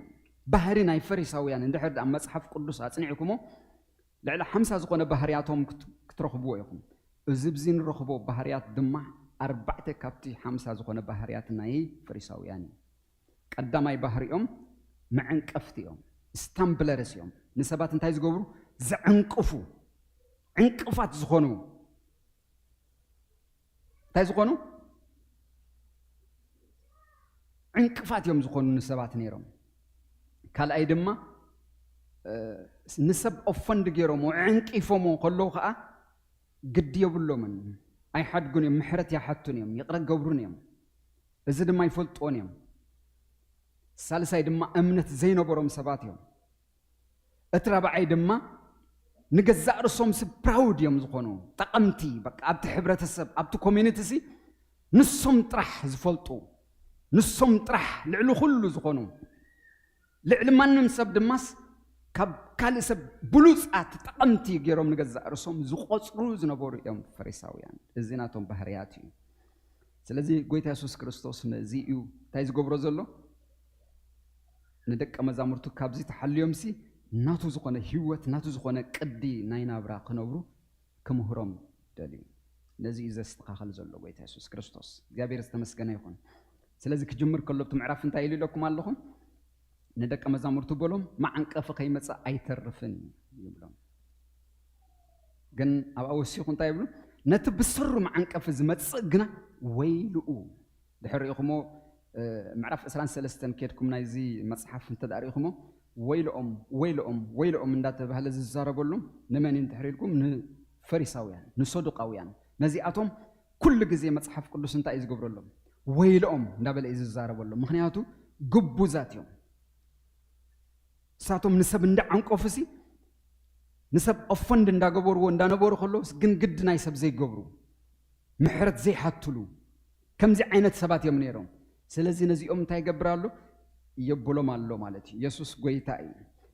ባህሪ ናይ ፈሪሳውያን እንድሕር ደኣ መጽሓፍ ቅዱስ ኣጽኒዕኩሞ ልዕሊ ሓምሳ ዝኾነ ባህርያቶም ክት-፣ ክትረኽብዎ ኢኹም። እዚ ብዚ ንረኽቦ ባህርያት ድማ ኣርባዕተ ካብቲ ሓምሳ ዝኾነ ባህርያት ናይ ፈሪሳውያን እዩ። ቀዳማይ ባህሪኦም መዐንቀፍቲ እዮም፣ ስታምብለርስ እዮም። ንሰባት እንታይ ዝገብሩ? ዘዕንቅፉ፣ ዕንቅፋት ዝኾኑ። እንታይ ዝኾኑ? ዕንቅፋት እዮም ዝኾኑ ንሰባት ነይሮም። ካልኣይ ድማ እ፣ ንሰብ ኦፈንድ ገይሮሞ ዕንቂፎሞ ከለዉ ከዓ ግዲ የብሎምን፣ ኣይሓድጉን እዮም፣ ምሕረት ይሓቱን እዮም፣ ይቕረ ገብሩን እዮም። እዚ ድማ ይፈልጥዎን እዮም። ሳልሳይ ድማ እምነት ዘይነበሮም ሰባት እዮም። እቲ ራብዓይ ድማ ንገዛእ ርእሶም ሲ ፕራውድ እዮም ዝኾኑ፣ ጠቐምቲ፣ በቃ ኣብቲ ሕብረተሰብ፣ ኣብቲ ኮሚኒቲ ሲ ንሶም ጥራሕ ዝፈልጡ፣ ንሶም ጥራሕ ልዕሊ ኩሉ ዝኾኑ፣ ልዕሊ ማንም ሰብ ድማስ ካብ ካልእ ሰብ ብሉጻት ጠቐምቲ ገይሮም ንገዛእ ርእሶም ዝቖጽሩ ዝነበሩ እዮም ፈሪሳውያን። እዚ ናቶም ባህርያት እዩ። ስለዚ ጎይታ የሱስ ክርስቶስ ነዚ እዩ እንታይ ዝገብሮ ዘሎ? ንደቀ መዛሙርቱ ካብዚ ተሓልዮምሲ ናቱ ዝኾነ ህይወት፣ ናቱ ዝኾነ ቅዲ ናይ ናብራ ክነብሩ ክምህሮም ደልዩ። ነዚ እዩ ዘስተኻኸል ዘሎ ጎይታ የሱስ ክርስቶስ። እግዚኣብሔር ዝተመስገነ ይኹን። ስለዚ ክጅምር ከሎ ኣብቲ ምዕራፍ እንታይ ኢሉ ኢለኩም ኣለኹም? ንደቀ መዛሙርቱ በሎም፣ "መዓንቀፊ ከይመጽእ ኣይተርፍን እዩ" ይብሎም። ግን ኣብኣ ወሲኹ እንታይ ይብሉ? "ነቲ ብስሩ መዓንቀፊ ዝመጽእ ግና ወይልኡ።" ድሕሪ ሪኢኹሞ፣ እ፣ ምዕራፍ ዕስራን ሰለስተን ኬድኩም ናይዚ መጽሓፍ እንተ ደኣ ሪኢኹሞ፣ "ወይልኦም፣ ወይልኦም፣ ወይልኦም" እንዳተባህለ ዝዛረበሉ ንመን እዩ እንድሕር ኢልኩም? ንፈሪሳውያን፣ ንሰዱቃውያን። ነዚኣቶም ኩሉ ግዜ መጽሓፍ ቅዱስ እንታይ እዩ ዝገብረሎም? "ወይልኦም" እንዳበለ እዩ ዝዛረበሎም። ምኽንያቱ ግቡዛት እዮም። ንሳቶም ንሰብ እንዳዓንቀፉ ሲ፣ ንሰብ ኦፈንድ እንዳገበርዎ እንዳነበሩ ከለውስ ግን ግዲ ናይ ሰብ ዘይገብሩ፣ ምሕረት ዘይሓትሉ፣ ከምዚ ዓይነት ሰባት እዮም ነይሮም። ስለዚ ነዚኦም እንታይ ይገብር ኣሎ? የብሎም ኣሎ ማለት እዩ። የሱስ ጎይታ እዩ።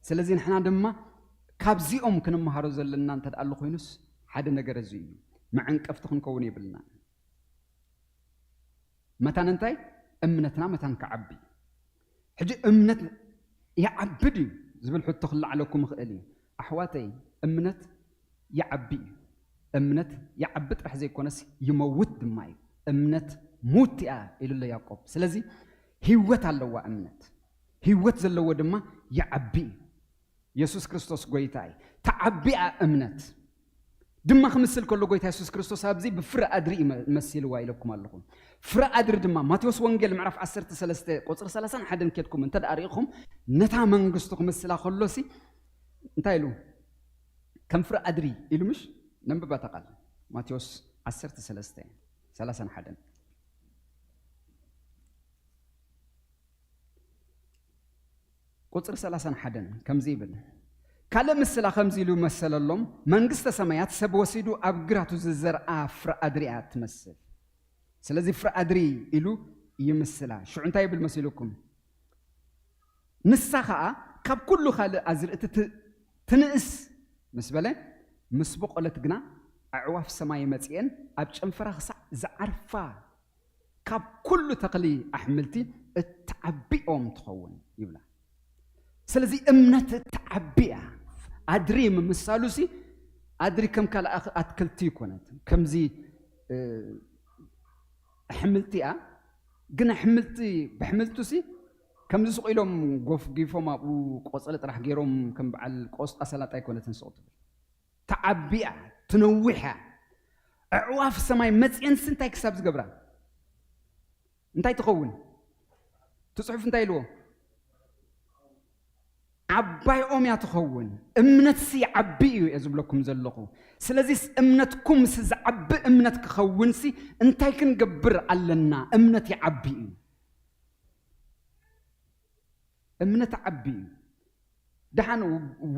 ስለዚ ንሕና ድማ ካብዚኦም ክንመሃሮ ዘለና እንተ ደኣ ኣሎ ኮይኑስ ሓደ ነገር እዚ እዩ። መዐንቀፍቲ ክንከውን የብልናን። መታን እንታይ? እምነትና መታን ክዓቢ። ሕጂ እምነት ይዓቢ ድዩ ዝብል ሕቶ ክለዓለኩም ይኽእል እዩ። ኣሕዋተይ፣ እምነት ይዓቢ እዩ። እምነት ይዓቢ ጥራሕ ዘይኮነስ ይመውት ድማ እዩ። እምነት ሙት እያ ኢሉ ኣሎ ያዕቆብ። ስለዚ ህይወት ኣለዋ እምነት። ህይወት ዘለዎ ድማ ይዓቢ እዩ። የሱስ ክርስቶስ ጎይታ እዩ። ተዓቢኣ እምነት ድማ ክምስል ከሎ ጎይታ የሱስ ክርስቶስ ኣብዚ ብፍረ ኣድሪ እዩ መ-፣ መሲልዋ ኢለኩም ኣለኹ። ፍረ ኣድሪ ድማ ማቴዎስ ወንጌል ምዕራፍ ዓሰርተ ሰለስተ ቁጽሪ ሰላሳን ሓደን ኬድኩም እንተ ደኣ ርኢኹም ነታ መንግስቱ ክምስላ ከሎሲ እንታይ ኢሉ? ከም ፍረ ኣድሪ ኢሉ ምሽ ነንብባ እታ ቃል ማቴዎስ ዓሰርተ ሰለስተ ሰላሳን ሓደን። ቁጽሪ ሰላሳን ሓደን ከምዚ ይብል፣ ካልእ ምስላ ከምዚ ኢሉ መሰለሎም፣ መንግስተ ሰማያት ሰብ ወሲዱ ኣብ ግራቱ ዝዘርኣ ፍረ ኣድሪ እያ ትመስል። ስለዚ ፍረ ኣድሪ ኢሉ ይምስላ። ሽዑ እንታይ ይብል መሲልኩም? ንሳ ኸኣ ካብ ኩሉ ካልእ ኣዝርእቲ ት-፣ ትንእስ ምስ በለ፣ ምስ በቖለት ግና ኣዕዋፍ ሰማይ መጺኤን ኣብ ጨንፈራ ክሳዕ ዝዓርፋ ካብ ኩሉ ተኽሊ ኣሕምልቲ እትዓቢ ኦም ትኸውን ይብላ። ስለዚ እምነት እትዓቢ እያ። ኣድሪ ምምሳሉሲ ኣድሪ ከም ካልእ ኣክ-፣ ኣትክልቲ ይኮነት። ከምዚ፣ እ፣ ኣሕምልቲ እያ። ግን ኣሕምልቲ፣ ብኣሕምልቱሲ ከምዚ ስቕ ኢሎም ጎፍጊፎም ኣብኡ ቆጽሊ ጥራሕ ገይሮም ከም በዓል ቆስጣ ሰላጣ ኣይኮነትን ስቕ ትብል። ተዓቢ እያ፣ ትነውሕ እያ። ኣዕዋፍ ሰማይ መጽየንሲ እንታይ ክሳብ ዝገብራ? እንታይ ትኸውን? እቲ ጽሑፍ እንታይ ኢልዎ? ዓባይ ኦም እያ ትኸውን። እምነትሲ ይዓቢ እዩ እየ ዝብለኩም ዘለኹ። ስለዚስ እምነትኩምሲ ዝዓቢ እምነት ክኸውንሲ እንታይ ክንገብር ኣለና? እምነት ይዓቢ እዩ። እምነት ዓቢ እዩ። ደሓን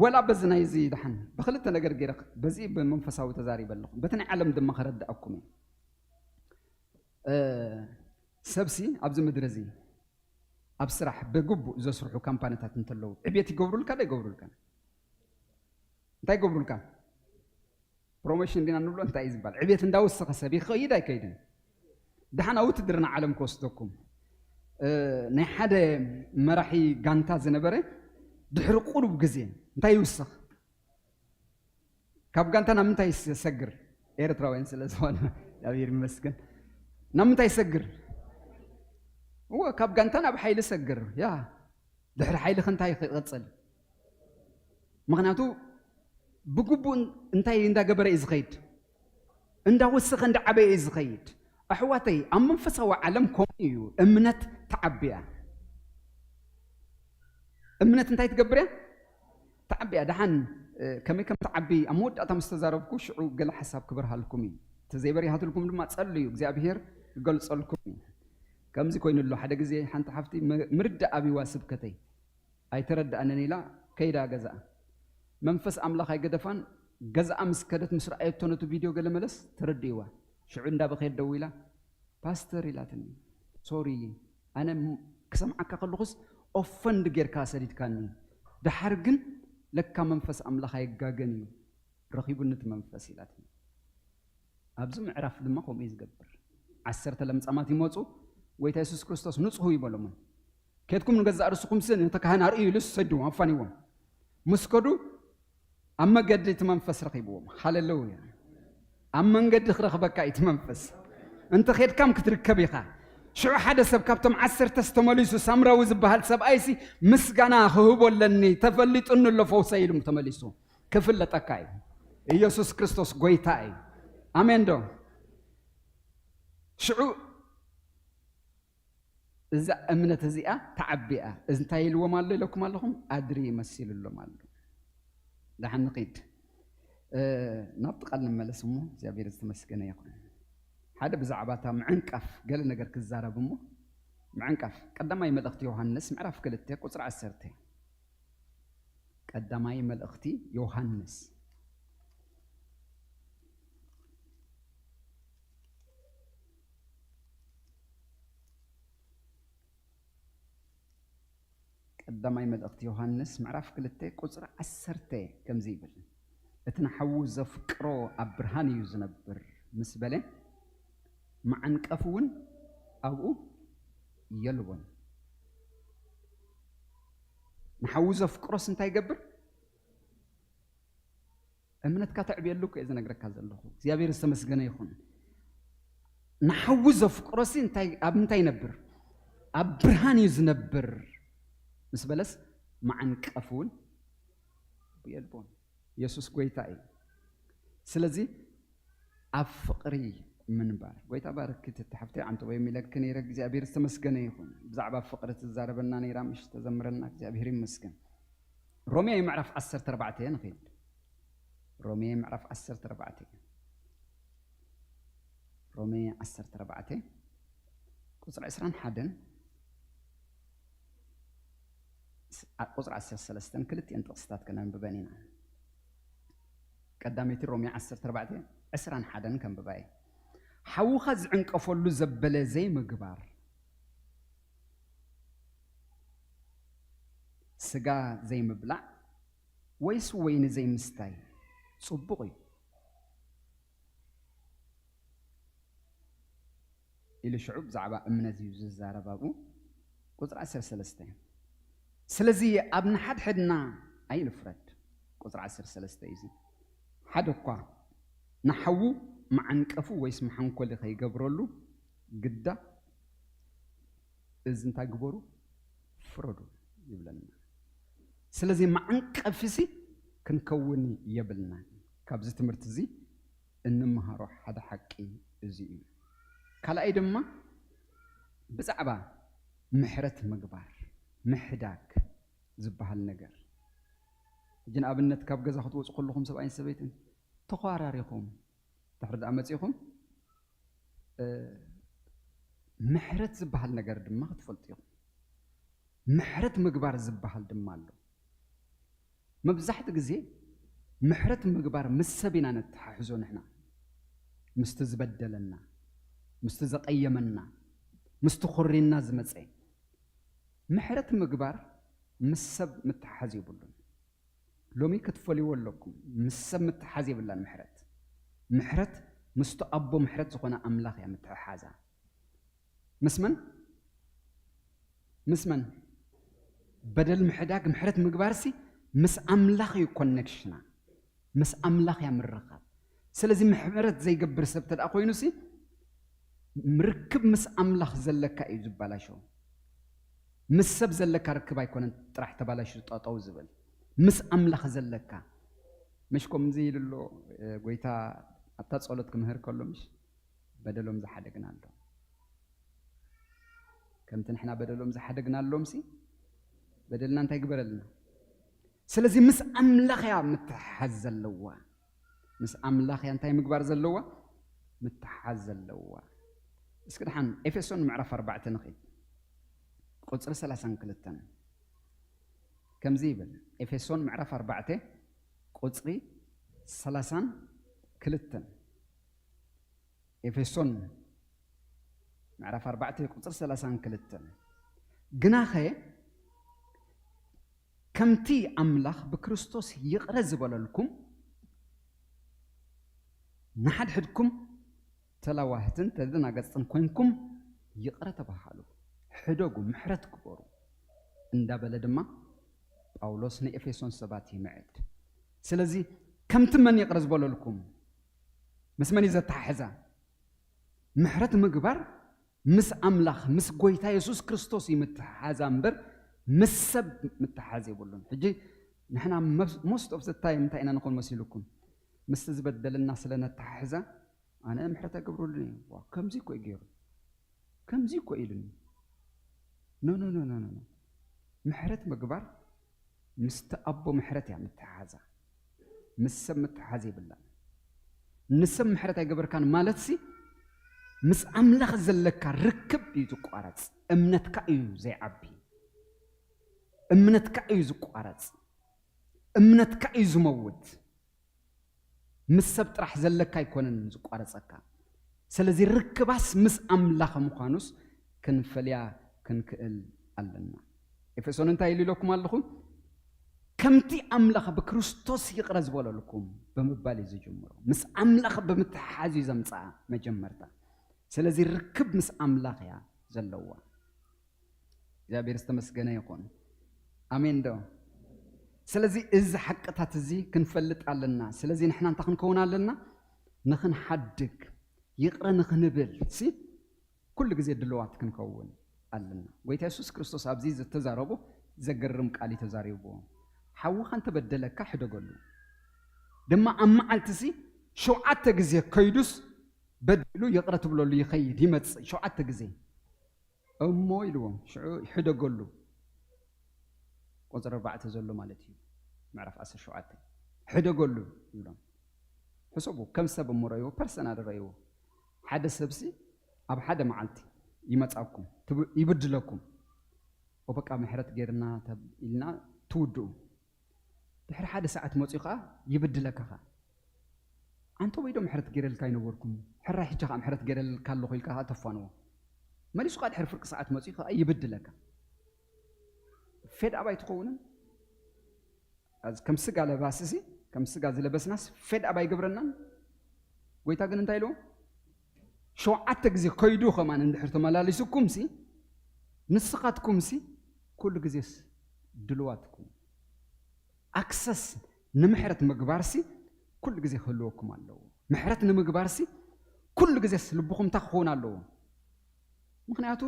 ወላ በዚ ናይዚ ደሓን ብክልተ ነገር ገይረ በዚ ብመንፈሳዊ ተዛሪበ ኣለኹ። በቲ ናይ ዓለም ድማ ከረድኣኩም እየ። እ፣ ሰብሲ ኣብዚ ምድሪ እዚ ኣብ ስራሕ ብግቡእ ዘስርሑ ካምፓኒታት እንተለዉ ዕብየት ይገብሩልካ ዶ ይገብሩልካ? እንታይ ይገብሩልካ? ፕሮሞሽን ዲና ንብሎ እንታይ እዩ ዝበሃል? ዕብየት እንዳወሰኸ ሰብ ይኸይድ ኣይከይድን? ደሓን ኣብ ውትድርና ዓለም ክወስደኩም። እ፣ ናይ ሓደ መራሒ ጋንታ ዝነበረ ድሕሪ ቁሩብ ግዜ እንታይ ይውስኽ? ካብ ጋንታ ናብ ምንታይ ይሰግር? ኤርትራውያን ስለ ዝኾነ እግዚኣብሔር ይመስገን። ናብ ምንታይ ይሰግር? እወ፣ ካብ ጋንታ ናብ ሓይሊ ሰግር። ያ፣ ድሕሪ ሓይሊ ክንታይ ክቕጽል? ምኽንያቱ ብግቡእ እንታይ እንዳገበረ እዩ ዝኸይድ? እንዳወሰኸ እንዳዓበየ እዩ ዝኸይድ። ኣሕዋተይ፣ ኣብ መንፈሳዊ ዓለም ከምኡ እዩ። እምነት ትዓቢ እያ። እምነት እንታይ ትገብር እያ? ትዓቢ እያ። ደሓን፣ እ፣ ከመይ ከም ትዓቢ ኣብ መወዳእታ ምስ ተዛረብኩ ሽዑ ገለ ሓሳብ ክበርሃልኩም እዩ። ተዘይበሪሃትልኩም ድማ ጸልዩ፣ እግዚኣብሄር ክገልጸልኩም እዩ። ከምዚ ኮይኑ ኣሎ፣ ሓደ ግዜ ሓንቲ ሓፍቲ ም-፣ ምርዳእ ኣቢዋ ስብከተይ ኣይተረድኣንን ኢላ ከይዳ ገዛኣ። መንፈስ ኣምላኽ ኣይገደፋን። ገዛኣ ምስ ከደት ምስ ረኣየቶ ነቲ ቪድዮ ገለ መለስ ተረድእዋ። ሽዑ እንዳበኸየት ደዊላ፣ "ፓስተር" ኢላትኒ፣ "ሶሪ፣ ኣነ ም-፣ ክሰምዓካ ከለኹስ ኦፈንድ ጌርካ ሰዲድካኒ፣ ደሓር ግን ለካ መንፈስ ኣምላኽ ኣይጋገን እዩ፣ ረኺቡኒ እቲ መንፈስ" ኢላትኒ። ኣብዚ ምዕራፍ ድማ ከምኡ እዩ ዝገብር። ዓሰርተ ለምጻማት ይመጹ፣ ጎይታ የሱስ ክርስቶስ ንጽሁ ይበሎም። "ኬድኩም ንገዛእ ርእስኹምሲ ነቲ ካህን ኣርእዩ" ኢሉስ ሰዲዎም፣ ኣፋንዎም። ምስ ከዱ ኣብ መገዲ እቲ መንፈስ ረኺብዎም። ሃሌሉያ! ኣብ መንገዲ ክረኽበካ እዩ እቲ መንፈስ። እንተ ኼድካም ክትርከብ ኢኻ። ሽዑ ሓደ ሰብ ካብቶም ዓሰርተ ተመሊሱ፣ ሳምራዊ ዝበሃል ሰብኣይሲ፣ "ምስጋና ክህቦ ኣለኒ፣ ተፈሊጡኒ ኣሎ ፈውሰይ" ኢሉ ተመሊሱ። ክፍለጠካ እዩ። ኢየሱስ ክርስቶስ ጎይታ እዩ። ኣሜን ዶ? ሽዑ እዛ እምነት እዚኣ ተዓቢኣ፣ እዚ እንታይ ኢልዎም ኣሎ ኢለኩም ኣለኹም? ኣድሪ መሲልሎም ኣሎ። ደሓን ንኺድ። እ፣ ናብቲ ቃል ንመለስ እሞ፣ እግዚኣብሔር ዝተመስገነ ይኹን። ሓደ ብዛዕባ እታ ምዕንቃፍ ገለ ነገር ክዛረብ እሞ፣ ምዕንቃፍ፣ ቀዳማይ መልእኽቲ ዮሃንስ ምዕራፍ ክልተ ቁጽሪ ዓሰርተ። ቀዳማይ መልእኽቲ ዮሃንስ። ቀዳማይ መልእኽቲ ዮሃንስ ምዕራፍ ክልተ ቁጽሪ ዓሰርተ ከምዚ ይብል፣ "እቲ ንሓዉ ዘፍቅሮ ኣብ ብርሃን እዩ ዝነብር" ምስ በለ፣ መዓንቀፊ እውን ኣብኡ የልቦን። ንሓዉ ዘፍቅሮስ እንታይ ይገብር? እምነትካ ተዕብየሉ እኮ እየ ዝነግረካ ዘለኹ። እግዚኣብሔር ዝተመስገነ ይኹን። ንሓዊ ዘፍቅሮሲ እንታይ፣ ኣብ ምንታይ ይነብር? ኣብ ብርሃን እዩ ዝነብር ምስ በለስ፣ መዓንቀፍ እውን የልቦን። የሱስ ጎይታ እዩ። ስለዚ ኣብ ፍቕሪ ምንባር። ጎይታ ባርኪ፣ እቲ ሓፍተይ ዓንተቦ የሚለኪ ነይረ። እግዚኣብሔር ዝተመስገነ ይኹን። ብዛዕባ ፍቕሪ ትዛረበና ነይራ፣ ምሽ ተዘምረና፣ እግዚኣብሔር ይመስገን። ሮሜ ምዕራፍ ዓሰርተ ኣርባዕተ ንኺድ። ሮሜ ምዕራፍ ዓሰርተ ኣርባዕተ። ሮሜ ዓሰርተ ኣርባዕተ ቁጽሪ ዕስራን ሓደን፣ ስ-፣ ኣ-፣ ቁጽሪ ዓሰርተ ሰለስተን ክልቲኤን ጥቕስታት ከነንብበን ኢና። ቀዳመይቲ ሮሜ ዓሰርተ ኣርባዕተ ዕስራን ሓደን ከንብባ እየ። ሓውኻ ዝዕንቀፈሉ ዘበለ ዘይምግባር፣ ስጋ ዘይምብላዕ፣ ወይስ ወይኒ ዘይምስታይ ጽቡቕ እዩ? ኢሉ ሽዑ ብዛዕባ እምነት እዩ ዝዛረብ ኣብኡ። ቁጽሪ ዓሰርተ ሰለስተ። ስለዚ ኣብ ንሓድሕድና ኣይንፍረድ። ቁጽሪ ዓሰርተ ሰለስተ እዩ እዚ። ሓደ እኳ ንሓዉ መዓንቀፉ ወይስ መሓንኮሊ ከይገብረሉ ግዳ እዚ እንታይ ግበሩ? ፍረዱ ይብለና። ስለዚ መዓንቀፊሲ ክንከውን የብልና። ካብዚ ትምህርቲ እዚ እንምሃሮ ሓደ ሓቂ እዚ እዩ። ካልኣይ ድማ ብዛዕባ ምሕረት ምግባር፣ ምሕዳግ ዝበሃል ነገር። ሕጂ ንኣብነት ካብ ገዛ ክትወፁ ከለኹም ሰብኣይን ሰበይትን ተኸባራሪኹም ድሕሪ ደኣ መፂኹም ምሕረት ዝበሃል ነገር ድማ ክትፈልጡ ኢኹም። ምሕረት ምግባር ዝበሃል ድማ ኣሎ። መብዛሕትኡ ግዜ ምሕረት ምግባር ምስ ሰብ ኢና ነተሓሕዞ። ንሕና ምስቲ ዝበደለና፣ ምስቲ ዘቐየመና፣ ምስቲ ኮሪና ዝመፀ ምሕረት ምግባር ምስ ሰብ ምትሓዝ የብሉን። ሎሚ ክትፈልይዎ ኣለኩም፣ ምስ ሰብ ምትሓዝ የብላን ምሕረት። ምሕረት ምስቲ ኣቦ ምሕረት ዝኾነ ኣምላኽ እያ ምትሕሓዛ። ምስ መን? ምስ መን? በደል ምሕዳግ፣ ምሕረት ምግባርሲ ምስ ኣምላኽ እዩ ኮኔክሽና፣ ምስ ኣምላኽ እያ ምርኻብ። ስለዚ ምሕረት ዘይገብር ሰብ ተደኣ ኮይኑሲ ርክብ ምስ ኣምላኽ ዘለካ እዩ ዝበላሾ። ምስ ሰብ ዘለካ ርክብ ኣይኮነን ጥራሕ ተባላሹ ጠጠው ዝብል፣ ምስ ኣምላኽ ዘለካ። ምሽ ከምዚ ኢሉ ኣሎ ጎይታ ኣብታ ጸሎት ክምህር ከሎ፣ ምሽ በደሎም ዝሓደግና ኣሎ። ከምቲ ንሕና በደሎም ዝሓደግና ኣሎምሲ በደልና እንታይ ግበረልና? ስለዚ ምስ ኣምላኽ እያ ምትሓዝ ዘለዋ። ምስ ኣምላኽ እያ እንታይ ምግባር ዘለዋ? ምትሓዝ ዘለዋ። እስኪ ደሓን ኤፌሶን ምዕራፍ ኣርባዕተ ንኺድ፣ ቁጽሪ ሰላሳን ክልተን ከምዚ ይብል። ኤፌሶን ምዕራፍ ኣርባዕተ ቁጽሪ ሰላሳን ክልተን። ኤፌሶን ምዕራፍ ኣርባዕተ ቁጽሪ ሰላሳን ክልተን፣ ግናኸ ከምቲ ኣምላኽ ብክርስቶስ ይቕረ ዝበለልኩም፣ ንሓድሕድኩም ተላዋህትን ተደናገጽትን ኮንኩም ይቕረ ተባሃሉ፣ ሕደጉ፣ ምሕረት ግበሩ እንዳበለ ድማ ጳውሎስ ንኤፌሶን ሰባት ይምዕድ። ስለዚ ከምቲ መን ይቕረ ዝበለልኩም፣ ምስ መን እዩ ዘተሓሕዛ? ምሕረት ምግባር ምስ ኣምላኽ፣ ምስ ጎይታ የሱስ ክርስቶስ እዩ ምትሓሓዛ እምበር ምስ ሰብ ምትሓሓዝ የብሉን። ሕጂ ንሕና መስ-፣ most of the time እንታይ ኢና ንኾን መሲልኩም? ምስቲ ዝበደለና ስለ ነተሓሕዛ፣ ኣነ ምሕረት ኣይገብረሉን እየ። ዋ፣ ከምዚ እኮ እዩ ገይሩ፣ ከምዚ እኮ ኢሉኒ። ኖ፣ ኖ፣ ኖ፣ ኖ፣ ኖ፣ ኖ። ምሕረት ምግባር ምስቲ ኣቦ ምሕረት እያ ምትሓሓዛ። ምስ ሰብ ምትሓሓዝ የብላን። ንሰብ ምሕረት ኣይገበርካን ማለትሲ ምስ ኣምላኽ ዘለካ ርክብ እዩ ዝቋረጽ። እምነትካ እዩ ዘይዓቢ። እምነትካ እዩ ዝቋረጽ። እምነትካ እዩ ዝመውት። ምስ ሰብ ጥራሕ ዘለካ ኣይኮነን ዝቋረጸካ። ስለዚ ርክባስ ምስ ኣምላኽ ምዃኑስ ክንፈልያ ክንክእል ኣለና። ኤፌሶን እንታይ ኢሉ ኢለኩም ኣለኹ? ከምቲ ኣምላኽ ብክርስቶስ ይቕረ ዝበለልኩም ብምባል እዩ ዝጅምሮ። ምስ ኣምላኽ ብምትሕሓዝ እዩ ዘምጽኣ መጀመርታ። ስለዚ ርክብ ምስ ኣምላኽ እያ ዘለዋ። እግዚኣብሔር ዝተመስገነ ይኹን። ኣሜን ዶ? ስለዚ እዚ ሓቅታት እዚ ክንፈልጥ ኣለና። ስለዚ ንሕና እንታይ ክንከውን ኣለና? ንኽንሓድግ፣ ይቕረ ንኽንብል ሲ ኩሉ ግዜ ድልዋት ክንከውን ኣለና። ጎይታ የሱስ ክርስቶስ ኣብዚ ዝተዛረቦ ዘገርም ቃል እዩ ተዛሪብዎ። ሓውኻ እንተበደለካ ሕደገሉ። ድማ ኣብ መዓልቲ ሲ ሸውዓተ ግዜ ከይዱስ በዲሉ ይቕረ ትብለሉ ይኸይድ ይመጽእ ሸውዓተ ግዜ። እሞ ኢልዎም፣ ሽዑ ሕደገሉ። ቁጽሪ ኣርባዕተ ዘሎ ማለት እዩ። ምዕራፍ ዓሰርተ ሸውዓተ። ሕደገሉ ይብሎም። ሕሰቡ፣ ከም ሰብ እሞ ረእይዎ፣ ፐርሰናል ረእይዎ። ሓደ ሰብሲ ኣብ ሓደ መዓልቲ ይመጻኩም፣ ትብ-፣ ይብድለኩም። ኦ በቃ ምሕረት ጌርና ተብ-፣ ኢልና ትውድኡ። ድሕሪ ሓደ ሰዓት መጺኡ ከኣ ይብድለካ ከኣ። ኣንተ ወይ ዶ ምሕረት ጌረልካ ኣይነበርኩም? ሕራይ ሕጂ ከኣ ምሕረት ጌረልካ ኣለኹ ኢልካ ከኣ ተፋንዎ። መሊሱ ከኣ ድሕሪ ፍርቂ ሰዓት መጺኡ ከኣ ይብድለካ። ፌድ ኣፕ ኣይትኸውንን? ኣዝ-፣ ከም ስጋ ለባስሲ፣ ከም ስጋ ዝለበስናስ ፌድ ኣፕ ኣይገብረናን? ጎይታ ግን እንታይ ኢልዎ? ሸውዓተ ግዜ ከይዱ ከማን እንድሕር ተመላሊሱኩምሲ፣ ንስኻትኩምሲ ኩሉ ግዜስ ድልዋትኩም። ኣክሰስ ንምሕረት ምግባርሲ ኩሉ ግዜ ክህልወኩም ኣለዎ። ምሕረት ንምግባርሲ ኩሉ ግዜስ ልብኹም እንታይ ክኸውን ኣለዎ? ምኽንያቱ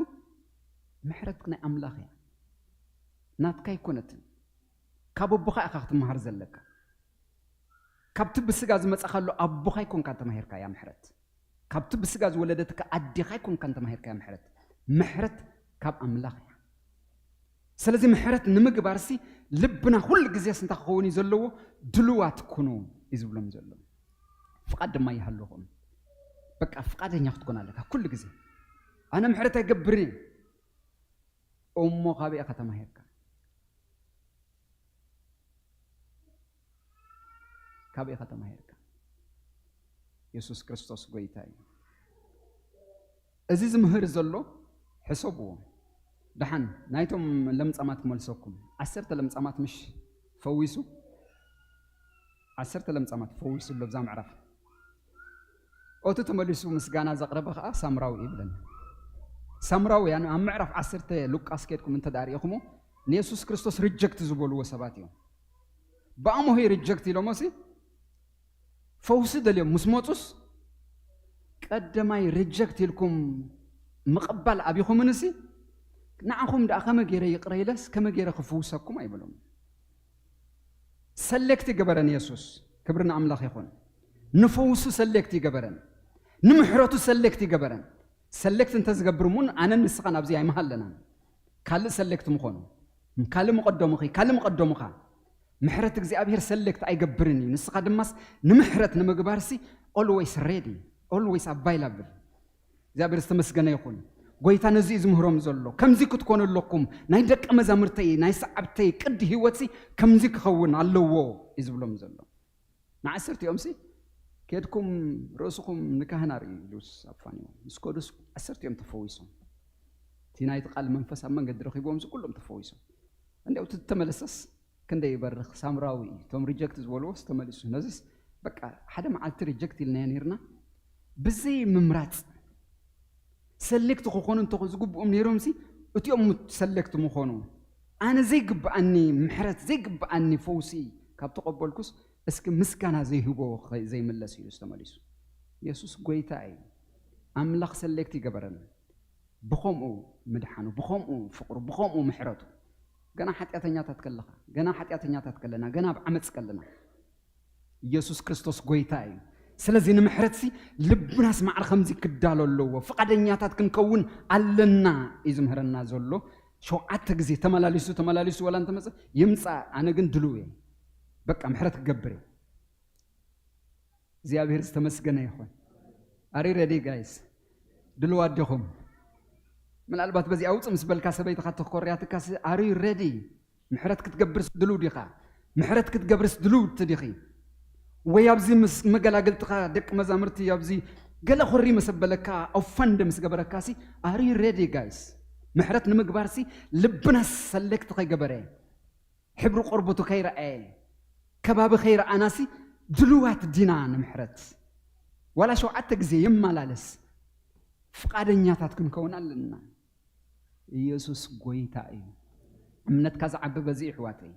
ምሕረት ናይ ኣምላኽ እያ። ናትካ ኣይኮነትን። ካብ ኣቦኻ ኢኻ ክትመሃር ዘለካ። ካብቲ ብስጋ ዝመጻኻሉ ኣቦኻ ኣይኮንካን ተማሂርካያ ምሕረት። ካብቲ ብስጋ ዝወለደትካ ኣዴኻ ኣይኮንካን ተማሂርካያ ምሕረት። ምሕረት ካብ ኣምላኽ እያ። ስለዚ ምሕረት ንምግባርሲ ልብና ኩሉ ግዜስ እንታይ ክኸውን እዩ ዘለዎ? ድሉዋት ኩኑ እዩ ዝብሎም ዘሎ። ፍቓድ ድማ ይሃልኹም። በቃ ፍቓደኛ ክትኮን ኣለካ ኩሉ ግዜ። ኣነ ምሕረት ኣይገብርን እየ። እሞ ካበይ ኢኻ ተማሂርካ? ካበይ ኢኻ ተማሂርካ? የሱስ ክርስቶስ ጎይታ እዩ። እዚ ዝምህር ዘሎ ሕሰብዎ። ደሓን ናይቶም ለምጻማት ክመልሰኩም። ዓሰርተ ለምጻማት ምሽ ፈዊሱ? ዓሰርተ ለምጻማት ፈዊሱ ኣሎ ብዛ ምዕራፍ። ኦቱ ተመሊሱ ምስጋና ዘቕረበ ኸዓ ሳምራዊ እዩ ይብለና። ሳምራውያን ኣብ ምዕራፍ ዓሰርተ ሉቃስ ከድኩም እንተ ደኣ ርኢኹሞ ንየሱስ ክርስቶስ ሪጀክት ዝበልዎ ሰባት እዮም። ብኣምሆይ ሪጀክት ኢሎሞሲ ፈውሲ ደልዮም ምስ መጹስ ቀደማይ ሪጀክት ኢልኩም ምቕባል ኣቢኹምንሲ ንዓኹም ደኣ ከመ ገይረ ይቕረ ኢለስ ከመ ገይረ ክፍውሰኩም ኣይበሎም። ሰሌክት ይገበረን የሱስ። ክብሪ ንኣምላኽ ይኹን። ንፈውሱ ሰሌክት ይገበረን፣ ንምሕረቱ ሰሌክት ይገበረን። ሰሌክት እንተዝገብር እውን ኣነን ንስኻን ኣብዚ ኣይምሃለናን። ካልእ ሰሌክት ምኾኑ፣ ካልእ መቐደሙኺ፣ ካልእ መቐደሙኻ። ምሕረት እግዚኣብሔር ሰሌክት ኣይገብርን እዩ። ንስኻ ድማስ ንምሕረት ንምግባርሲ ኦልዌይስ ሬዲ፣ ኦልዌይስ ኣቫይላብል። እግዚኣብሔር ዝተመስገነ ይኹን። ጎይታ ነዚ እዩ ዝምህሮም ዘሎ። ከምዚ ክትኮኑ ኣለኩም፣ ናይ ደቀ መዛሙርተይ፣ ናይ ሰዓብተይ ቅዲ ህይወትሲ ከምዚ ክኸውን ኣለዎ እዩ ዝብሎም ዘሎ። ንዓሰርቲኦምሲ ከድኩም ርእስኹም ንካህን ኣርእዩ ኢሉስ ኣፋንዎም። ምስ ከዱስ ዓሰርቲኦም ተፈዊሶም። እቲ ናይቲ ቃል መንፈስ ኣብ መንገዲ ረኺቦምሲ ኩሎም ተፈዊሶም። እንዲያው እቲ ተመለሰስ ክንደይ ይበርኽ ሳምራዊ እዩ። እቶም ሪጀክት ዝበልዎስ ተመሊሱ። ነዚስ በቃ ሓደ መዓልቲ ሪጀክት ኢልናዮ ነይርና። ብዘይ ምምራፅ ሰሌክት ክኾኑ እንተ ዝግብኦም ነይሮምሲ እቲኦም ሰሌክት ምኾኑ። ኣነ ዘይግብኣኒ ምሕረት ዘይግብኣኒ ፈውሲ ካብ ተቐበልኩስ እስኪ ምስጋና ዘይህቦ ከ-፣ ዘይምለስ ኢሉ ዝተመሊሱ። የሱስ ጎይታ እዩ። ኣምላኽ ሰሌክት ይገበረን። ብኸምኡ ምድሓኑ፣ ብኸምኡ ፍቕሩ፣ ብኸምኡ ምሕረቱ። ገና ሓጢኣተኛታት ከለኻ፣ ገና ሓጢኣተኛታት ከለና፣ ገና ኣብ ዓመፅ ከለና ኢየሱስ ክርስቶስ ጎይታ እዩ። ስለዚ ንምሕረትሲ ልብናስ ማዕረ ከምዚ ክዳሎ ኣለዎ። ፍቓደኛታት ክንከውን ኣለና እዩ ዝምህረና ዘሎ። ሸውዓተ ግዜ ተመላሊሱ፣ ተመላሊሱ ዋላ እንተመጸ ይምጻእ፣ ኣነ ግን ድሉው እየ። በቃ ምሕረት ክገብር እየ። እግዚኣብሔር ዝተመስገነ ይኹን። ኣሪ ረዲ ጋይስ? ድልዋት ዲኹም? ምናልባት በዚ ኣውጽእ ምስ በልካ ሰበይትኻ ተኮርያትካ፣ ኣሪ ረዲ? ምሕረት ክትገብርስ ድልው ዲኻ? ምሕረት ክትገብርስ ድልውቲ ዲኺ? ወይ ኣብዚ ምስ መገላግልትኻ ደቂ መዛሙርቲ ኣብዚ ገለ ኮሪ ምስ ኣበለካ፣ ኦፈንድ ምስ ገበረካሲ፣ ኣሪ ረዲ ጋይስ? ምሕረት ንምግባርሲ ልብናስ ሰሌክት ከይገበረ፣ ሕብሪ ቆርበቱ ከይረኣየ፣ ከባቢ ከይረኣናሲ ድልዋት ዲና ንምሕረት? ዋላ ሸውዓተ ግዜ ይመላለስ፣ ፍቓደኛታት ክንከውን ኣለና። ኢየሱስ ጎይታ እዩ። እምነትካ ዝዓቢ በዚ እዩ፣ ኣሕዋተይ።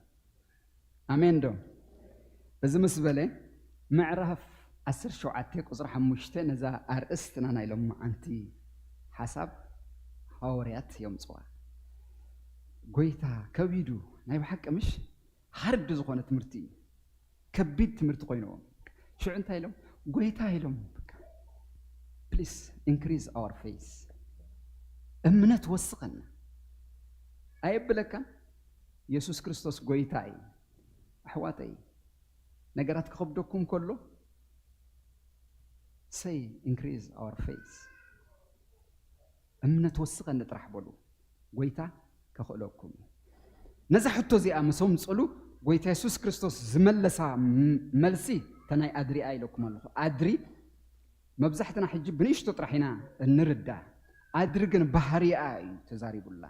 ኣሜን ዶ? እዚ ምስ በለ፣ ምዕራፍ ዓሰርተ ሸውዓተ ቁጽሪ ሓሙሽተ ነዛ ኣርእስትና ናይ ሎማዓንቲ ሓሳብ ሃዋርያት የምጽዋ። ጎይታ ከቢዱ፣ ናይ ብሓቂ ምሽ ሃርድ ዝኾነ ትምህርቲ እዩ። ከቢድ ትምህርቲ ኮይንዎም። ሽዑ እንታይ ኢሎም? ጎይታ ኢሎም፣ በቃ፣ please increase our faith። እምነት ወስኸና። ኣየብለካን? የሱስ ክርስቶስ ጎይታ እዩ። ኣሕዋተይ፣ ነገራት ክኸብደኩም ከሎ፣ say increase our faith። እምነት ወስኸኒ ጥራሕ በሉ። ጎይታ ከኽእለኩም እዩ። ነዛ ሕቶ እዚኣ ምስ ኣምጽሉ፣ ጎይታ የሱስ ክርስቶስ ዝመለሳ ም-፣ መልሲ እታ ናይ ኣድሪኣ ኢለኩም ኣለኹ። ኣድሪ መብዛሕትና ሕጂ ብንእሽቶ ጥራሕ ኢና እንርዳ። ኣድሪ ግን ባህሪኣ እዩ ተዛሪቡላ።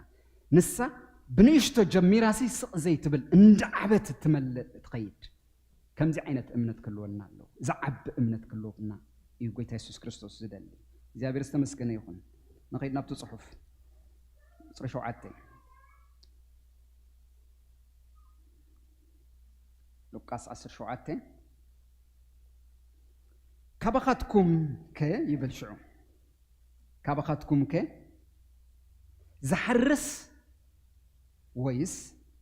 ንሳ ብንእሽቶ ጀሚራሲ ስቕ ዘይትብል፣ እንዳዓበት ትመልእ ትኸይድ። ከምዚ ዓይነት እምነት ክህልወና ኣለዎ። ዝዓቢ እምነት ክህልወና እዩ ጎይታ የሱስ ክርስቶስ ዝደሊ። እግዚኣብሔር ዝተመስገነ ይኹን። ንኸይድ ናብቲ ጽሑፍ። ቁጽሪ ሸውዓተ። ሉቃስ ዓሰርተ ሸውዓተ። ካባኻትኩም ከ ይብል ሽዑ። ካባኻትኩም ከ ዝሓርስ ወይስ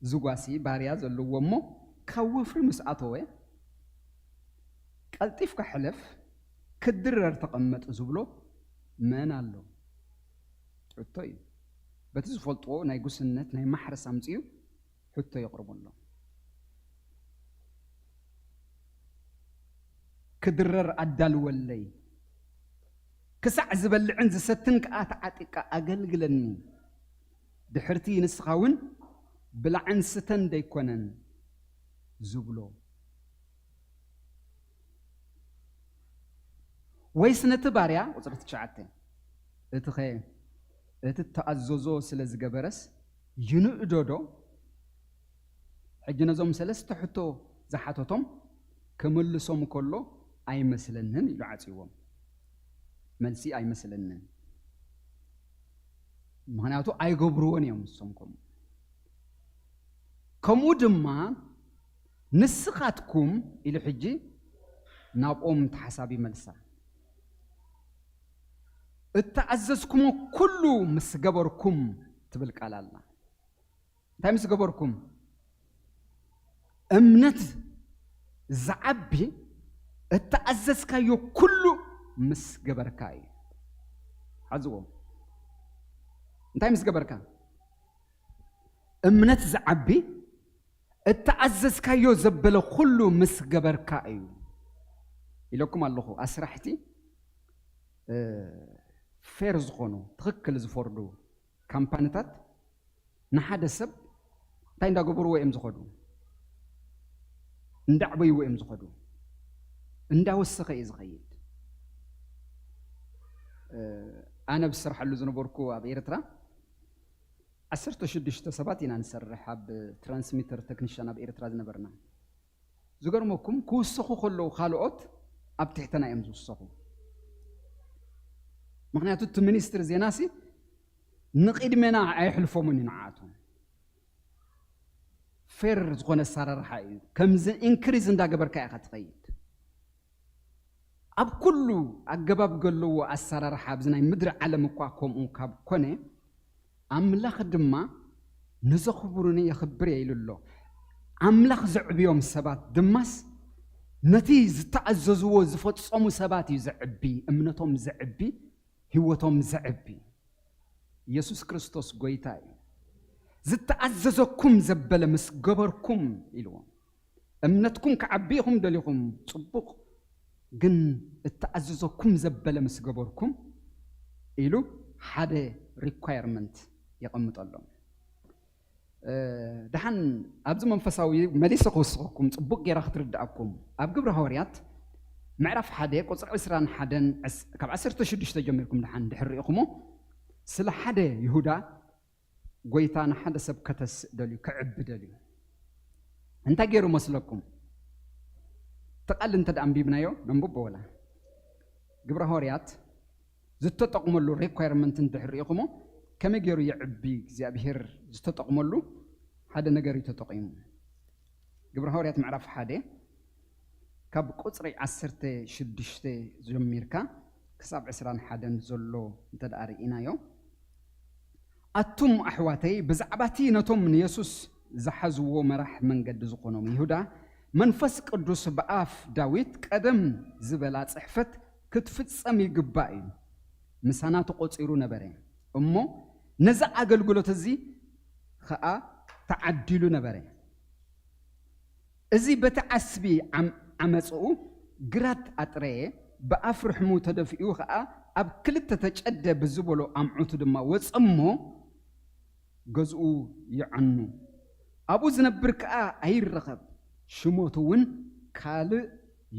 ዝጓሲ ባርያ ዘለዎ እሞ ካብ ወፍሪ ምስ ኣተወ ቀልጢፍካ ሕለፍ፣ ክድረር ተቐመጥ ዝብሎ መን ኣሎ? ሕቶ እዩ። በቲ ዝፈልጥዎ ናይ ጉስነት ናይ ማሕረስ ኣምጽኡ ሕቶ የቕርበሎም። ክድረር ኣዳልወለይ፣ ክሳዕ ዝበልዕን ዝሰትን ከኣ ተዓጢቃ ኣገልግለኒ፣ ድሕርቲ ንስኻ እውን ብላዕን ስተን ደይኮነን ዝብሎ። ወይስ ነቲ ባርያ፣ ቁጽሪ ትሽዓተ፣ እቲ ኸ እቲ ተኣዘዞ ስለ ዝገበረስ ይንእዶ ዶ? ሕጂ ነዞም ሰለስተ ሕቶ ዝሓተቶም ክምልሶም ከሎ ኣይመስለንን ኢሉ ዓጽይዎም። መልሲ ኣይመስለንን። ምኽንያቱ ኣይገብርዎን እዮም ንሶም ከምኡ። ከምኡ ድማ ንስኻትኩም ኢሉ ሕጂ ናብኦም ተሓሳቢ መልሳ። እተኣዘዝኩሞ ኩሉ ምስ ገበርኩም ትብል ቃል ኣላ። እንታይ ምስ ገበርኩም? እምነት ዝዓቢ እተኣዘዝካዮ ኩሉ ምስ ገበርካ እዩ። ሓዝዎ። እንታይ ምስ ገበርካ? እምነት ዝዓቢ እተኣዘዝካዮ ዘበለ ኩሉ ምስ ገበርካ እዩ ኢለኩም ኣለኹ። ኣስራሕቲ፣ እ፣ ፌር ዝኾኑ፣ ትኽክል ዝፈርዱ ካምፓኒታት ንሓደ ሰብ እንታይ እንዳገበርዎ እዮም ዝኸዱ? እንዳዕበይዎ እዮም ዝኸዱ። እንዳወሰኸ እዩ ዝኸይድ። እ፣ ኣነ ብሰርሓሉ ዝነበርኩ ኣብ ኤርትራ ዓሰርተ ሽዱሽተ ሰባት ኢና ንሰርሕ፣ ኣብ ትራንስሚተር ቴክኒሻን ኣብ ኤርትራ ዝነበርና። ዝገርመኩም፣ ክውሰኹ ከለዉ ካልኦት ኣብ ትሕተና እዮም ዝውሰኹ። ምኽንያቱ እቲ ሚኒስትሪ ዜናሲ ንቕድሜና ኣየሕልፎምን እዩ ንዓኣቶም። ፌር ዝኾነ ኣሰራርሓ እዩ። ከምዚ ኢንክሪዝ እንዳገበርካ ኢኻ ትኸይድ። ኣብ ኩሉ ኣገባብ ዘለዎ ኣሰራርሓ ኣብዚ ናይ ምድሪ ዓለም እኳ ከምኡ ካብ ኮነ፣ ኣምላኽ ድማ ነዘኽብሩኒ የኽብር እየ ኢሉ ኣሎ። ኣምላኽ ዘዕብዮም ሰባት ድማስ ነቲ ዝተኣዘዝዎ ዝፈጸሙ ሰባት እዩ ዘዕቢ፣ እምነቶም ዘዕቢ፣ ህይወቶም ዘዕቢ። ኢየሱስ ክርስቶስ ጎይታ እዩ። ዝተኣዘዘኩም ዘበለ ምስ ገበርኩም ኢልዎም። እምነትኩም ክዓቢ ኢኹም ደሊኹም፣ ጽቡቕ፣ ግን እተኣዘዘኩም ዘበለ ምስ ገበርኩም ኢሉ ሓደ ሪኳየርመንት የቐምጠሎም። እ፣ ደሓን ኣብዚ መንፈሳዊ መሊሰ ክወስኸኩም ጽቡቕ ጌራ ክትርድኣኩም። ኣብ ግብሪ ሃዋርያት ምዕራፍ ሓደ ቁጽሪ ዕስራን ሓደን ዕስ-፣ ካብ ዓሰርተ ሽዱሽተ ጀሚርኩም ደሓን ድሕር ርኢኹሞ፣ ስለ ሓደ ይሁዳ ጎይታ ንሓደ ሰብ ከተስእ ደልዩ፣ ክዕቢ ደልዩ። እንታይ ገይሩ መስለኩም? እቲ ቃል እንተ ደኣ ኣንቢብናዮ፣ ነንብቦ ወላ። ግብረ ሃዋርያት ዝተጠቕመሉ ሪኳየርመንት እንድሕር ርኢኹሞ፣ ከመይ ገይሩ የዕቢ እግዚኣብሄር ዝተጠቕመሉ ሓደ ነገር እዩ ተጠቒሙ። ግብረ ሃዋርያት ምዕራፍ ሓደ ካብ ቁጽሪ ዓሰርተ ሽዱሽተ ጀሚርካ ክሳብ ዕስራን ሓደን ዘሎ እንተ ደኣ ርኢናዮ፣ ኣቱም ኣሕዋተይ፣ ብዛዕባ እቲ ነቶም ንየሱስ ዝሓዝዎ መራሕ መንገዲ ዝኾኖም ይሁዳ፣ መንፈስ ቅዱስ ብኣፍ ዳዊት ቀደም ዝበላ ጽሕፈት ክትፍጸም ይግባእ እዩ። ምሳና ተቖጺሩ ነበረ፣ እሞ ነዚ ኣገልግሎት እዚ ኸኣ ተዓዲሉ ነበረ። እዚ በቲ ዓስቢ ዓም-፣ ዓመጽኡ ግራት ኣጥረየ፣ ብኣፍ ርሕሙ ተደፊኡ ኸኣ ኣብ ክልተ ተጨደ ብዝበሎ ኣምዑቱ ድማ ወጸ እሞ ገዝኡ ይዐኑ። ኣብኡ ዝነብር ከኣ ኣይረኸብ፣ ሽሞቱ እውን ካልእ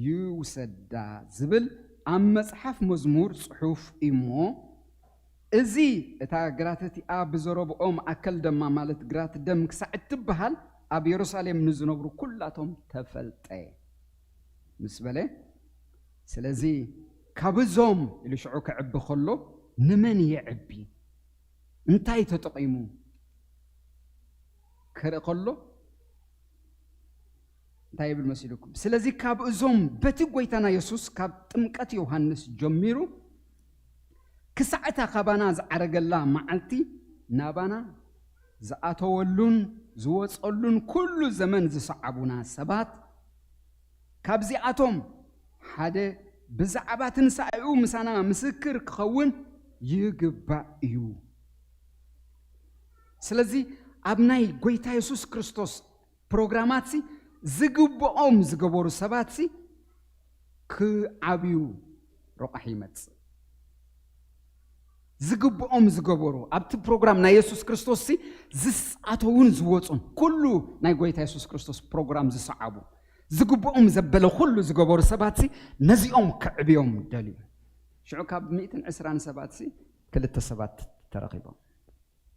ይውሰዳ ዝብል ኣብ መጽሓፍ መዝሙር ጽሑፍ እዩሞ፣ እዚ እታ ግራት እቲኣ ብዘረብኦ ማእከል ደማ ማለት ግራት ደም ክሳዕ እትበሃል ኣብ የሩሳሌም ንዝነብሩ ኩላቶም ተፈልጠ ምስ በለ፣ ስለዚ ካብ እዞም ኢሉ ሽዑ ክዕቢ ከሎ ንመን የዕቢ? እንታይ ተጠቒሙ ክርኢ ከሎ እንታይ ይብል መሲልኩም? ስለዚ ካብ እዞም በቲ ጎይታና የሱስ ካብ ጥምቀት ዮሃንስ ጀሚሩ ክሳዕ እታ ካባና ዝዓረገላ መዓልቲ ናባና ዝኣተወሉን ዝወጸሉን ኩሉ ዘመን ዝሰዓቡና ሰባት ካብዚኣቶም ሓደ ብዛዕባ ትንሳኤኡ ምሳና ምስክር ክኸውን ይግባእ እዩ። ስለዚ ኣብ ናይ ጎይታ የሱስ ክርስቶስ ፕሮግራማትሲ ዝግብኦም ዝገበሩ ሰባትሲ ክዓብዩ ረቋሒ ይመጽእ። ዝግብኦም ዝገበሩ ኣብቲ ፕሮግራም ናይ የሱስ ክርስቶስሲ ዝኣተውን ዝወጹን ኩሉ ናይ ጎይታ የሱስ ክርስቶስ ፕሮግራም ዝሰዓቡ ዝግብኦም ዘበለ ኩሉ ዝገበሩ ሰባትሲ ነዚኦም ክዕብዮም ደልዩ። ሽዑ ካብ ሚእትን ዕስራን ሰባትሲ ክልተ ሰባት ተረኺቦም።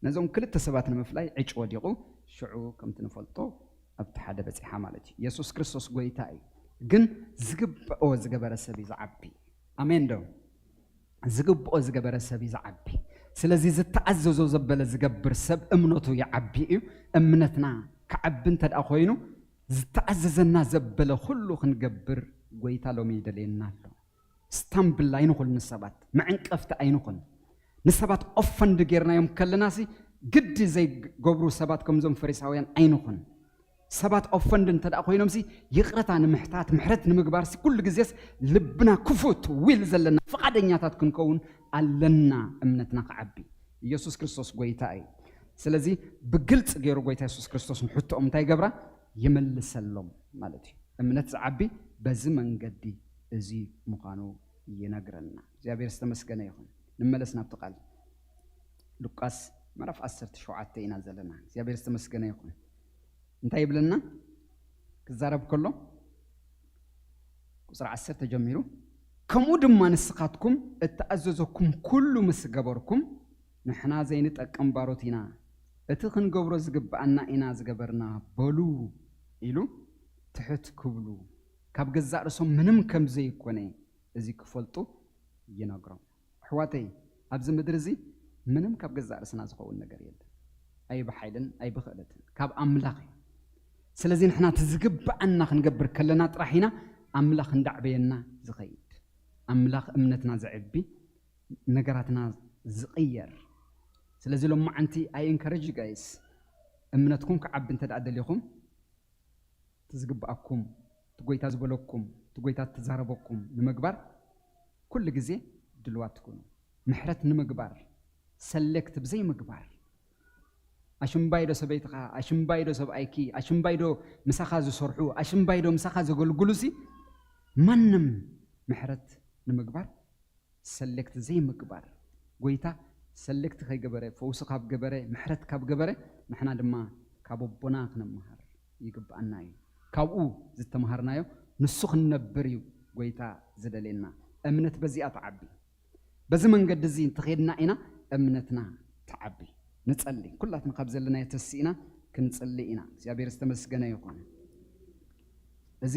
ነዞም ክልተ ሰባት ንምፍላይ ዕጭ ወዲቑ። ሽዑ ከምቲ ንፈልጦ ኣብቲ ሓደ በጺሓ ማለት እዩ። የሱስ ክርስቶስ ጎይታ እዩ፣ ግን ዝግብኦ ዝገበረ ሰብ እዩ ዝዓቢ። ኣሜን ዶ? ዝግብኦ ዝገበረ ሰብ እዩ ዝዓቢ። ስለዚ ዝተኣዘዞ ዘበለ ዝገብር ሰብ እምነቱ ይዓቢ እዩ። እምነትና ክዓቢ እንተ ደኣ ኮይኑ ዝተኣዘዘና ዘበለ ኩሉ ክንገብር ጎይታ ሎሚ ይደልየና ኣሎ። ስታምብል ኣይንኹን፣ ንሰባት መዕንቀፍቲ ኣይንኹን። ንሰባት ኦፈንድ ጌርናዮም ከለናሲ ግዲ ዘይገብሩ ሰባት ከምዞም ፈሪሳውያን ኣይንኹን። ሰባት ኦፈንድ እንተ ደኣ ኮይኖምሲ ይቕረታ ንምሕታት ምሕረት ንምግባርሲ ኩሉ ግዜስ ልብና ክፉት ዊል ዘለና ፍቓደኛታት ክንከውን ኣለና። እምነትና ክዓቢ ኢየሱስ ክርስቶስ ጎይታ እዩ። ስለዚ ብግልጽ ገይሩ ጎይታ የሱስ ክርስቶስ ንሕቶኦም እንታይ ይገብራ ይመልሰሎም ማለት እዩ። እምነት ዝዓቢ በዚ መንገዲ እዚ ምዃኑ ይነግረና። እግዚኣብሔር ዝተመስገነ ይኹን። ንመለስ ናብቲ ቃል። ሉቃስ ምዕራፍ ዓሰርተ ሸውዓተ ኢና ዘለና። እግዚኣብሔር ዝተመስገነ ይኹን። እንታይ ይብለና? ክዛረብ ከሎ ቁጽሪ ዓሰርተ ጀሚሩ፣ ከምኡ ድማ ንስኻትኩም እተኣዘዘኩም ኩሉ ምስ ገበርኩም፣ ንሕና ዘይንጠቅም ባሮት ኢና፣ እቲ ክንገብሮ ዝግብኣና ኢና ዝገበርና በሉ ኢሉ ትሕት ክብሉ፣ ካብ ገዛእ ርእሶም ምንም ከም ዘይኮነ እዚ ክፈልጡ ይነግሮም። ኣሕዋተይ፣ ኣብዚ ምድሪ እዚ ምንም ካብ ገዛእ ርእስና ዝኸውን ነገር የለን። ኣይ ብሓይልን ኣይ ብኽእለትን፣ ካብ ኣምላኽ እዩ። ስለዚ ንሕና እቲ ዝግብኣና ክንገብር ከለና ጥራሕ ኢና ኣምላኽ እንዳዕበየና ዝኸይድ። ኣምላኽ እምነትና ዘዕቢ፣ ነገራትና ዝቕየር። ስለዚ ሎማዓንቲ ኣይ ኢንከረጅ ዩ ጋይስ፣ እምነትኩም ክዓቢ እንተ ደኣ ደሊኹም፣ እቲ ዝግብኣኩም፣ እቲ ጎይታ ዝበለኩም፣ እቲ ጎይታ እተዛረበኩም ንምግባር ኩሉ ግዜ ድልዋት ትኩኑ። ምሕረት ንምግባር፣ ሰሌክት ብዘይ ምግባር፣ ኣሽምባይ ዶ ሰበይትኻ፣ ኣሽምባይ ዶ ሰብኣይኪ፣ ኣሽምባይ ዶ ምሳኻ ዝሰርሑ፣ ኣሽምባይ ዶ ምሳኻ ዘገልግሉሲ፣ ማንም ምሕረት ንምግባር ሰሌክት ዘይምግባር፣ ጎይታ ሰሌክት ከይገበረ፣ ፈውሲ ካብ ገበረ፣ ምሕረት ካብ ገበረ፣ ንሕና ድማ ካብ ኣቦና ክንመሃር ይግብኣና እዩ። ካብኡ ዝተምሃርናዮ ንሱ ክንነብር እዩ ጎይታ ዝደልየና። እምነት በዚኣ ትዓቢ። በዚ መንገዲ እዚ እንተኸድና ኢና እምነትና ትዓቢ። ንጸሊ። ኩላትና ካብ ዘለናዮ ተሲእና ክንጽሊ ኢና። እግዚኣብሔር ዝተመስገነ ይኹን። እዚ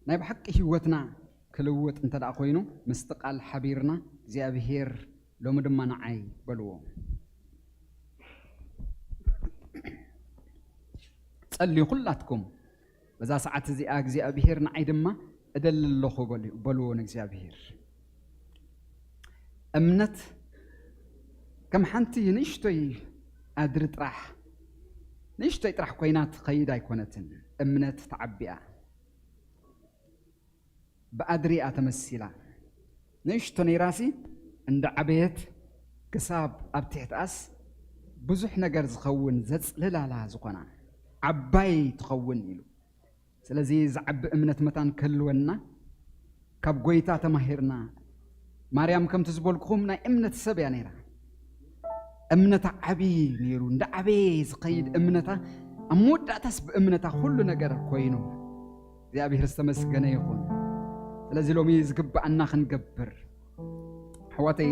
ናይ ብሓቂ ህይወትና ክልውጥ እንተ ደኣ ኮይኑ፣ ምስቲ ቃል ሓቢርና፣ እግዚኣብሔር ሎሚ ድማ ንዓይ በልዎ። ጸልዩ ኩላትኩም፣ በዛ ሰዓት እዚኣ እግዚኣብሔር ንዓይ ድማ እደሊ ኣለኹ በሉ-፣ በልዎ ንእግዚኣብሔር። እምነት ከም ሓንቲ ንእሽቶይ ኣድሪ ጥራሕ፣ ንእሽቶይ ጥራሕ ኮይና ትኸይድ ኣይኮነትን። እምነት ተዓቢኣ። ብኣድሪ እያ ተመሲላ። ንእሽቶ ነይራሲ እንዳ ዓበየት ክሳብ ኣብ ትሕትኣስ ብዙሕ ነገር ዝኸውን ዘጽልላላ ዝኾና ዓባይ ትኸውን ኢሉ። ስለዚ ዝዓቢ እምነት መታን ክህልወና ካብ ጎይታ ተማሂርና። ማርያም ከምቲ ዝበልኩኹም ናይ እምነት ሰብ እያ ነይራ። እምነታ ዓቢ ነይሩ። እንዳ ዓበየ ዝኸይድ እምነታ፣ ኣብ መወዳእታስ ብእምነታ ኩሉ ነገር ኮይኑ። እግዚኣብሔር ዝተመስገነ ይኹን። ስለዚ ሎሚ ዝግብኣና ክንገብር፣ ኣሕዋተይ፣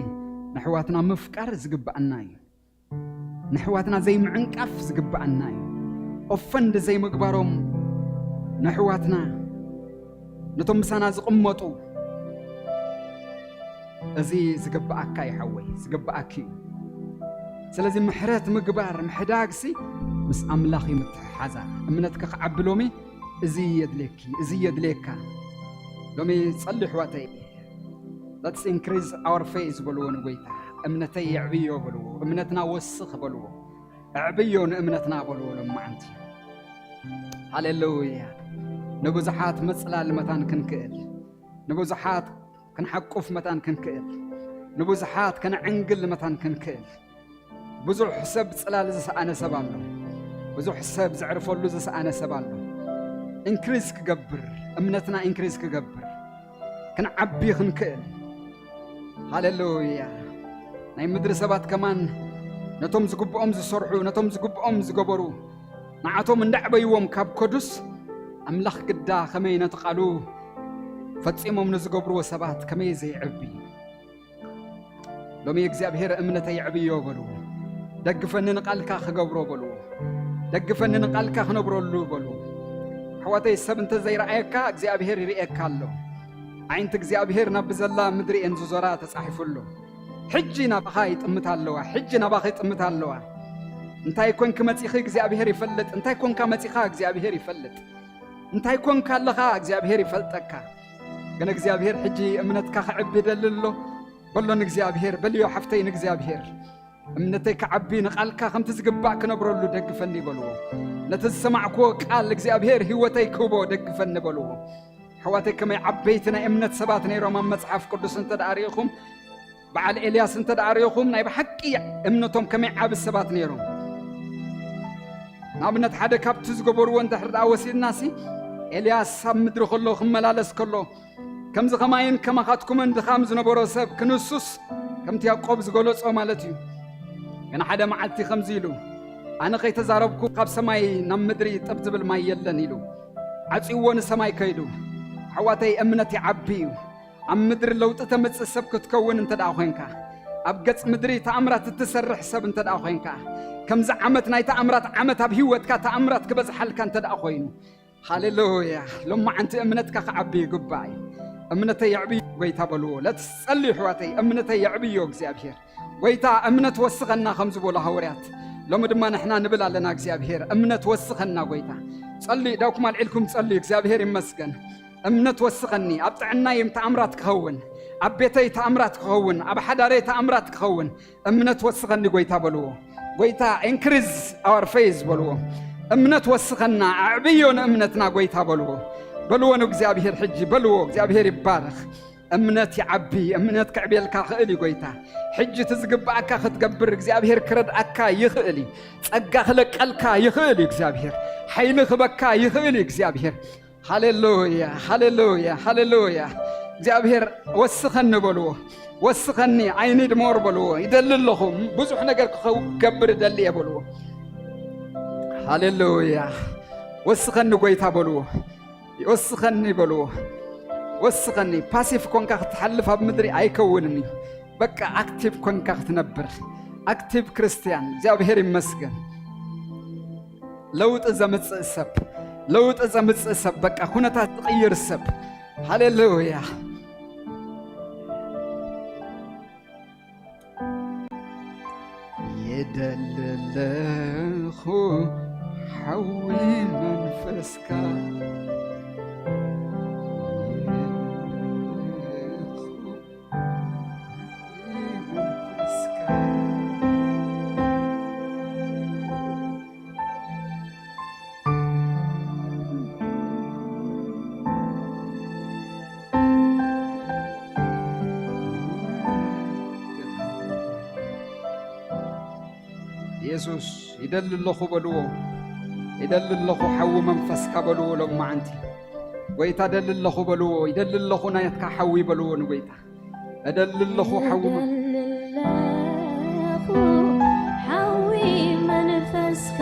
ንኣሕዋትና ምፍቃር ዝግብኣና እዩ። ንኣሕዋትና ዘይምዕንቃፍ ዝግብኣና እዩ። ኦፈንድ ዘይምግባሮም ንኣሕዋትና፣ ነቶም ምሳና ዝቕመጡ፣ እዚ ዝግብኣካ እዩ ሓወይ፣ ዝግብኣኪ እዩ። ስለዚ ምሕረት ምግባር፣ ምሕዳግሲ ምስ ኣምላኽ እዩ ምትሕሓዛ። እምነትኪ ክዓቢ ሎሚ እዚ የድልየኪ፣ እዚ የድልየካ። ሎሚ ጸሊ ኣሕዋተይ፣ let's increase our faith በልዎ ንጎይታ። እምነተይ የዕብዮ በልዎ፣ እምነትና ወስኽ በልዎ። ኣዕብዮ ንእምነትና በልዎ ሎማዓንቲ። ሃሌሉያ። ንብዙሓት መጽላል መታን ክንክእል፣ ንብዙሓት ክንሓቁፍ መታን ክንክእል፣ ንብዙሓት ከነዕንግል መታን ክንክእል። ብዙሕ ሰብ ጽላል ዝሰኣነ ሰብ ኣሎ። ብዙሕ ሰብ ዘዕርፈሉ ዝሰኣነ ሰብ ኣሎ። ኢንክሪዝ ክገብር፣ እምነትና ኢንክሪዝ ክገብር፣ ክንዓቢ ክንክእል። ሃሌሉያ። ናይ ምድሪ ሰባት ከማን ነቶም ዝግብኦም ዝሰርሑ፣ ነቶም ዝግብኦም ዝገበሩ፣ ንዓቶም እንዳዕበይዎም ካብ ከዱስ፣ ኣምላኽ ግዳ ከመይ ነቲ ቃሉ ፈጺሞም ንዝገብርዎ ሰባት ከመይ ዘይዕቢ። ሎሚ እግዚኣብሔር እምነተይ የዕብዮ በልዎ። ደግፈኒ ንቓልካ ክገብሮ በልዎ። ደግፈኒ ንቓልካ ክነብረሉ በልዎ። ኣሕዋተይ ሰብ እንተ ዘይረኣየካ እግዚኣብሔር ይርእየካ ኣሎ። ኣዒንቲ እግዚኣብሔር ናብ ብዘላ ምድሪ እየን ዝዞራ ተጻሒፉ ኣሎ። ሕጂ ናባኻ ይጥምታ ኣለዋ። ሕጂ ናባኺ ይጥምታ ኣለዋ። እንታይ ኮንኪ መጺኺ እግዚኣብሔር ይፈልጥ። እንታይ ኮንካ መጺኻ እግዚኣብሔር ይፈልጥ። እንታይ ኮንካ ኣለኻ እግዚኣብሔር ይፈልጠካ። ግን እግዚኣብሔር ሕጂ እምነትካ ክዕቢ ይደሊ ኣሎ። በሎ ንእግዚኣብሔር፣ በልዮ ሓፍተይ ንእግዚኣብሔር። እምነተይ ክዓቢ ንቓልካ ከምቲ ዝግባእ ክነብረሉ ደግፈኒ በልዎ። ነቲ ዝሰማዕክዎ ቃል እግዚኣብሔር ህይወተይ ክህቦ ደግፈኒ በልዎ። ኣሕዋተይ ከመይ ዓበይቲ ናይ እምነት ሰባት ነይሮም ኣብ መጽሓፍ ቅዱስ እንተ ደኣ ርኢኹም፣ በዓል ኤልያስ እንተ ደኣ ርኢኹም ናይ ብሓቂ እምነቶም ከመይ ዓቢ ሰባት ነይሮም። ንኣብነት ሓደ ካብቲ ዝገበርዎ እንድሕር ደኣ ወሲድናሲ ኤልያስ ኣብ ምድሪ ከሎ ክመላለስ ከሎ ከምዚ ኸማይን ከማኻትኩምን ድኻም ዝነበሮ ሰብ ክንሱስ ከምቲ ያዕቆብ ዝገለጾ ማለት እዩ። ግን ሓደ መዓልቲ ከምዚ ኢሉ ኣነ ከይተዛረብኩ ካብ ሰማይ ናብ ምድሪ ጥብ ዝብል ማይ የለን ኢሉ ዓጽይዎ ንሰማይ ከይዱ። ኣሕዋተይ እምነት ይዓቢ እዩ። ኣብ ምድሪ ለውጢ ተምጽእ ሰብ ክትከውን እንተ ደኣ ኾይንካ፣ ኣብ ገጽ ምድሪ ተኣምራት እትሰርሕ ሰብ እንተ ደኣ ኾይንካ፣ ከምዚ ዓመት ናይ ተኣምራት ዓመት ኣብ ህይወትካ ተኣምራት ክበዝሓልካ እንተ ደኣ ኾይኑ፣ ሃሌሉያ። ሎማዓንቲ እምነትካ ክዓቢ ይግባእ እዩ። እምነተይ የዕብዮ ጎይታ በልዎ። ለትስ ጸልዩ ኣሕዋተይ፣ እምነተይ የዕብዮ እግዚኣብሔር። ጎይታ እምነት ወስኸና ከም ዝበሉ ሃዋርያት፣ ሎሚ ድማ ንሕና ንብል ኣለና እግዚኣብሔር እምነት ወስኸና ጎይታ። ጸልዩ፣ ኢዳውኩም ኣልዒልኩም ጸልዩ። እግዚኣብሔር ይመስገን። እምነት ወስኸኒ፣ ኣብ ጥዕናይ ተኣምራት ክኸውን፣ ኣብ ቤተይ ተኣምራት ክኸውን፣ ኣብ ሓዳረይ ተኣምራት ክኸውን እምነት ወስኸኒ ጎይታ በልዎ። ጎይታ increase our faith በልዎ። እምነት ወስኸና፣ ኣዕብዮ ንእምነትና ጎይታ በልዎ። በልዎ ንእግዚኣብሔር ሕጂ በልዎ። እግዚኣብሔር ይባረኽ። እምነት ይዓቢ፣ እምነት ክዕብየልካ ክእል እዩ ጎይታ። ሕጂ እቲ ዝግብኣካ ክትገብር እግዚኣብሔር ክረድኣካ ይኽእል እዩ። ጸጋ ክለቀልካ ይኽእል እዩ እግዚኣብሔር። ሓይሊ ክበካ ይኽእል እዩ እግዚኣብሔር። ሃሌሉያ፣ ሃሌሉያ፣ ሃሌሉያ። እግዚኣብሔር ወስኸኒ በልዎ። ወስኸኒ፣ I need more በልዎ። ይደሊ ኣለኹ፣ ብዙሕ ነገር ክኸው-፣ ክገብር እደሊ እየ በልዎ። ሃሌሉያ። ወስኸኒ ጎይታ በልዎ። ወስኸኒ በልዎ። ወስኸኒ። ፓሲቭ ኮንካ ክትሓልፍ ኣብ ምድሪ ኣይከውንን እዩ። በቃ ኣክቲቭ ኮንካ ክትነብር። ኣክቲቭ ክርስትያን። እግዚኣብሔር ይመስገን። ለውጢ ዘምጽእ ሰብ፣ ለውጢ ዘምጽእ ሰብ፣ በቃ ኩነታት ዝቕይር ሰብ። ሃሌሉያ። የደሊ ኣለኹ ሓዊ መንፈስካ። የሱስ ይደሊ ኣለኹ በልዎ። ይደሊ ኣለኹ ሓዊ መንፈስካ በልዎ። ሎማዓንቲ ጎይታ ደሊ ኣለኹ በልዎ። ይደሊ ኣለኹ ናትካ ሓዊ በልዎ ንጎይታ። እደሊ ኣለኹ ሓዊ መ- እደሊ ኣለኹ ሓዊ መንፈስካ።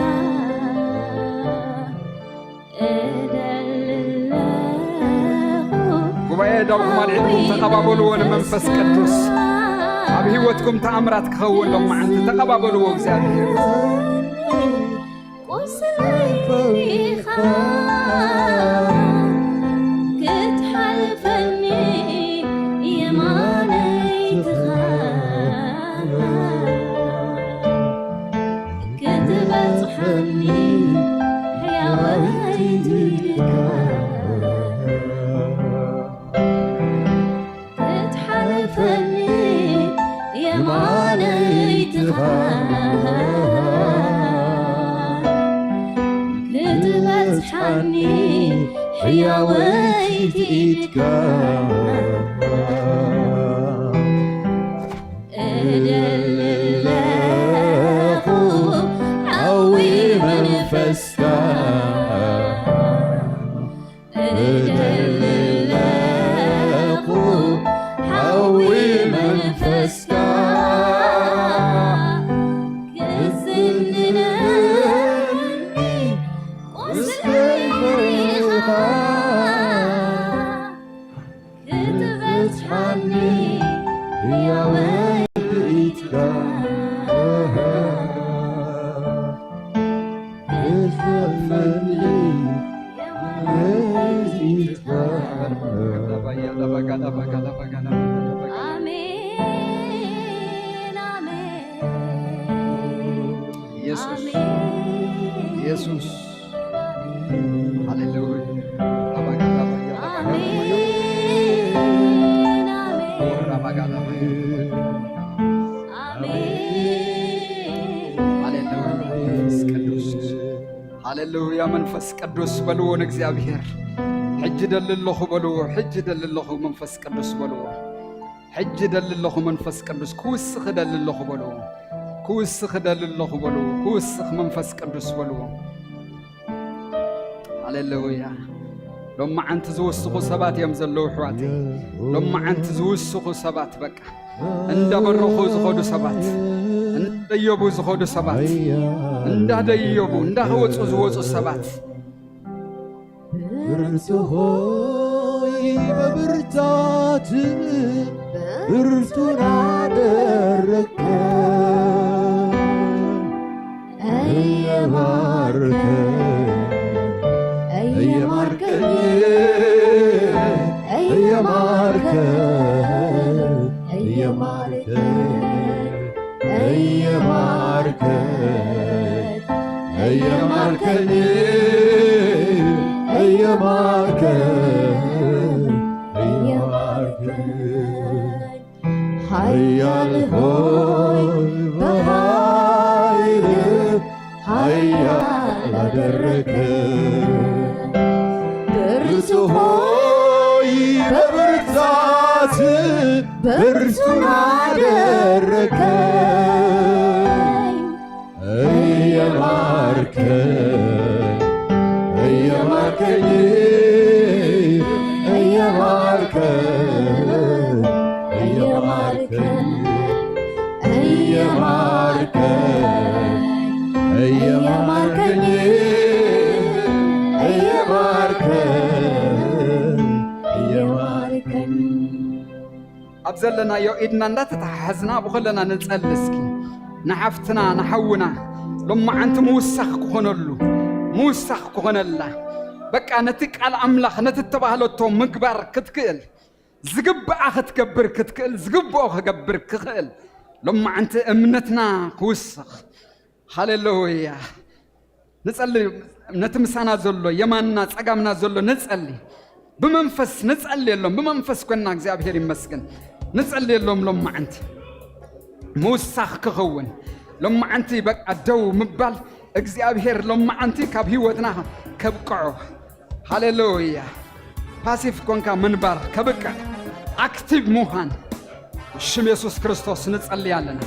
እደሊ ኣለኹ ጉባኤ ዳውኩም ኣልዒልኩም ሓዊ ተቐባበልዎ ንመንፈስ መንፈስካ። ቅዱስ። ኣብ ህይወትኩም ተኣምራት ክኸውን ሎማዓንቲ ተቐባበልዎ እግዚኣብሔር። ቁስለይ ፈዊስካ ክትሓልፈኒ የማነይትኻ ክትበጽሓኒ ሕያወይትኻ ክትሓልፈኒ የማነይትኻ ክትበጽሓኒ ሕያወይቲ ኢድካ። እደሊ ኣለኹ ኢየሱስ፣ ኢየሱስ፣ ሃሌሉያ። ሃሌሉያ። መንፈስ ቅዱስ፣ ሃሌሉያ። መንፈስ ቅዱስ በልዎ ንእግዚኣብሔር። ሕጂ ደሊ ኣለኹ በልዎ፣ ሕጂ ደሊ ኣለኹ መንፈስ ቅዱስ በልዎ። ሕጂ ደሊ ኣለኹ መንፈስ ቅዱስ፣ ክውስኽ ደሊ ኣለኹ በልዎ። ክውስኽ ደሊ ኣለኹ በልዎ። ክውስኽ መንፈስ ቅዱስ በልዎ። ሃሌሉያ። ሎማዓንቲ ዝውስኹ ሰባት እዮም ዘለዉ ኣሕዋተይ። ሎማዓንቲ ዝውስኹ ሰባት፣ በቃ እንዳበረኹ ዝኸዱ ሰባት፣ እንዳደየቡ ዝኸዱ ሰባት፣ እንዳደየቡ እንዳወፁ ዝወፁ ሰባት። ብርቱ ሆይ በብርታት ብርቱን አደረግከ። እየማርከ እየማርከኝ እየማርከ እየማርከ እየማርከ እየማርከኝ እየማርከ እየማርከ ኃያል ሆይ በኃይል ኃያል አደረከ። ብርቱ ሆይ በብርታት ብርቱን አደረከ። እየማርከ እየማርከኝ እየማርከ እየማርከ እየማርከ እየማርከኝ እየማርከ እየማርከኝ። ኣብ ዘለናዮ ኢድና እንዳተተሓሓዝና ብኸለና ንጸሊ እስኪ። ንሓፍትና ንሓውና ሎማዓንቲ ምውሳኽ ክኾነሉ፣ ምውሳኽ ክኾነላ፣ በቃ ነቲ ቃል ኣምላኽ ነቲ እተባህለቶ ምግባር ክትክእል፣ ዝግብኣ ክትገብር ክትክእል፣ ዝግብኦ ክገብር ክኽእል ሎማዓንቲ እምነትና ክውስኽ። ሃሌሉያ። ንጸሊ። ነቲ ምሳና ዘሎ የማንና ጸጋምና ዘሎ ንጸሊ። ብመንፈስ ንጸልየሎም፣ ብመንፈስ ኮንና እግዚኣብሔር ይመስገን ንጸልየሎም። ሎማዓንቲ ምውሳኽ ክኸውን፣ ሎማዓንቲ በቃ ደው ምባል እግዚኣብሔር ሎማዓንቲ ካብ ህይወትና ከብቅዖ። ሃሌሉያ። ፓሲቭ ኮንካ ምንባር ከብቅዕ፣ ኣክቲቭ ምዃን። ሽም የሱስ ክርስቶስ ንጸሊ ኣለና።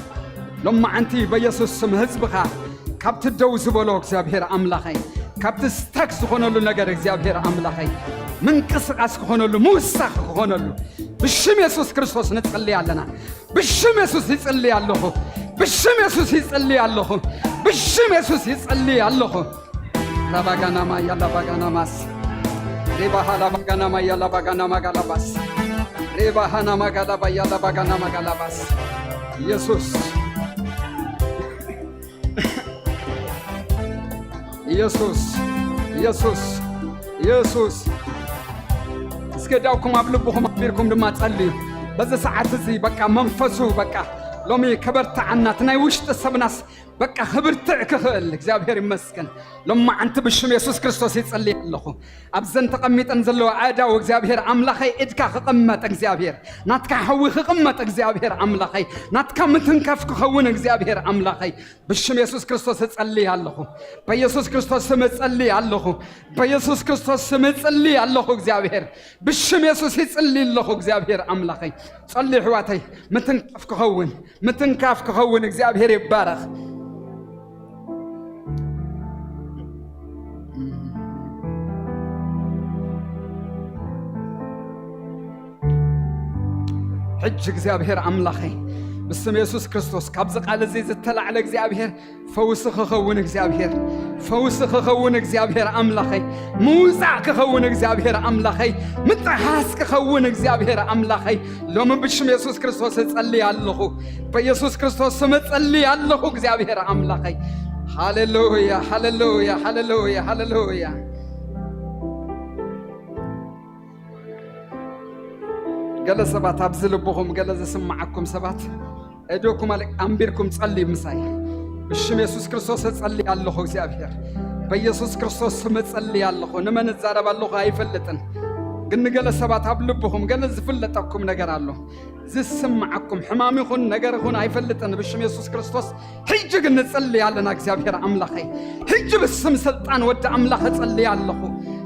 ሎማዓንቲ በየሱስ ስም ህዝብኻ ካብቲ ደው ዝበሎ እግዚኣብሔር ኣምላኸይ፣ ካብቲ ስታክ ዝኾነሉ ነገር እግዚኣብሔር ኣምላኸይ ምንቅስቃስ ክኾነሉ፣ ምውሳኽ ክኾነሉ ብሽም የሱስ ክርስቶስ ንጸሊ ኣለና። ብሽም የሱስ ይጽሊ ኣለኹ። ብሽም የሱስ ይጽሊ ኣለኹ። ብሽም የሱስ ይጽሊ ኣለኹ። ራባጋናማ ያላባጋናማስ ሪባሃ ላባጋናማ ያላባጋናማ ጋላባስ ሪባሃናማ ጋላባ ያላባጋናማ ጋላባስ ኢየሱስ ኢየሱስ ኢየሱስ ኢየሱስ። እስከ ዳውኩም ኣብ ልብኹም ኣቢርኩም ድማ ጸልዩ። በዚ ሰዓት እዚ በቃ መንፈሱ በቃ ሎሚ ከበርትዓና፣ እቲ ናይ ውሽጢ ሰብናስ በቃ ክብርትዕ ክኽእል እግዚኣብሔር ይመስገን። ሎማዓንቲ ብሽም የሱስ ክርስቶስ ይጽሊ ኣለኹ። ኣብዘን ተቐሚጠን ዘለዋ ኣእዳው እግዚኣብሔር ኣምላኸይ ኢድካ ክቕመጥ እግዚኣብሔር፣ ናትካ ሓዊ ክቕመጥ እግዚኣብሔር ኣምላኸይ፣ ናትካ ምትንካፍ ክኸውን እግዚኣብሔር ኣምላኸይ። ብሽም የሱስ ክርስቶስ እጸሊ ኣለኹ። በየሱስ ክርስቶስ ስም እጸሊ ኣለኹ። በየሱስ ክርስቶስ ስም እጸሊ ኣለኹ እግዚኣብሔር። ብሽም የሱስ ይጽሊ ኣለኹ እግዚኣብሔር ኣምላኸይ። ጸሊ ኣሕዋተይ ምትንካፍ ክኸውን፣ ምትንካፍ ክኸውን እግዚኣብሔር ይባረኽ። ሕጂ እግዚኣብሔር ኣምላኸይ ብስም የሱስ ክርስቶስ ካብዚ ቃል እዚ ዝተላዕለ እግዚኣብሔር ፈውሲ ክኸውን እግዚኣብሔር፣ ፈውሲ ክኸውን እግዚኣብሔር ኣምላኸይ፣ ምውፃእ ክኸውን እግዚኣብሔር ኣምላኸይ፣ ምጥሓስ ክኸውን እግዚኣብሔር ኣምላኸይ፣ ሎሚ ብሽም የሱስ ክርስቶስ እጸሊ ኣለኹ። በየሱስ ክርስቶስ ስም እጸሊ ኣለኹ እግዚኣብሔር ኣምላኸይ። ሃሌሉያ፣ ሃሌሉያ፣ ሃሌሉያ፣ ሃሌሉያ። ገለ ሰባት ኣብዚ ልብኹም ገለ ዝስምዓኩም ሰባት እዶኩም ኣለ-፣ ኣንቢርኩም ጸልዩ ምሳይ። ብሽም የሱስ ክርስቶስ እጸሊ ኣለኹ እግዚኣብሔር። በየሱስ ክርስቶስ ስም እጸሊ ኣለኹ። ንመን እዛረብ ኣለኹ ኣይፈልጥን። ግን ንገለ ሰባት ኣብ ልብኹም ገለ ዝፍለጠኩም ነገር ኣሎ። ዝስምዓኩም ሕማም ይኹን ነገር ይኹን ኣይፈልጥን። ብሽም የሱስ ክርስቶስ ሕጂ ግን ንጽሊ ኣለና እግዚኣብሔር ኣምላኸይ። ሕጂ ብስም ስልጣን ወዲ ኣምላኽ እጸሊ ኣለኹ።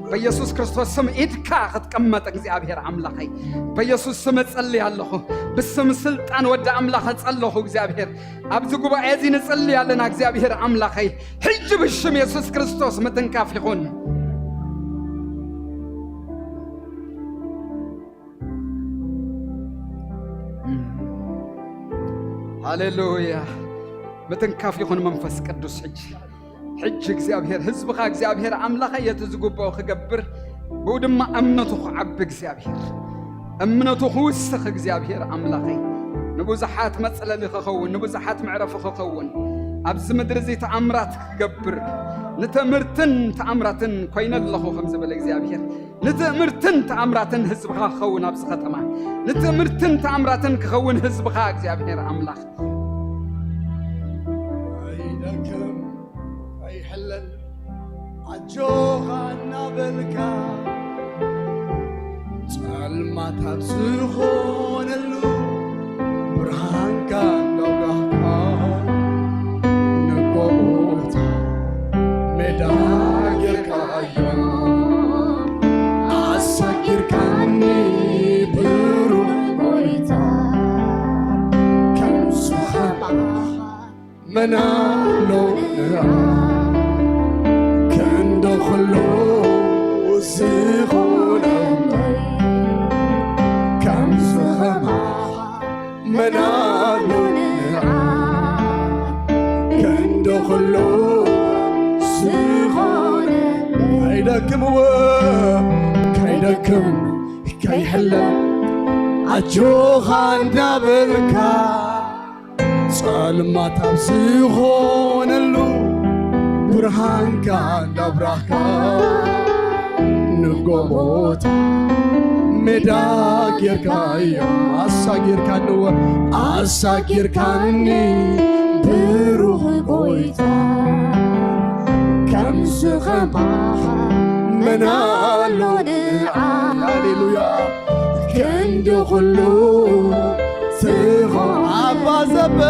በየሱስ ክርስቶስ ስም ኢድካ ክትቀመጥ እግዚኣብሔር ኣምላኸይ። በየሱስ ስም እጸሊ ኣለኹ። ብስም ስልጣን ወዲ ኣምላኽ እጸለኹ እግዚኣብሔር። ኣብዚ ጉባኤ እዚ ንጽሊ ኣለና እግዚኣብሔር ኣምላኸይ። ሕጂ ብሽም የሱስ ክርስቶስ ምትንካፍ ይኹን። ሃሌሉያ። ምትንካፍ ይኹን መንፈስ ቅዱስ። ሕጂ፣ ሕጂ እግዚኣብሔር፣ ህዝብኻ እግዚኣብሔር ኣምላኸ የቲ ዝግብኦ ክገብር፣ ብኡ ድማ እምነቱ ክዓቢ እግዚኣብሔር። እምነቱ ክውስኽ እግዚኣብሔር ኣምላኸይ። ንብዙሓት መጽለሊ ክኸውን፣ ንብዙሓት መዕረፊ ክኸውን፣ ኣብዚ ምድሪ እዚ ተኣምራት ክገብር፣ ንትምህርትን ተኣምራትን ኮይነ ኣለኹ ከም ዝበለ እግዚኣብሔር። ንትእምርትን ተኣምራትን ህዝብኻ ክኸውን ኣብዚ ኸተማ። ንትእምርትን ተኣምራትን ክኸውን ህዝብኻ እግዚኣብሔር ኣምላኽ። ኣይደክም ኣይሕለል ኣጆኻ እናበልካ ጸልማት ኣብ ዝኾነሉ ብርሃንካ እንዳብራህካ ንጎቦታት ሜዳ ጌርካዮ ኣሳጊርካኒ ብሩኽ ጎይታ ከም ዝኸማኻ መን ኣሎ ንዓ ክንዲ ኩሉ ዝኾነለይ ከም ዝኸማኻ መን ኣሎ ንዓ ክንዲ ኩሉ ዝኾነ ከይደክምዎ ከይደክም ከይሕለም ኣጆኻ እንዳበልካ ጸልማት ኣብ ዝኾነሉ ብርሃንካ እንዳብራህካ ንጎቦታት ሜዳ ጌርካዮ ኣሳጊርካንዎ ኣሳጊርካኒ ብሩኽ ጎይታ ከም ዝኸማኻ መን ኣሎ ንዓ ሃሌሉያ ክንዲ ኩሉ ትኾ ኣባ ዘብል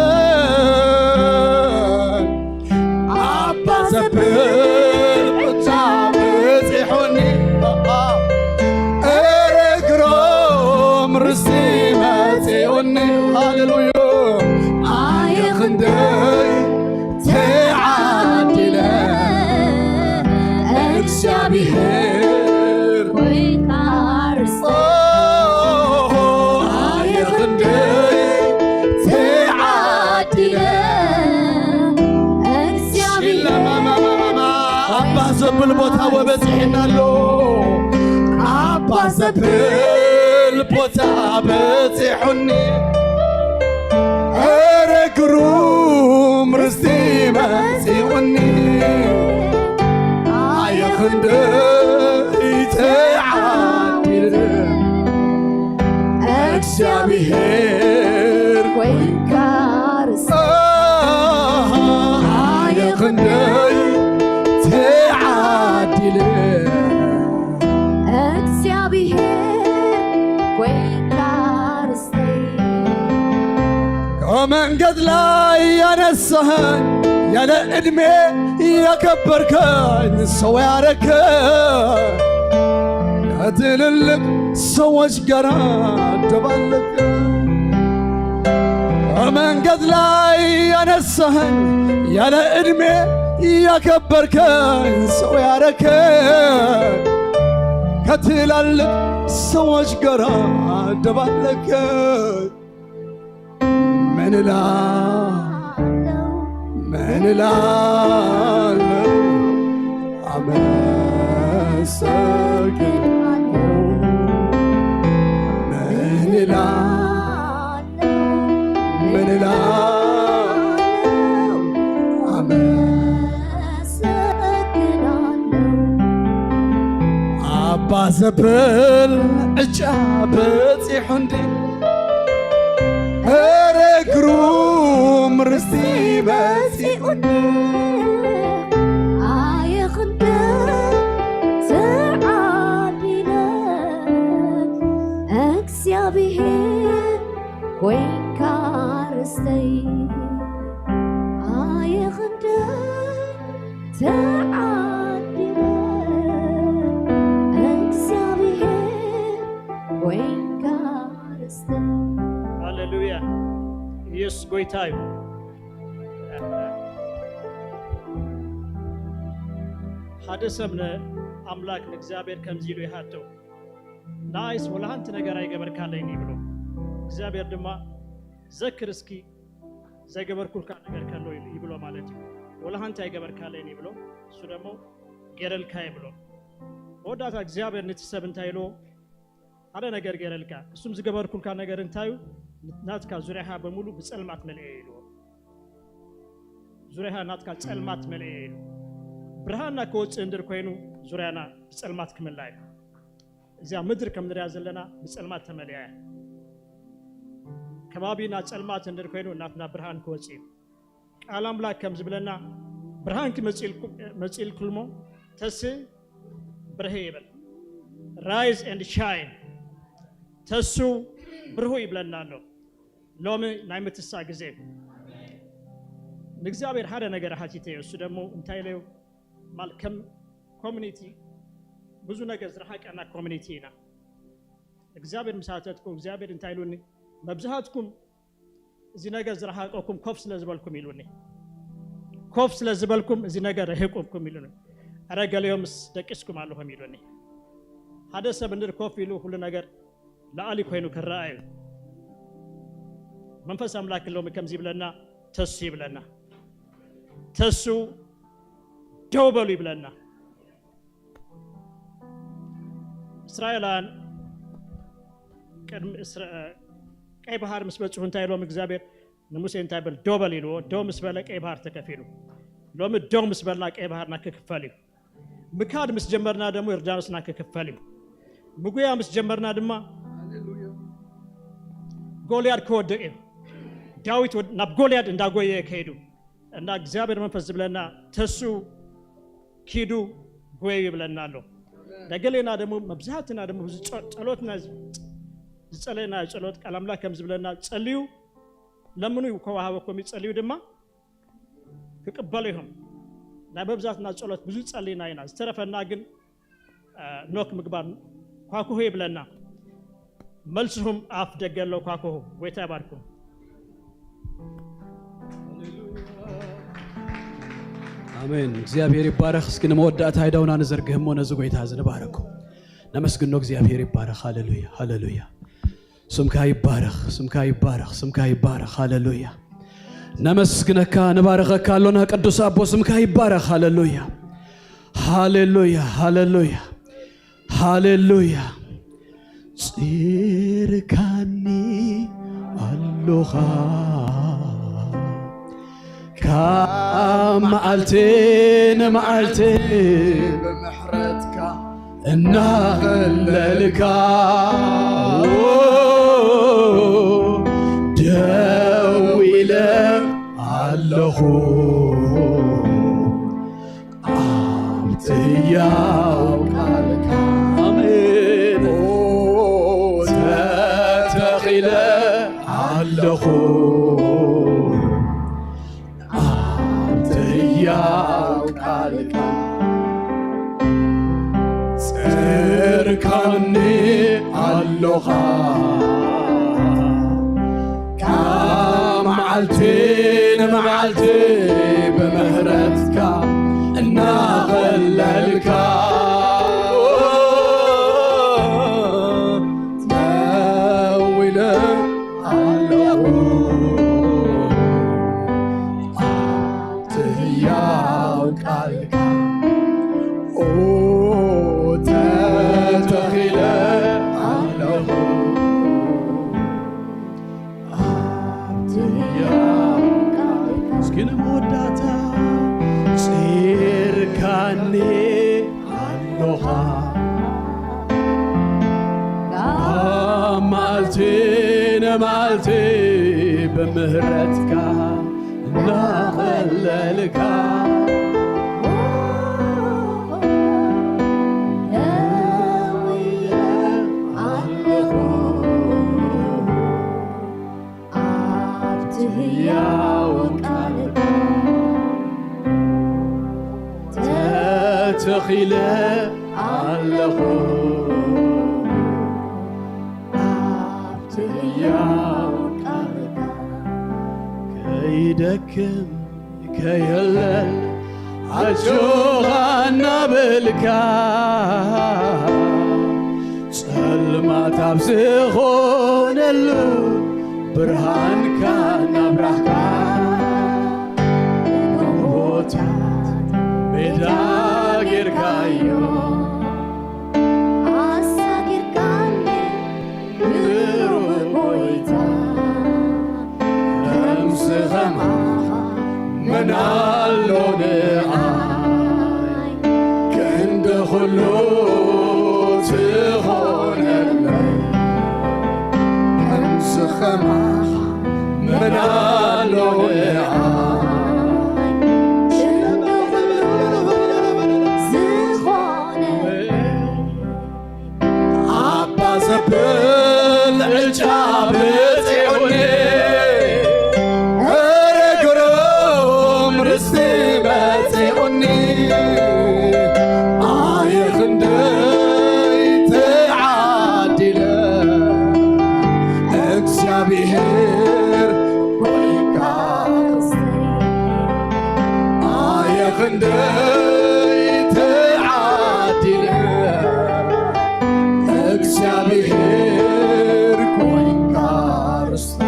ኣባ ዘብል ብታ በጺሑኒ እረ ግሩም ርስቲ መጺኡኒ ሃሌሉያ ኣየ ክንደይ ተዓዲለ እግዚኣብሔር ኮይንካ ርስቲ ኣየ ክንደይ ተዓዲለ እግዚኣብሔር ኣባ ዘብል ቦታ ወበጺሕና ኣሎ ኣባ ዘብል ቦታ በጺሑኒ እረ ግሩም ርስቲ መጺኡኒ ኣየ ክንደይ ተዓዲለ እግዚኣብሔር ኮይንካ ርስቲ ኣየ ክንደይ ተዓዲለ እግዚኣብሔር ኮይንካ ርስተይ ከመንገድ ላይ ያነሳኸኝ ያለ ዕድሜ ያከበርከኝ ሰው ያረከኝ ከትልልቅ ሰዎች ጋር ደባለቀ በመንገድ ላይ ያነሳኸኝ ያለ ዕድሜ ያከበርከኝ ሰው ያረከኝ ከትላልቅ ሰዎች ጋር ደባለቀ ምን እላለሁ ምን እላለሁ አመሰግናለሁ ምን እላለሁ ምን እላለሁ አመሰግናለሁ አባ ባዘብል ዕጫ በጺሑ እንዲ፣ ኧረ ግሩም ርስቲ በጺሑ እንዲ፣ ኣየ ክንደይ ተዓዲለ፣ እግዚኣብሔር ኮይንካ ርስተይ። ኣየ ክንደይ ተዓዲለ፣ እግዚኣብሔር ኮይንካ ርስተይ። ሃሌሉያ። ኢየሱስ ጎይታ እዩ። ሓደ ሰብ ንኣምላክ ንእግዚኣብሔር ከምዚ ኢሉ ይሓቶ፣ ንኣይስ ወላ ሓንቲ ነገር ኣይገበርካለይን ይብሎ። እግዚኣብሔር ድማ ዘክር እስኪ ዘይገበርኩልካ ነገር ከሎ ይብሎ ማለት እዩ። ወላ ሓንቲ ኣይገበርካለይን ይብሎ፣ እሱ ደግሞ ገይረልካ ይብሎ። መወዳእታ እግዚኣብሔር ነቲ ሰብ እንታይ ኢልዎ? ሓደ ነገር ገይረልካ፣ እሱም ዝገበርኩልካ ነገር እንታዩ? ናትካ ዙሪያኻ በሙሉ ብጸልማት መልኤ ኢልዎ። ዙሪያኻ ናትካ ጸልማት መልኤ ኢሉ። ብርሃንና ክወጽእ እንድር ኮይኑ ዙሪያና ብጸልማት ክምላእ እዩ። እዚኣ ምድር ከም ንሪኣ ዘለና ብጸልማት ተመሊኣ እያ። ከባቢና ጸልማት እንድር ኮይኑ ናትና ብርሃን ክወጽእ እዩ። ቃል ኣምላክ ከም ዝብለና ብርሃን ክመጽእልኩ-፣ መጽእልኩልሞ ተስ ብርህ ይብል። Rise and shine። ተሱ ብርሁ ይብለና ኣሎ። ሎሚ ናይ ምትሳ ግዜ እዩ። ንእግዚኣብሔር ሓደ ነገር ሓቲተዮ፣ እሱ ደግሞ እንታይ ኢለዮ? ማል ከም ኮሚኒቲ ብዙ ነገር ዝረሓቀና ኮሚኒቲ ኢና። እግዚኣብሔር ምስ ሓተትኩ እግዚኣብሔር እንታይ ኢሉኒ? መብዛሕትኩም እዚ ነገር ዝረሓቀኩም ኮፍ ስለ ዝበልኩም ኢሉኒ። ኮፍ ስለ ዝበልኩም እዚ ነገር ርሒቁኩም ኢሉኒ። እረ ገሊኦምስ ደቂስኩም ኣለኹም ኢሉኒ። ሓደ ሰብ እንድር ኮፍ ኢሉ ኩሉ ነገር ላዕሊ ኮይኑ ክረኣ እዩ። መንፈስ ኣምላክ ሎሚ ከምዚ ይብለና፣ ተሱ ይብለና። ተሱ ደው በሉ ይብለና። እስራኤላውያን ቅድሚ እስራ-፣ ቀይ ባሕር ምስ በጽሑ እንታይ ኢሎም እግዚኣብሔር ንሙሴ እንታይ በል? ደው በል ኢልዎ። ደው ምስ በለ ቀይ ባሕር ተከፊሉ። ሎሚ ደው ምስ በልና ቀይ ባሕርና ክክፈል እዩ። ምካድ ምስ ጀመርና ደግሞ ዮርዳኖስና ክክፈል እዩ። ምጉያ ምስ ጀመርና ድማ ጎልያድ ክወድቕ እዩ። ዳዊት ወድ-፣ ናብ ጎልያድ እንዳጎየ ከይዱ እና እግዚኣብሔር መንፈስ ዝብለና ተሱ ኪዱ ጎዩ ይብለና ኣሎ። ደገሌና ደግሞ መብዛሕትና ደግሞ ብዙ ጸ-፣ ጸሎትና ዝጸለየና ጸሎት ቃል ኣምላክ ከም ዝብለና ጸልዩ ለምኑ ከዋሃበኩም እዩ፣ ጸልዩ ድማ ክቅበሉ ኢኹም። ናይ መብዛሕትና ጸሎት ብዙ ጸሊና ኢና። ዝተረፈና ግን፣ እ፣ ኖክ ምግባር ኳኩሁ ይብለና። መልስኹም ኣፍ ደገ ኣሎ ኳኩሁ። ጎይታ ይባርኩም። ኣሜን። እግዚኣብሔር ይባረኽ። እስኪ ንመወዳእታ ኣይዳውና ንዘርግህ እሞ ነዚ ጎይታ እዚ ንባረኮ። ነመስግኖ። እግዚኣብሔር ይባረኽ። ሃሌሉያ፣ ሃሌሉያ። ስምካ ይባረኽ፣ ስምካ ይባረኽ፣ ስምካ ይባረኽ። ሃሌሉያ። ነመስግነካ፣ ንባረኸካ ኣሎና ቅዱስ ኣቦ፣ ስምካ ይባረኽ። ሃሌሉያ፣ ሃሌሉያ፣ ሃሌሉያ፣ ሃሌሉያ። ጽርካኒ ኣሎኻ ካብ መዓልቲ ንመዓልቲ ብምሕረትካ እናቐለልካ ደው ኢለ ኣለኹ ኣብ ሕያው ቃልካ። ኣሜን። ተተኺለ ኣለኹ ኣብ ሕያው ቃልካ። ጽርካኒ ኣሎኻ ካብ መዓልቲ ንመዓልቲ ብምህረትካ እናቐለልካ ተዊለ ኣለኹ ኣብቲ ህያው ቃልካ። ኦ፣ ተተኺለ ኣለኹ ኣብቲ ህያው ቃልካ። እስኪ ንመወዳእታ ጽርካኒ ኣሎኻ መዓልቲ ብምህረትካ እናቐለልካ ደዊለ ኣለኹ ኣብቲ ህያውን ቃልካ ተተኺለ ኣለኹ ኣብቲ ህያውን ቃልካ ከይደክም ከየለል ኣጆኻ እናበልካ ጸልማት ኣብ ዝኾነሉ ብርሃንካ እናብራህካ ጎቦታት ሜዳ ጌርካዮ ኣሳጊርካኒ ብሩህ ጎይታ ከምዚ ኸማኻ መን ኣሎ ንኣይ ክንዲ ኹሉ ትኾነለይ ከምዚ ኸማኻ መን ኣሎ ንኣይ ክንዲ ኹሉ ዝኾነ ኣባ ዘብል ዕጫ በጺሑኒ፣ እረ ግሩም ርስቲ መጺኡኒ። ኣየ ክንደይ ተዓዲለ፣ እግዚኣብሔር ኮይንካ ርስተይ። ኣየ ክንደይ ተዓዲለ እግዚኣብሔር ኮይንካ ርስቲ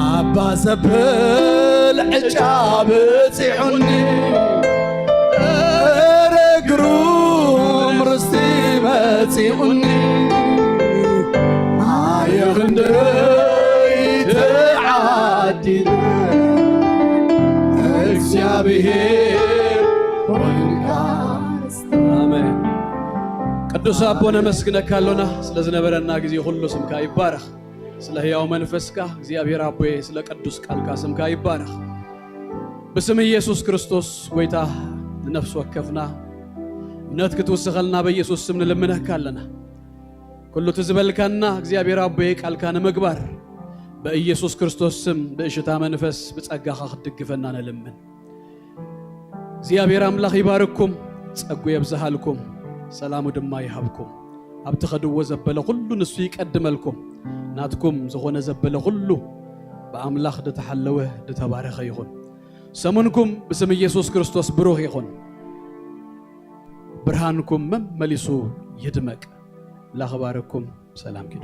ኣባ ዘብል ዕጫ በጺሑኒ እረ ግሩም ርስቲ መጺኡኒ ኣየ ክንደይ ተዓዲለ እግዚኣብሔር ኮይንካ ኣሜን። ቅዱስ ኣቦ ነመስግነካ ኣሎና ስለ ዝነበረና ግዜ ኩሉ ስምካ ይባረኽ። ስለ ህያው መንፈስካ እግዚኣብሔር ኣቦየ ስለ ቅዱስ ቃልካ ስምካ ይባረኽ። ብስም ኢየሱስ ክርስቶስ ጎይታ ንነፍሲ ወከፍና እምነት ክትውስኸልና በኢየሱስ ስም ንልምነካ ኣለና። ኩሉ እቲ ዝበልካና እግዚኣብሔር ኣቦየ ቃልካ ንምግባር በኢየሱስ ክርስቶስ ስም ብእሽታ መንፈስ ብጸጋኻ ክትድግፈና ንልምን። እግዚኣብሔር ኣምላኽ ይባርኩም፣ ጸጉ የብዝሃልኩም፣ ሰላሙ ድማ ይሃብኩም። ኣብ ትኸድዎ ዘበለ ኩሉ ንሱ ይቀድመልኩም። ናትኩም ዝኾነ ዘበለ ኩሉ ብኣምላኽ ድተሓለወ ድተባረኸ ይኹን። ሰሙንኩም ብስም ኢየሱስ ክርስቶስ ብሩኽ ይኹን። ብርሃንኩም መመሊሱ ይድመቅ። ላኽባረኩም ሰላም ኪዱ።